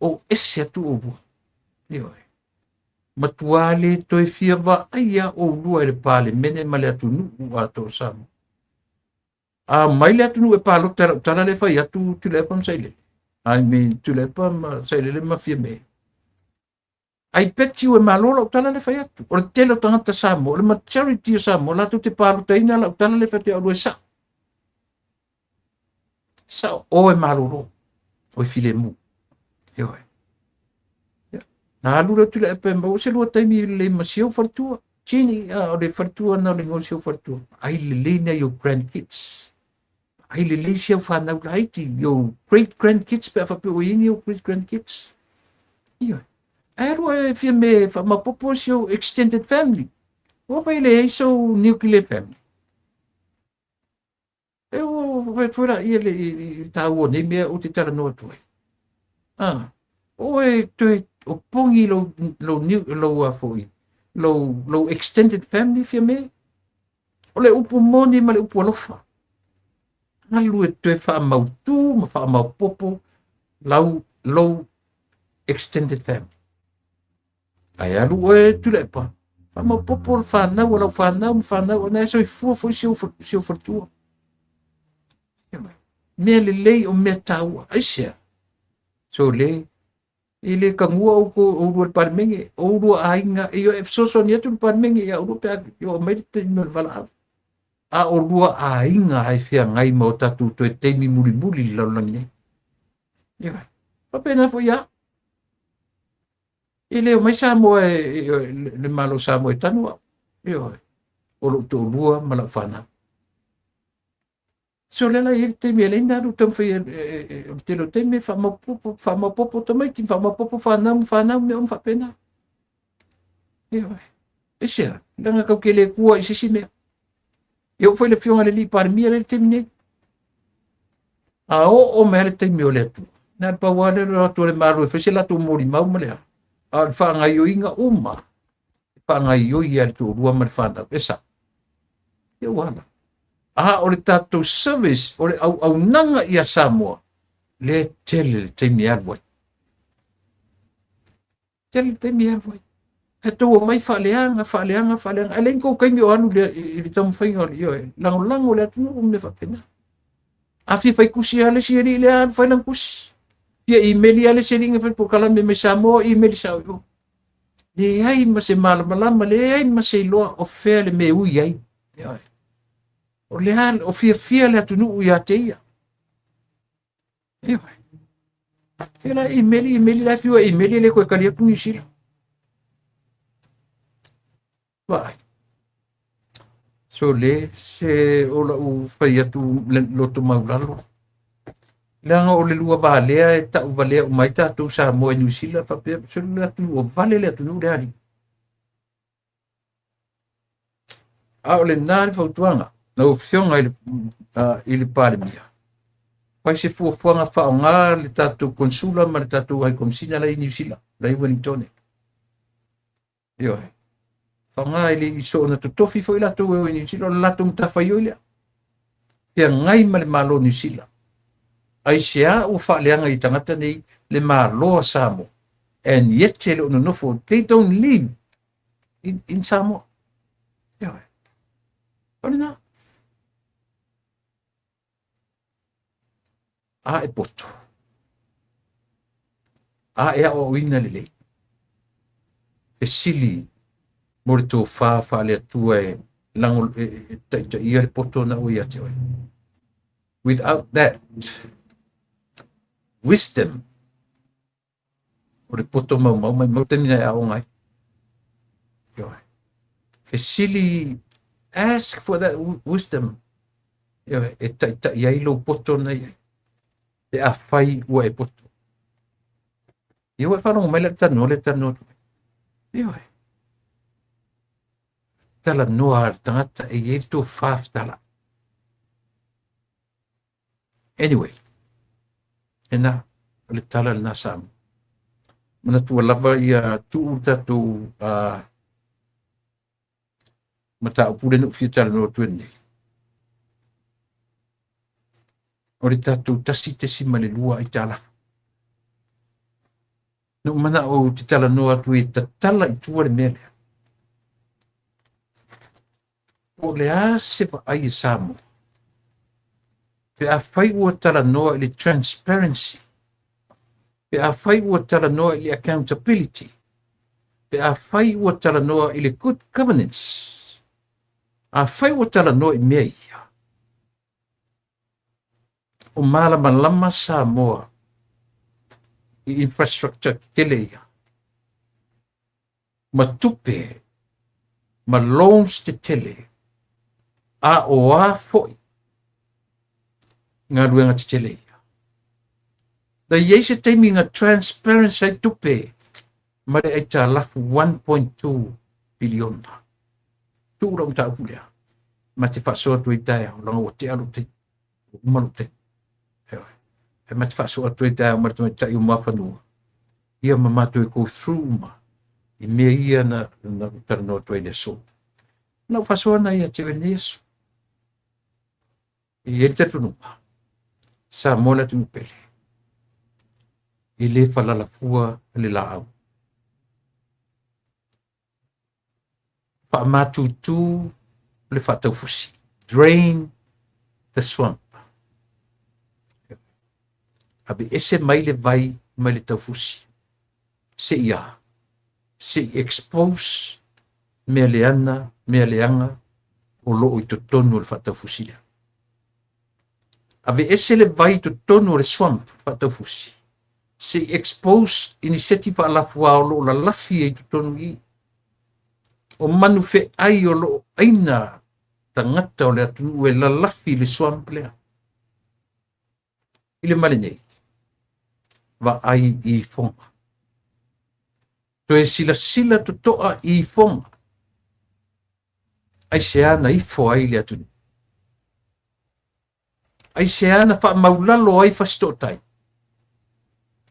o ese atu oulua. Ioe. Matua le toe fia vaaia oulua e le Palemene ma le atunuu atoa o Samoa. A mai le atunuu e palota i lau tala lea e fai atu Tuilaepa ma Sailele. I mean Tuilaepa ma Sailele ma Fiame. I bet you e malo lau tala lea e fai atu. O le tele o tagata Samoa, o le majority o Samoa, latou te palotaina lau tala lea e fai atu ia oulua e sao. Sao, o e malolo, o e filemu. Ioe. Na alu lea Tuilaepa e maua se lua taimi lelei ma si ou faletua. Genie, o le faletua na o le igoa o si ou faletua. Ai lelei nai ou grandkids. Ai lelei si au whanau laiti, your great grandkids pe a faapea ua i ai ni ou great grandkids. Ioe. Ae alu e fia me whaamapopo si ou extended family. Ua fai le ai sou nuclear family. E ua fai atu foi la ia le i tāua nei mea ou te talanoa atu ai. Ah, oe toe o pongi lou, lou, lou, a foi, lou, lou extended family fia me. O le upu moni ma le upu alofa. Alu e toe faamautū ma faamaopopo lau, lou extended family. Ae alu oe Tuilaepa, faamaopopo le whanau a lau whanau ma whanau, na e soifua foi si ou faletua. Mea lelei o mea taua. Aisea? So le, E le tagua outou oulua i le Palemene, o oulua aiga, e ioe e fesoasoani atu le Palemene ia oulua pe a oo mai le taimi o le valaau. A o lua aiga ai feagai ma o tatou toe taimi mulimuli i le lalolagi nei. Ioe. Faapena foi ia au. E le omai Samoa e, le Malo o Samoa e tanu au. Ioe. O lou toalua ma lau fanau. So le la i ai le taimi e leai na alu taumafai o le tele o taimi e faamaopopo, faamaopopo tamaiti, faamaopopo fanau ma fanau, mea uma faapena. Ioe. Aisea, leaga tatou te le tua i se isi mea. E oo foi le afioga i le alii Palemia lea i le taimi nei. A oo mai lava le taimi o le Atua, na o le pau lava lea o le o atu o le Malo e fai se latou molimau ma le a. A o le faagaoioiga uma, e faagaoioi lava e le toalua ma le fanau, e sao. Ia ua ala. A o le tatou service, o le auaunaga ia Samoa, lea e tele le taimi e alu ai. Tele le taimi e alu ai. Ae tou omai faaleaga, faaleaga, faaleaga. Ae leai ni tou taimi o alu i le taumafaiga o le, ioe, lagolago le atunuu ma mea faapena. A fia fai tusi lava le isi alii lea, alu fai lana tusi. Fia imeli lava le isi alii na fai polokalame mai Samoa, imeli sao i o. Leai ma se malamalama, leai ma se iloa o fea le mea e ui ai. Ioe. O le a, o fiafia le atunuu ia te ia. Ioe. Se la imeli, imeli, la fiu e imeli, le koe kali atu Niu Sila. Vaai. So le, se o lau fai atu le loto maulalo. Leaga o le lua valea e tau valea uma ai tatou Samoa i Niu Sila, faapea, se le atunuu o vale le atunuu le alii. A o lena le fautuaga, lau Afioga i le Palemia, fai se fuafuaga faaaoga le tatou Konsula ma le tatou High Komisina la i Niu Sila, la i Wellington. Ioe. Faaaoga e le i soona totofi foi latou e o i Niu Sila, o le latou matafaioi lea. Feagai ma le Malo o Niu Sila. Aisea ua faaleaga i tagata nei le Malo a Samoa, and yet e le o nonofo, they don't live in Samoa. Ioe. O lena. A e poto. A e aoaoina lelei. Fesili mo le tofa faale-Atua e lago e taitaia le poto na ua ia te oe. Without that wisdom, o le poto maumau mai mau taimi na e aoga ai. Ioe. Fesili, ask for that wisdom. Ioe, e taitai ai lou poto na i ai. Pe afai ua e poto. Ia ua e faalogo mai le talanoa le talanoa atu. Ioe. Talanoa a le tagata e i ai le tofa fetalai. Anyway, lena, o le tala lena Samoa. Manatua lava ia tuu tatou mataupu lea na ou fia talanoa atu ai nei. O le tatou 1.2 aitalafu. Na ou manao ou te talanoa atu e tatala i tua le mea lea. Po o le a se vaai a Samoa pe afai ua talanoa i le transparency, pe afai ua talanoa i le accountability, pe afai ua talanoa i le good governance, afai ua talanoa i mea ia, o malamalama Samoa i infrastructure tetele ia, ma tupe, ma loans tetele, a o a foi galuega tetele ia. Na i ai se taimi na transparency ai tupe ma le aitalafu 1.2 piliona. Tuu lau mataupu lea. Ma te faasoa atu ai taeao, leaga ua tea lou taimi. Ua uma lou taimi. Ioe. E ma te faasoa atu ai taeao ma le tamaitai o Muafanua. Ia ma matou e go through uma i mea ia na ou talanoa atu ai i le aso. Na ou faasoa na ia te oe i lenei aso. E i ai le talitonuga, Samoa le atunuu pele. E le falalafua le laau. Faamatutu le faataufusi. Drain the swamp. Aveese mai le vai mai le taufusi. Se i a? Se i expose mea leana, mea leaga o loo i totonu o le faataufusi lea. Aveese le vai i totonu o le swamp faataufusi. Se i expose iniseti faalafuā o loo lalafi ai i totonu i i. O manu feai o loo aina tagata o le atunuu e lalafi i le swamp lea. I le male nei, vaai i ifoga. Toe silasila totoa i ifoga. Aisea na ifo ai le atunuu? Aisea na faamaulalo ai Fasitootai?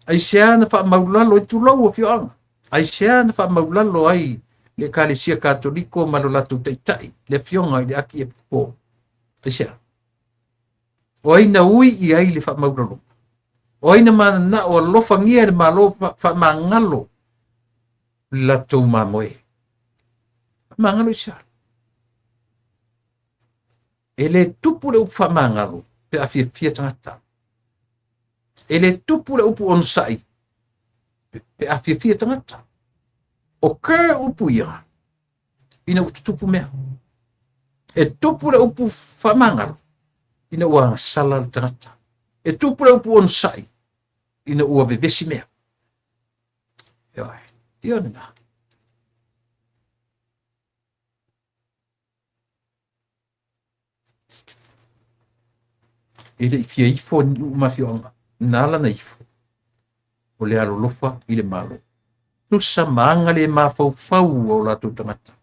Aisea na faamaulalo ai tulou afioaga? Aisea na faamaulalo ai le Ekalesia Katoliko ma lo latou taitai, le afioga i le Akiepikopo? Aisea? O ai na ui i ai le faamaulaloga? O ai na mananao alofagia e le Malo faamagalo le latou mamoe? Faamagalo i sea? E le tupu le upu faamagalo pe a fiafia tagata. E le tupu le upu onosai pe a fiafia tagata. O ke upu ia ina ua tutupu mea. E tupu le upu faamagalo ina ua agasala le tagata. E tupu le upu onosai ina ua vevesi mea. Ioe, ia lena. E le i fia ifo ni nuu ma afioaga, na ala na ifo, o le alolofa i le Malo. Tusa ma aga le mafaufau o latou tagata.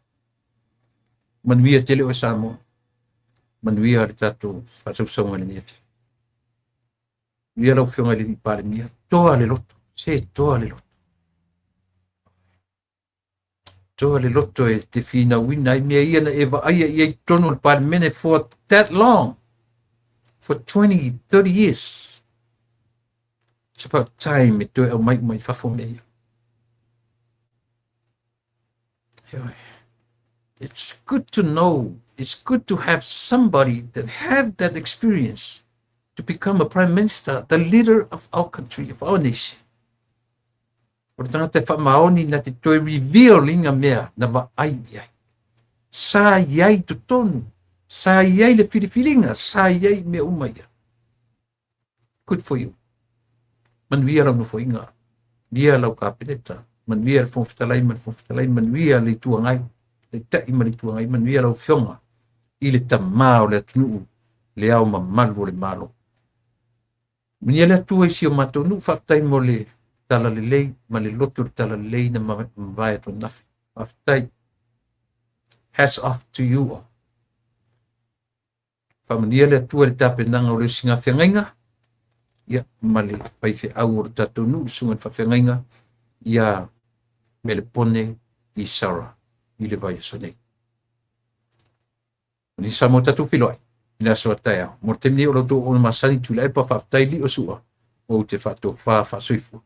Manuia tele oe Samoa. Manuia le tatou faasausauga i lenei afiafi. Manuia lau Afioga i le Alii Palemia. Toa le loto, se toa le loto. Toa le loto e te finauina ai mea ia na e vaaia i ai i totonu o le Palemene for that long, for 20, 30 years. It's about time e toe aumai uma i fafo mea ia. Ioe. It's good to know, it's good to have somebody that have that experience to become a prime minister, the leader of our country, of our nation. O le tagata e faamaoni na te toe reveal i ngā mea na vaai i ai. Sa i ai totonu, sa i ai le filifiliga, sa i ai mea uma ia. Good for you. Manuia lau nofoaiga, manuia lau Kapeneta, manuia le Fofoga Fetalai ma le Fofoga Fetalai, manuia le Itu Agai, Taitai ma le Itu Agai, manuia lau Afioga i le Tama o le atunuu, le Ao Mamalu o le Malo. Manuia le Atua i si o matou nuu, faafetai mo le talalelei ma le loto o le talalelei na mavae atu ananafi. Faafetai. Hats off to you all. Faamanuia le Atua i le tapenaga o le isi gafeagaiga, ia, ma le faifeau o le tatou nuu, le susuga i le faafeagaiga ia Melepone Isara i le vaiaso nei. O nisi Samoa tatou feiloai i le aso a taeao. Mo le taimi nei o la outou auauna masani Tuilaepa, faafetai Lio Sua, ou te faatofa faasoifua.